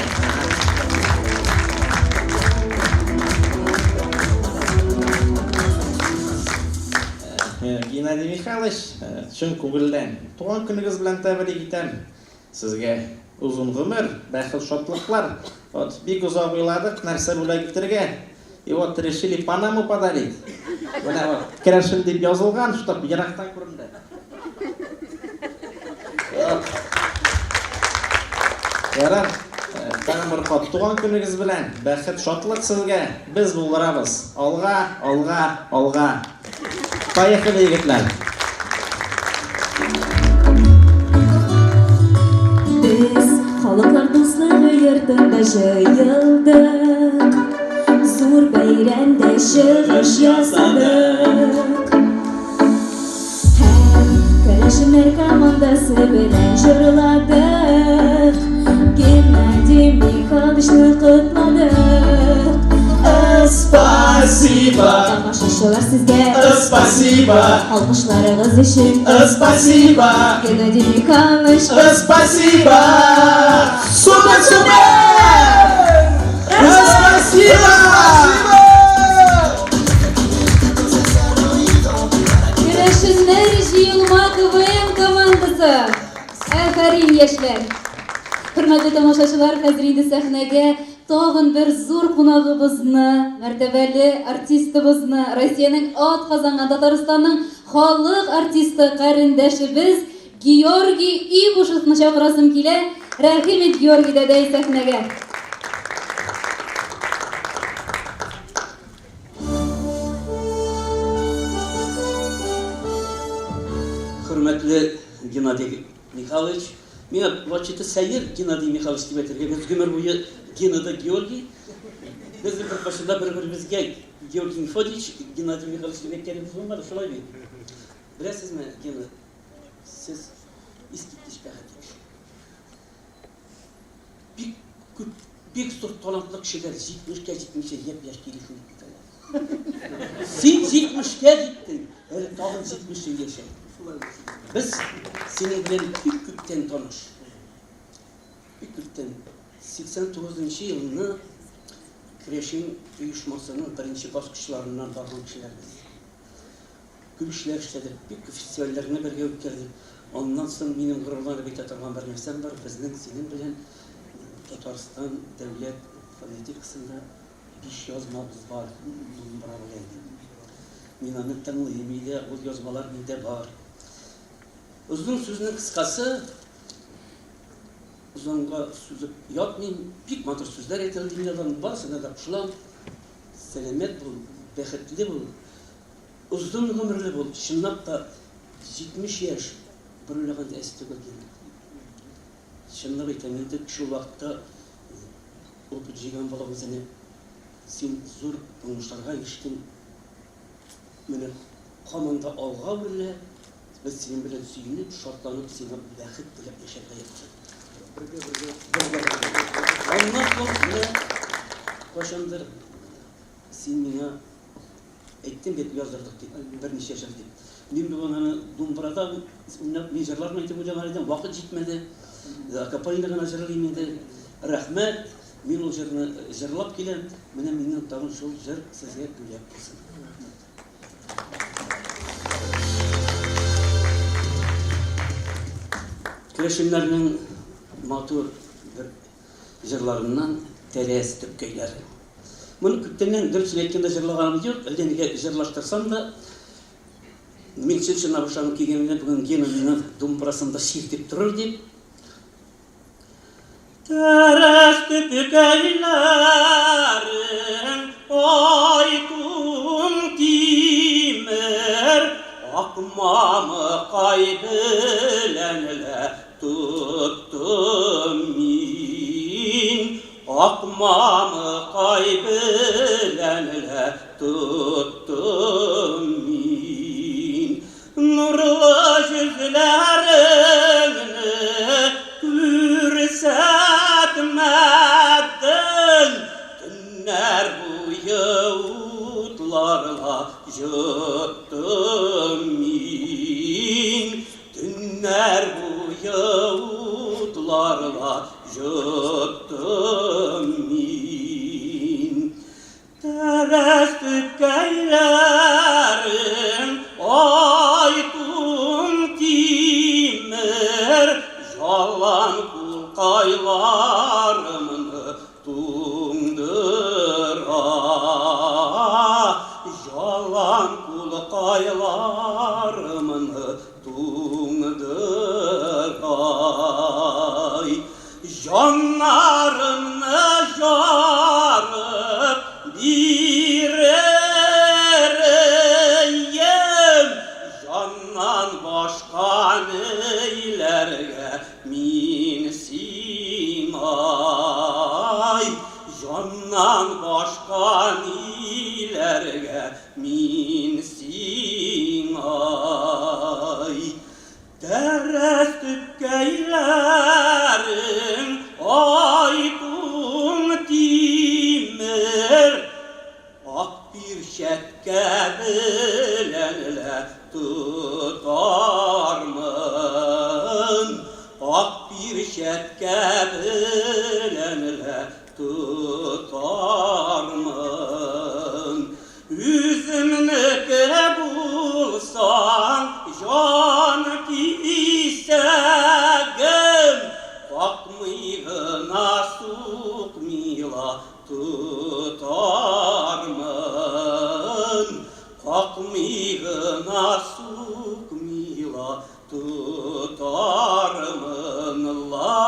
Геннадий Михайлович, чын күңелдән туган көнегез белән тәбрик итәм. Сезгә озын гомер, бәхет, шатлыклар. Вот, бик озак уйладык, нәрсә бүләк итәргә. И вот решили Панаму подарить. Менә вот, керәшен дип язылган, чтоб ерактан күренде. Ярар, тагын бер кат туган көнегез белән, бәхет, шатлык сезгә. Без булдырабыз. Алга, алга, алга. Поехали, егетләр. Без халыклар дуслыгы йортында җыелдык, зур бәйрәмдә чыгыш ясадык. Һәм керәшеннәр командасы белән җырладык, Геннадий Михайловичны котладык. Спасибо! Тамашачылар сезгә Спасибо! Алкышларыгыз өчен Спасибо! Геннадий Михайлович Спасибо! Супер, супер! Спасибо! Керәшеннәр җыелма КВН командасы. Афәрин, яшьләр! Хөрмәтле тамашачылар, хәзер инде сәхнәгә тагын бер зур кунагыбызны, мәртәбәле артистыбызны, Россиянең атказанган Татарстанның халык артисты, карендәшебез Георгий Ибушевны чакырасым килә. Рәхим ит, Георгий дәдәй, сәхнәгә. Хөрмәтле Геннадий Михайлович, миңа вообще-то сәер Геннадий Михайлович дип әйтергә. Без гомер буе Гена да Георгий. Без беркайчан да бер-беребезгә Георгий Мефодьевич, Геннадий Михайлович дип әйткәнебез булмады, шулай бит? Беләсезме, Гена, сез искиткеч бәхетле кеше. Бик күп, бик зур талантлы кешеләр 70-кә җитмичә япь-яшь килеш үлеп китәләр. Син 70-кә җиттең, әле тагын 70 ел яшә. Без синең белән бик күптән таныш. Бик күптән. 89 нчы елны Керәшен оешмасының беренче баскычларыннан барган кешеләр без. Күп эшләр эшләдек, бик күп фестивальләрне бергә үткәрдек. Аннан соң минем горурланып әйтә торган бер нәрсәм бар, безнең синең белән Татарстан дәүләт фонотекасында биш язмабыз бар, думбра белән. Мин аны тыңлыйм өйдә, ул язмалар миндә бар. Озын сүзнең кыскасы, озынга сузып ятмыйм, бик матур сүзләр әйтелде инде аларның барысына да кушылам. Сәламәт бул, бәхетле бул, озын гомерле бул. Чынлап та 70 яшь бер уйлаганда әз түгел инде. Чынлап әйтәм, инде шул вакытта опыт җыйган була үзенә. Син зур уңышларга ирештең. Менә һаман да алга үрлә. Без синең белән сөенеп, шатланып, сиңа бәхет теләп яшәргә язсын. Бергә, бергә, бергә, бергә. Аннан соң менә кайчандыр син миңа әйттең бит, яздырдык дип, берничә җыр дип. Мин бүген аны думбрада уйнап, мин җырлармын дип уйлаган идем, вакыт җитмәде. Акапельно гына җырлыйм инде. Рәхмәт, мин ул җырны җырлап киләм. Менә миннән тагын шул җыр сезгә бүләк булсын. Керәшеннәрнең матур бер җырларыннан Тәрәз төпкәйләре. Моны күптәннән дөресен әйткәндә җырлаганым юк, әллә нигә җырлаштырсам да, мин чын-чынлап ышанып килгәнемдә бүген Гена мине думбрасында чиртеп торыр дип, Тәрәз төпкәйләрең, ай туң тимер, Ак мамыкай белән лә тоттым мин. Ак мамыкай белән лә тоттым мин. Нурлы йөзләреңне күрсәтмәдең, Төннәр буе утларга җоттым мин. Төннәр буе утларга җоттым мин. Тәрәз төпкәйләрең, ай туң тимер, Ялан кулкайларымны туңдыра. Җаннарымны җарып бирер ием, Җаннан башка ниләргә мин сиңа? Җаннан башка ниләргә мин сиңа? Тәрәз төпкәйләрең ай туң тимер, Ак пирчәткә белән лә тотармын, Ак пирчәткә белән лә тотармын. Үземнеке булсаң, җан кисәгем, Какмый гына сукмый ла тотармын, Какмый гына сукмый ла тотармын ла,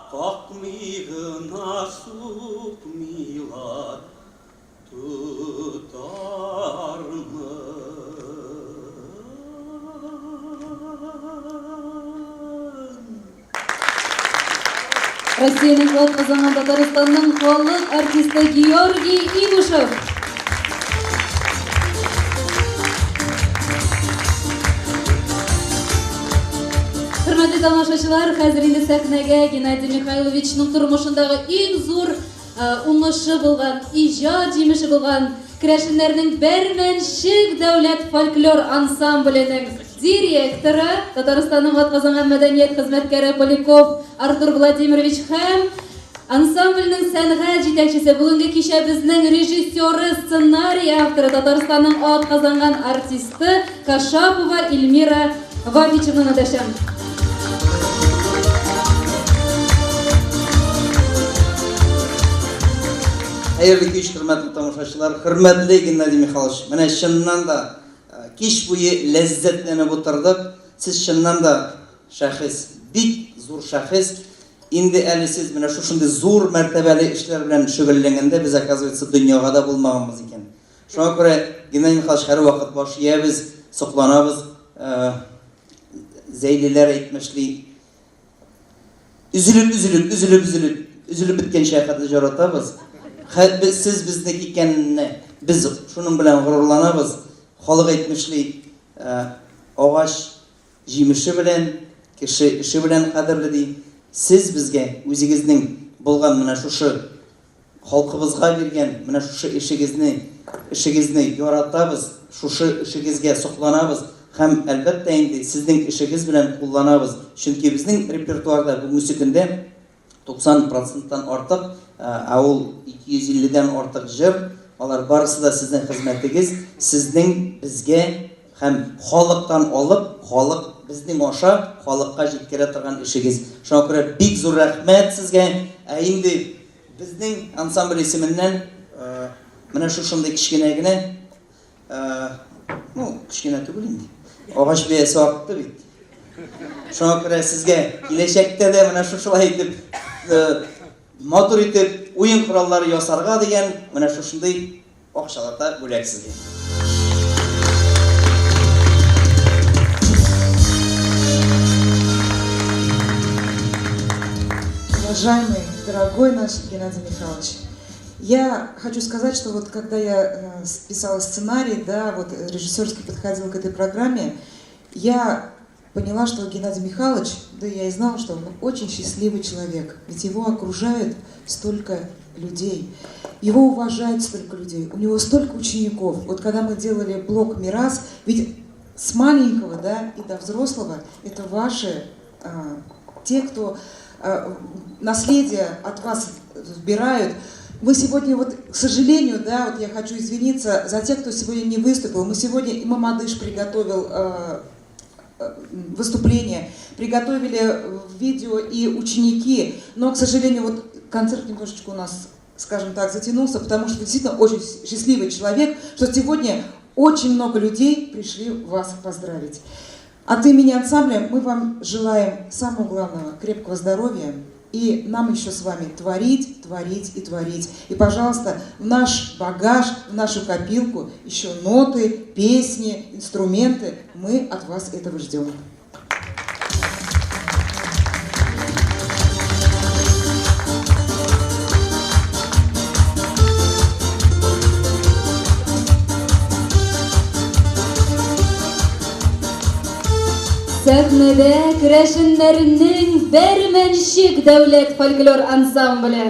Какмый гына сукмый ла Россиянең атказанган Татарстанның халык артисты Георгий Ибушев. Хөрмәтле тамашачылар, хәзер инде сәхнәгә Геннадий Михайловичның тормышындагы иң зур Уңышы булган, иҗат җимеше булган керәшеннәрнең Бәрмәнчек дәүләт фольклор ансамбленең директоры, Татарстанның атказанган мәдәният хезмәткәре Поляков Артур Владимирович һәм ансамбльнең сәнгать җитәкчесе, бүгенге кичәбезнең режиссеры, сценарий авторы, Татарстанның атказанган артисты Кашапова Эльмира Вафичевнаны дәшәм. Хәерле кич, хөрмәтле тамашачылар, хөрмәтле Геннадий Михайлович. Менә чыннан да э, кич буе ләззәтләнеп утырдык. Сез чыннан да шәхес, бик зур шәхес. Инде әле сез менә шушындый зур мәртәбәле эшләр белән шөгыльләнгәндә без, оказывается, дөньяга да булмаганбыз икән. Шуңа күрә Геннадий Михайлович һәрвакыт баш иябез, сокланабыз. Зәйлеләр әйтмешли, өзелеп, өзелеп, өзелеп, өзелеп, өзелеп беткәнчә хәтле җаратабыз. Без, сез безнеке икәнне без шуның белән горурланабыз. Халык әйтмешли, агач җимеше белән, кеше эше белән кадерле ди. Сез безгә үзегезнең булган менә шушы Халкыбызга биргән менә шушы эшегезне, эшегезне яратабыз, шушы эшегезгә сокланабыз һәм, әлбәттә инде, сезнең эшегез белән кулланабыз. Чөнки безнең репертуарда бүгенге көндә 90 проценттан артык, ә ул 250 дән артык җыр, алар барысы да сезнең хезмәтегез, сезнең безгә һәм халыктан алып, халык безнең аша халыкка җиткерә торган эшегез. Шуңа күрә бик зур рәхмәт сезгә. Ә инде Безнең ансамбль исеменнән менә шушындый кечкенә генә, ну, кечкенә түгел инде, агач бәясе артты бит. Шуңа күрә сезгә киләчәктә дә менә шушылай итеп, матур итеп уен кораллары ясарга дигән менә шушындый акчалата бүләк сезгә. Уважаемый, дорогой наш Геннадий Михайлович, я хочу сказать, что вот когда я писала сценарий, да, вот режиссерски подходила к этой программе, я поняла, что Геннадий Михайлович, да я и знала, что он очень счастливый человек, ведь его окружает столько людей, его уважают столько людей, у него столько учеников. Вот когда мы делали блок «Мирас», ведь с маленького, да, и до взрослого, это ваши, те, кто наследие от вас вбирают. Мы сегодня, вот, к сожалению, да, вот я хочу извиниться за тех, кто сегодня не выступил. Мы сегодня, и Мамадыш приготовил выступление, приготовили видео и ученики, но, к сожалению, вот концерт немножечко у нас, скажем так, затянулся, потому что действительно очень счастливый человек, что сегодня очень много людей пришли вас поздравить. От имени ансамбля мы вам желаем самого главного – крепкого здоровья, и нам еще с вами творить, творить и творить. И, пожалуйста, в наш багаж, в нашу копилку еще ноты, песни, инструменты. Мы от вас этого ждем. Сәхнәдә керәшеннәрнең Бәрмәнчек дәүләт фольклор ансамбле.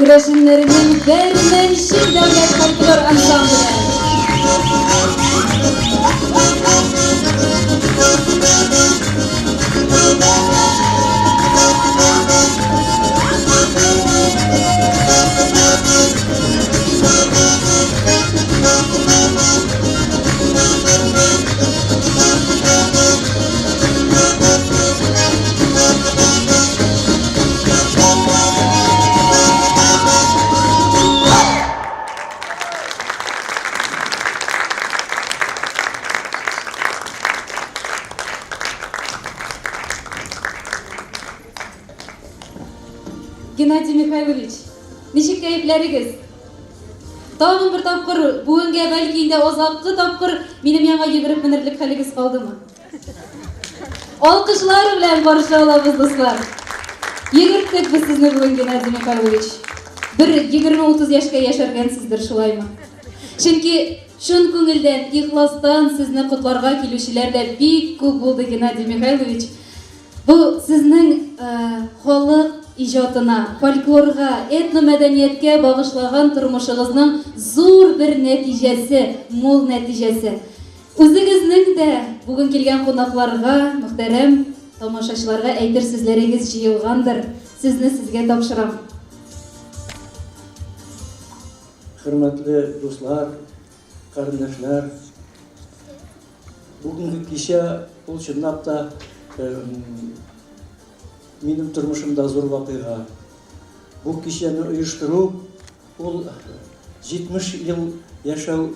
Керәшеннәрнең Бәрмәнчек дәүләт фольклор ансамбле. Геннадий Михайлович, ничек кәефләрегез? Тагын бер тапкыр, бүгенгә бәлки инде азаккы тапкыр минем янга йөгереп менерлек хәлегез калдымы? Алкышлар белән каршы алабыз, дуслар. Йөгерттек без сезне бүген, Геннадий Михайлович. Бер 20-30 яшькә яшәргәнсездер, шулаймы? Чөнки чын күңелдән, ихластан сезне котларга килүчеләр дә бик күп булды, Геннадий Михайлович. Бу сезнең халык иҗатына, фольклорга, этномәдәнияткә багышлаган тормышыгызның зур бер нәтиҗәсе, мул нәтиҗәсе. Үзегезнең дә бүген килгән кунакларга, мөхтәрәм тамашачыларга әйтер сүзләрегез җыелгандыр. Сүзне сезгә тапшырам. Хөрмәтле дуслар, карендәшләр! Бүгенге кичә ул чынлап та минем тормышымда зур вакыйга. Бу кичәне оештыру ул 70 ел яшәү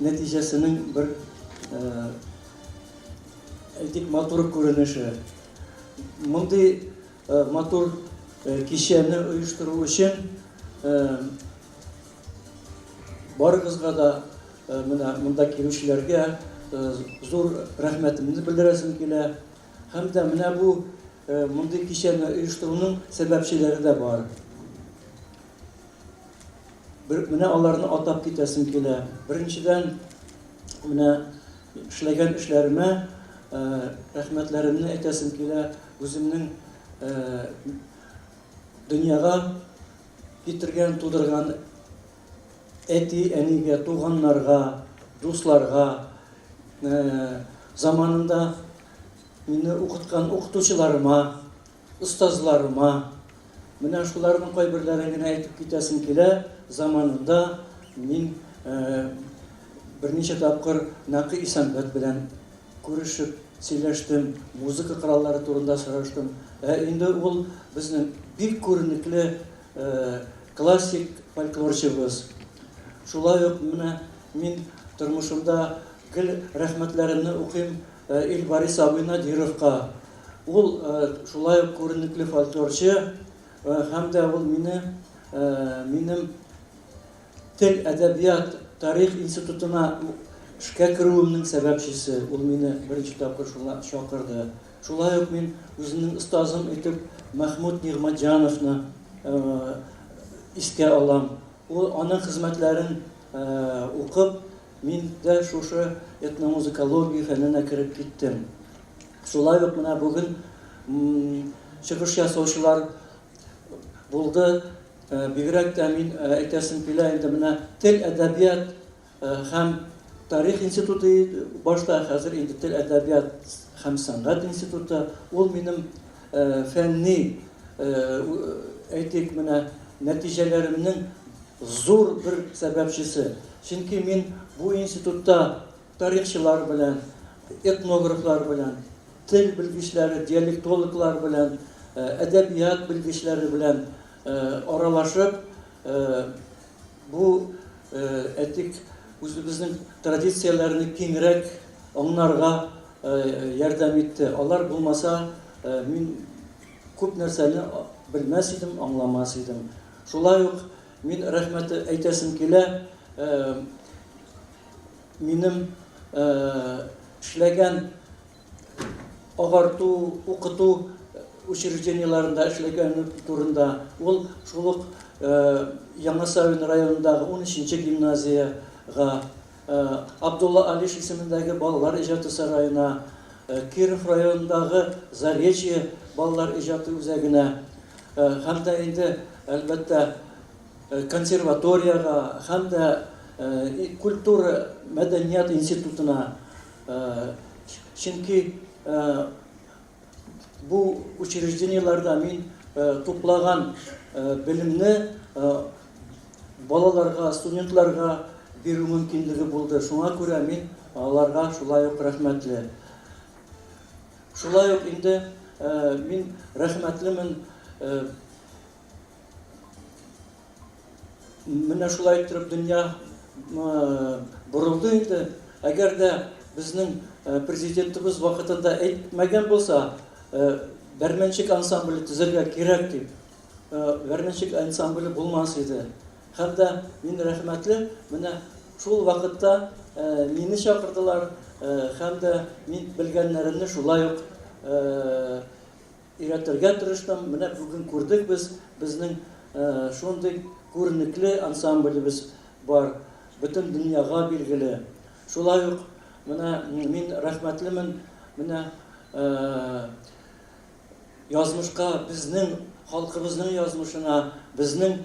нәтиҗәсенең бер әйтик матур күренеше. Мондый матур кичәне оештыру өчен барыгызга да Менә монда килүчеләргә зур рәхмәтемне белдерәсем килә. Һәм дә менә бу мондый кичәне оештыруның сәбәпчеләре дә бар. Бер, менә аларны атап китәсем килә. Беренчедән, менә эшләгән эшләремә рәхмәтләремне әйтәсем килә. Үземнең дөньяга китергән, тудырган Әти-әнигә, туганнарга, дусларга, заманында мине укыткан укытучыларыма, остазларыма, менә шуларның кайберләрен генә әйтеп китәсем килә, заманында мин берничә тапкыр Нәкый Исәнбәт белән күрешеп сөйләштем, музыка кораллары турында сораштым. Ә инде ул безнең бик күренекле Классик фольклорчыбыз. Шулай ук менә мин тормышымда гел рәхмәтләремне укыйм Илбарис абый Надировка. Ул шулай ук күренекле фольклорчы һәм дә ул мине минем тел, әдәбият, тарих институтына эшкә керүемнең сәбәпчесе. Ул мине беренче тапкыр шуңа чакырды. Шулай ук мин үземнең остазым итеп Мәхмүт Нигъмәтҗановны искә алам. Ул аның хезмәтләрен укып, мин дә шушы этномузыкология фәненә кереп киттем. Шулай ук менә бүген чыгыш ясаучылар булды. Бигрәк тә мин әйтәсем килә инде менә тел, әдәбият Һәм тарих институты башта, хәзер инде тел, әдәбият һәм сәнгать институты. Ул минем фәнни, әйтик, менә нәтиҗәләремнең зур бер сәбәпчесе. Чөнки мин бу институтта тарихчылар белән, этнографлар белән, тел белгечләре, диалектологлар белән, әдәбият белгечләре белән аралашып, Бу, әйтик, үзебезнең традицияләрне киңрәк аңнарга ярдәм итте. Алар булмаса, мин күп нәрсәне белмәс идем, аңламас идем. Шулай ук мин рәхмәт әйтәсем килә, минем эшләгән агарту, укыту учреждениеләрендә эшләгәне турында, ул шул ук Яңа Савин районындагы 13 гимназиягә, Абдулла Алиш исемендәге балалар иҗаты сараена, Киров районындагы Заречье балалар иҗаты үзәгенә һәм дә инде, әлбәттә, консерваториягә һәм дә культура, мәдәният институтына. Чөнки бу учреждениеләрдә мин туплаган белемне балаларга, студентларга бирү мөмкинлеге булды. Шуңа күрә мин аларга шулай ук рәхмәтле. Шулай ук инде мин рәхмәтлемен менә шулай иттереп дөнья борылды инде. Әгәр дә безнең президентыбыз вакытында әйтмәгән булса, Бәрмәнчек ансамбле төзергә кирәк дип, Бәрмәнчек ансамбле булмас иде. Һәм дә мин рәхмәтле, менә шул вакытта мине чакырдылар һәм дә мин белгәннәремне шулай ук өйрәтергә тырыштым. Менә бүген күрдек без, безнең шундый күренекле ансамблебез бар, бөтен дөньяга билгеле. Шулай ук менә мин рәхмәтлемен, менә язмышка, безнең халкыбызның язмышына, безнең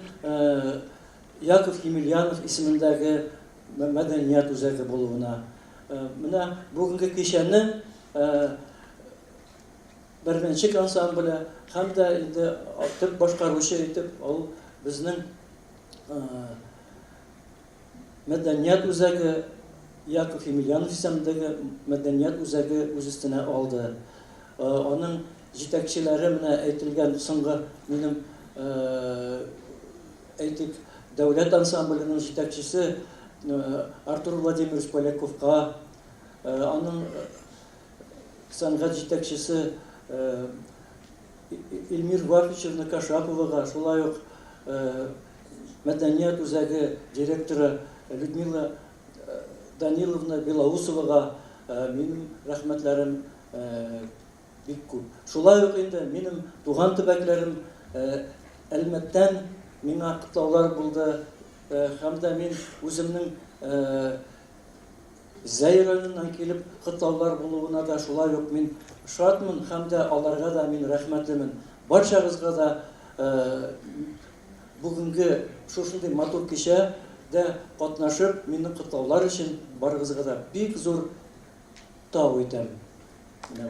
Яков Емельянов исемендәге мәдәният үзәге булуына. Менә бүгенге кичәне Бәрмәнчек ансамбле һәм дә инде төп башкаручы итеп ул безнең мәдәният үзәге Яков Емельянов исемендәге мәдәният үзәге үз өстенә алды. Аның җитәкчеләре менә әйтелгән соңгы минем әйтик, дәүләт ансамбленең җитәкчесе Артур Владимирович Поляковка, аның сәнгать җитәкчесе Эльмир Вафичевна Кашаповага, шулай ук мәдәният үзәге директоры Людмила Даниловна Белоусовага минем рәхмәтләрем бик күп. Шулай ук инде минем туган төбәкләрем Әлмәттән миңа котлаулар булды һәм дә мин үземнең Зәй районыннан килеп котлаулар булуына да шулай ук мин шатмын һәм дә аларга да мин рәхмәтлемен. Барчагызга да бүгенге шушындый матур кичәдә катнашып, мине котлаулар өчен барыгызга да бик зур тау итәм. Менә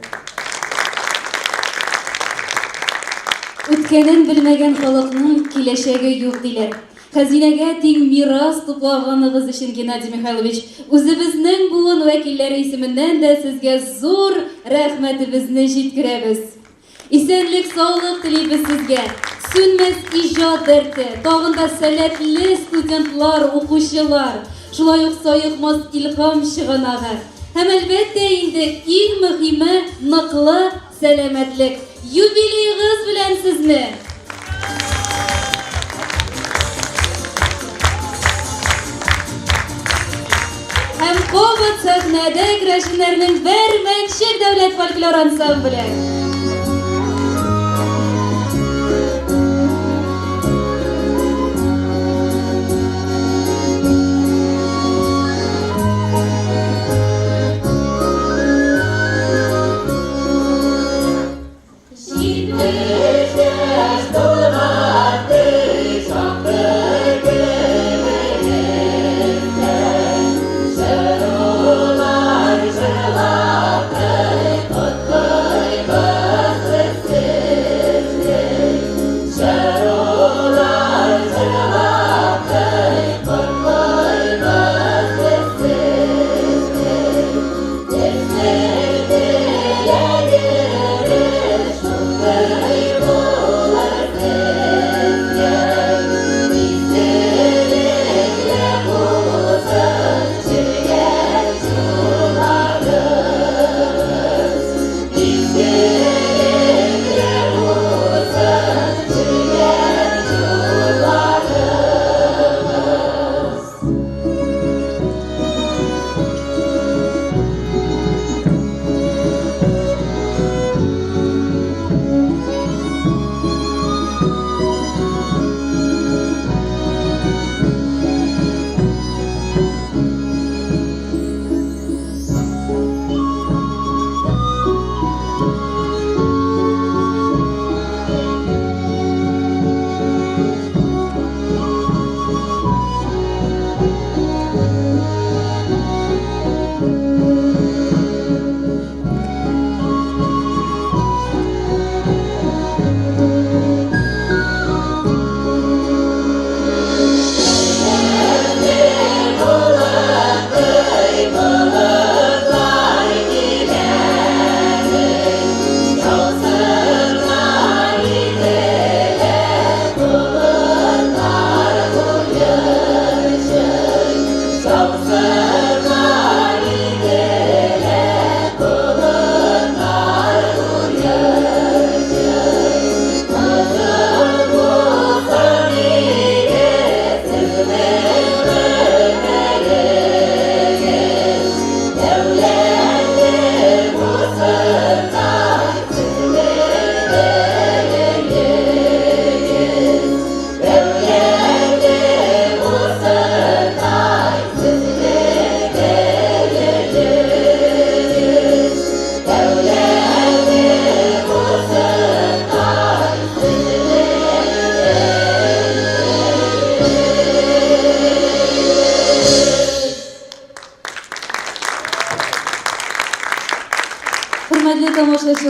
Үткәнен белмәгән халыкның киләчәге юк, диләр. Хәзинәгә тиң мирас туплаганыгыз өчен, Геннадий Михайлович, үзебезнең буын вәкилләре исеменнән дә сезгә зур рәхмәтебезне җиткерәбез. Исәнлек, саулык телибез сезгә. Сүнмәс иҗат дәрте, тагын да сәләтле студентлар, укучылар, шулай ук саекмас илһам чыганагы. Һәм, әлбәттә инде, иң мөһиме, ныклы сәламәтлек. Юбилеегыз белән сезне! Һәм кабат сәхнәдә керәшеннәрнең Бәрмәнчек дәүләт фольклор ансамбле.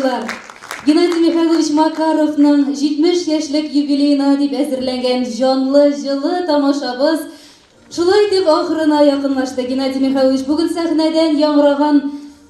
тамашачылар! Геннадий Михайлович Макаровның 70 яшьлек юбилеена дип әзерләнгән җанлы, җылы тамашабыз шулай итеп ахырына якынлашты. Геннадий Михайлович, бүген сәхнәдән яңгыраган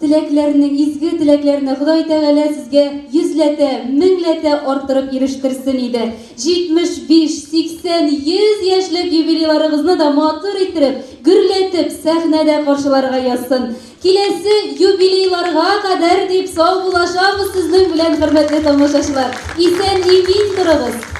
теләкләрнең, изге теләкләрне Ходай Тәгалә сезгә йөзләтә, меңләтә арттырып ирештерсен иде. 75, 80, 100 яшьлек юбилейларыгызны да матур иттереп, гөрләтеп сәхнәдә каршыларга язсын. Киләсе юбилейларга кадәр дип саубуллашабыз сезнең белән, хөрмәтле тамашачылар. Исән-имин торыгыз!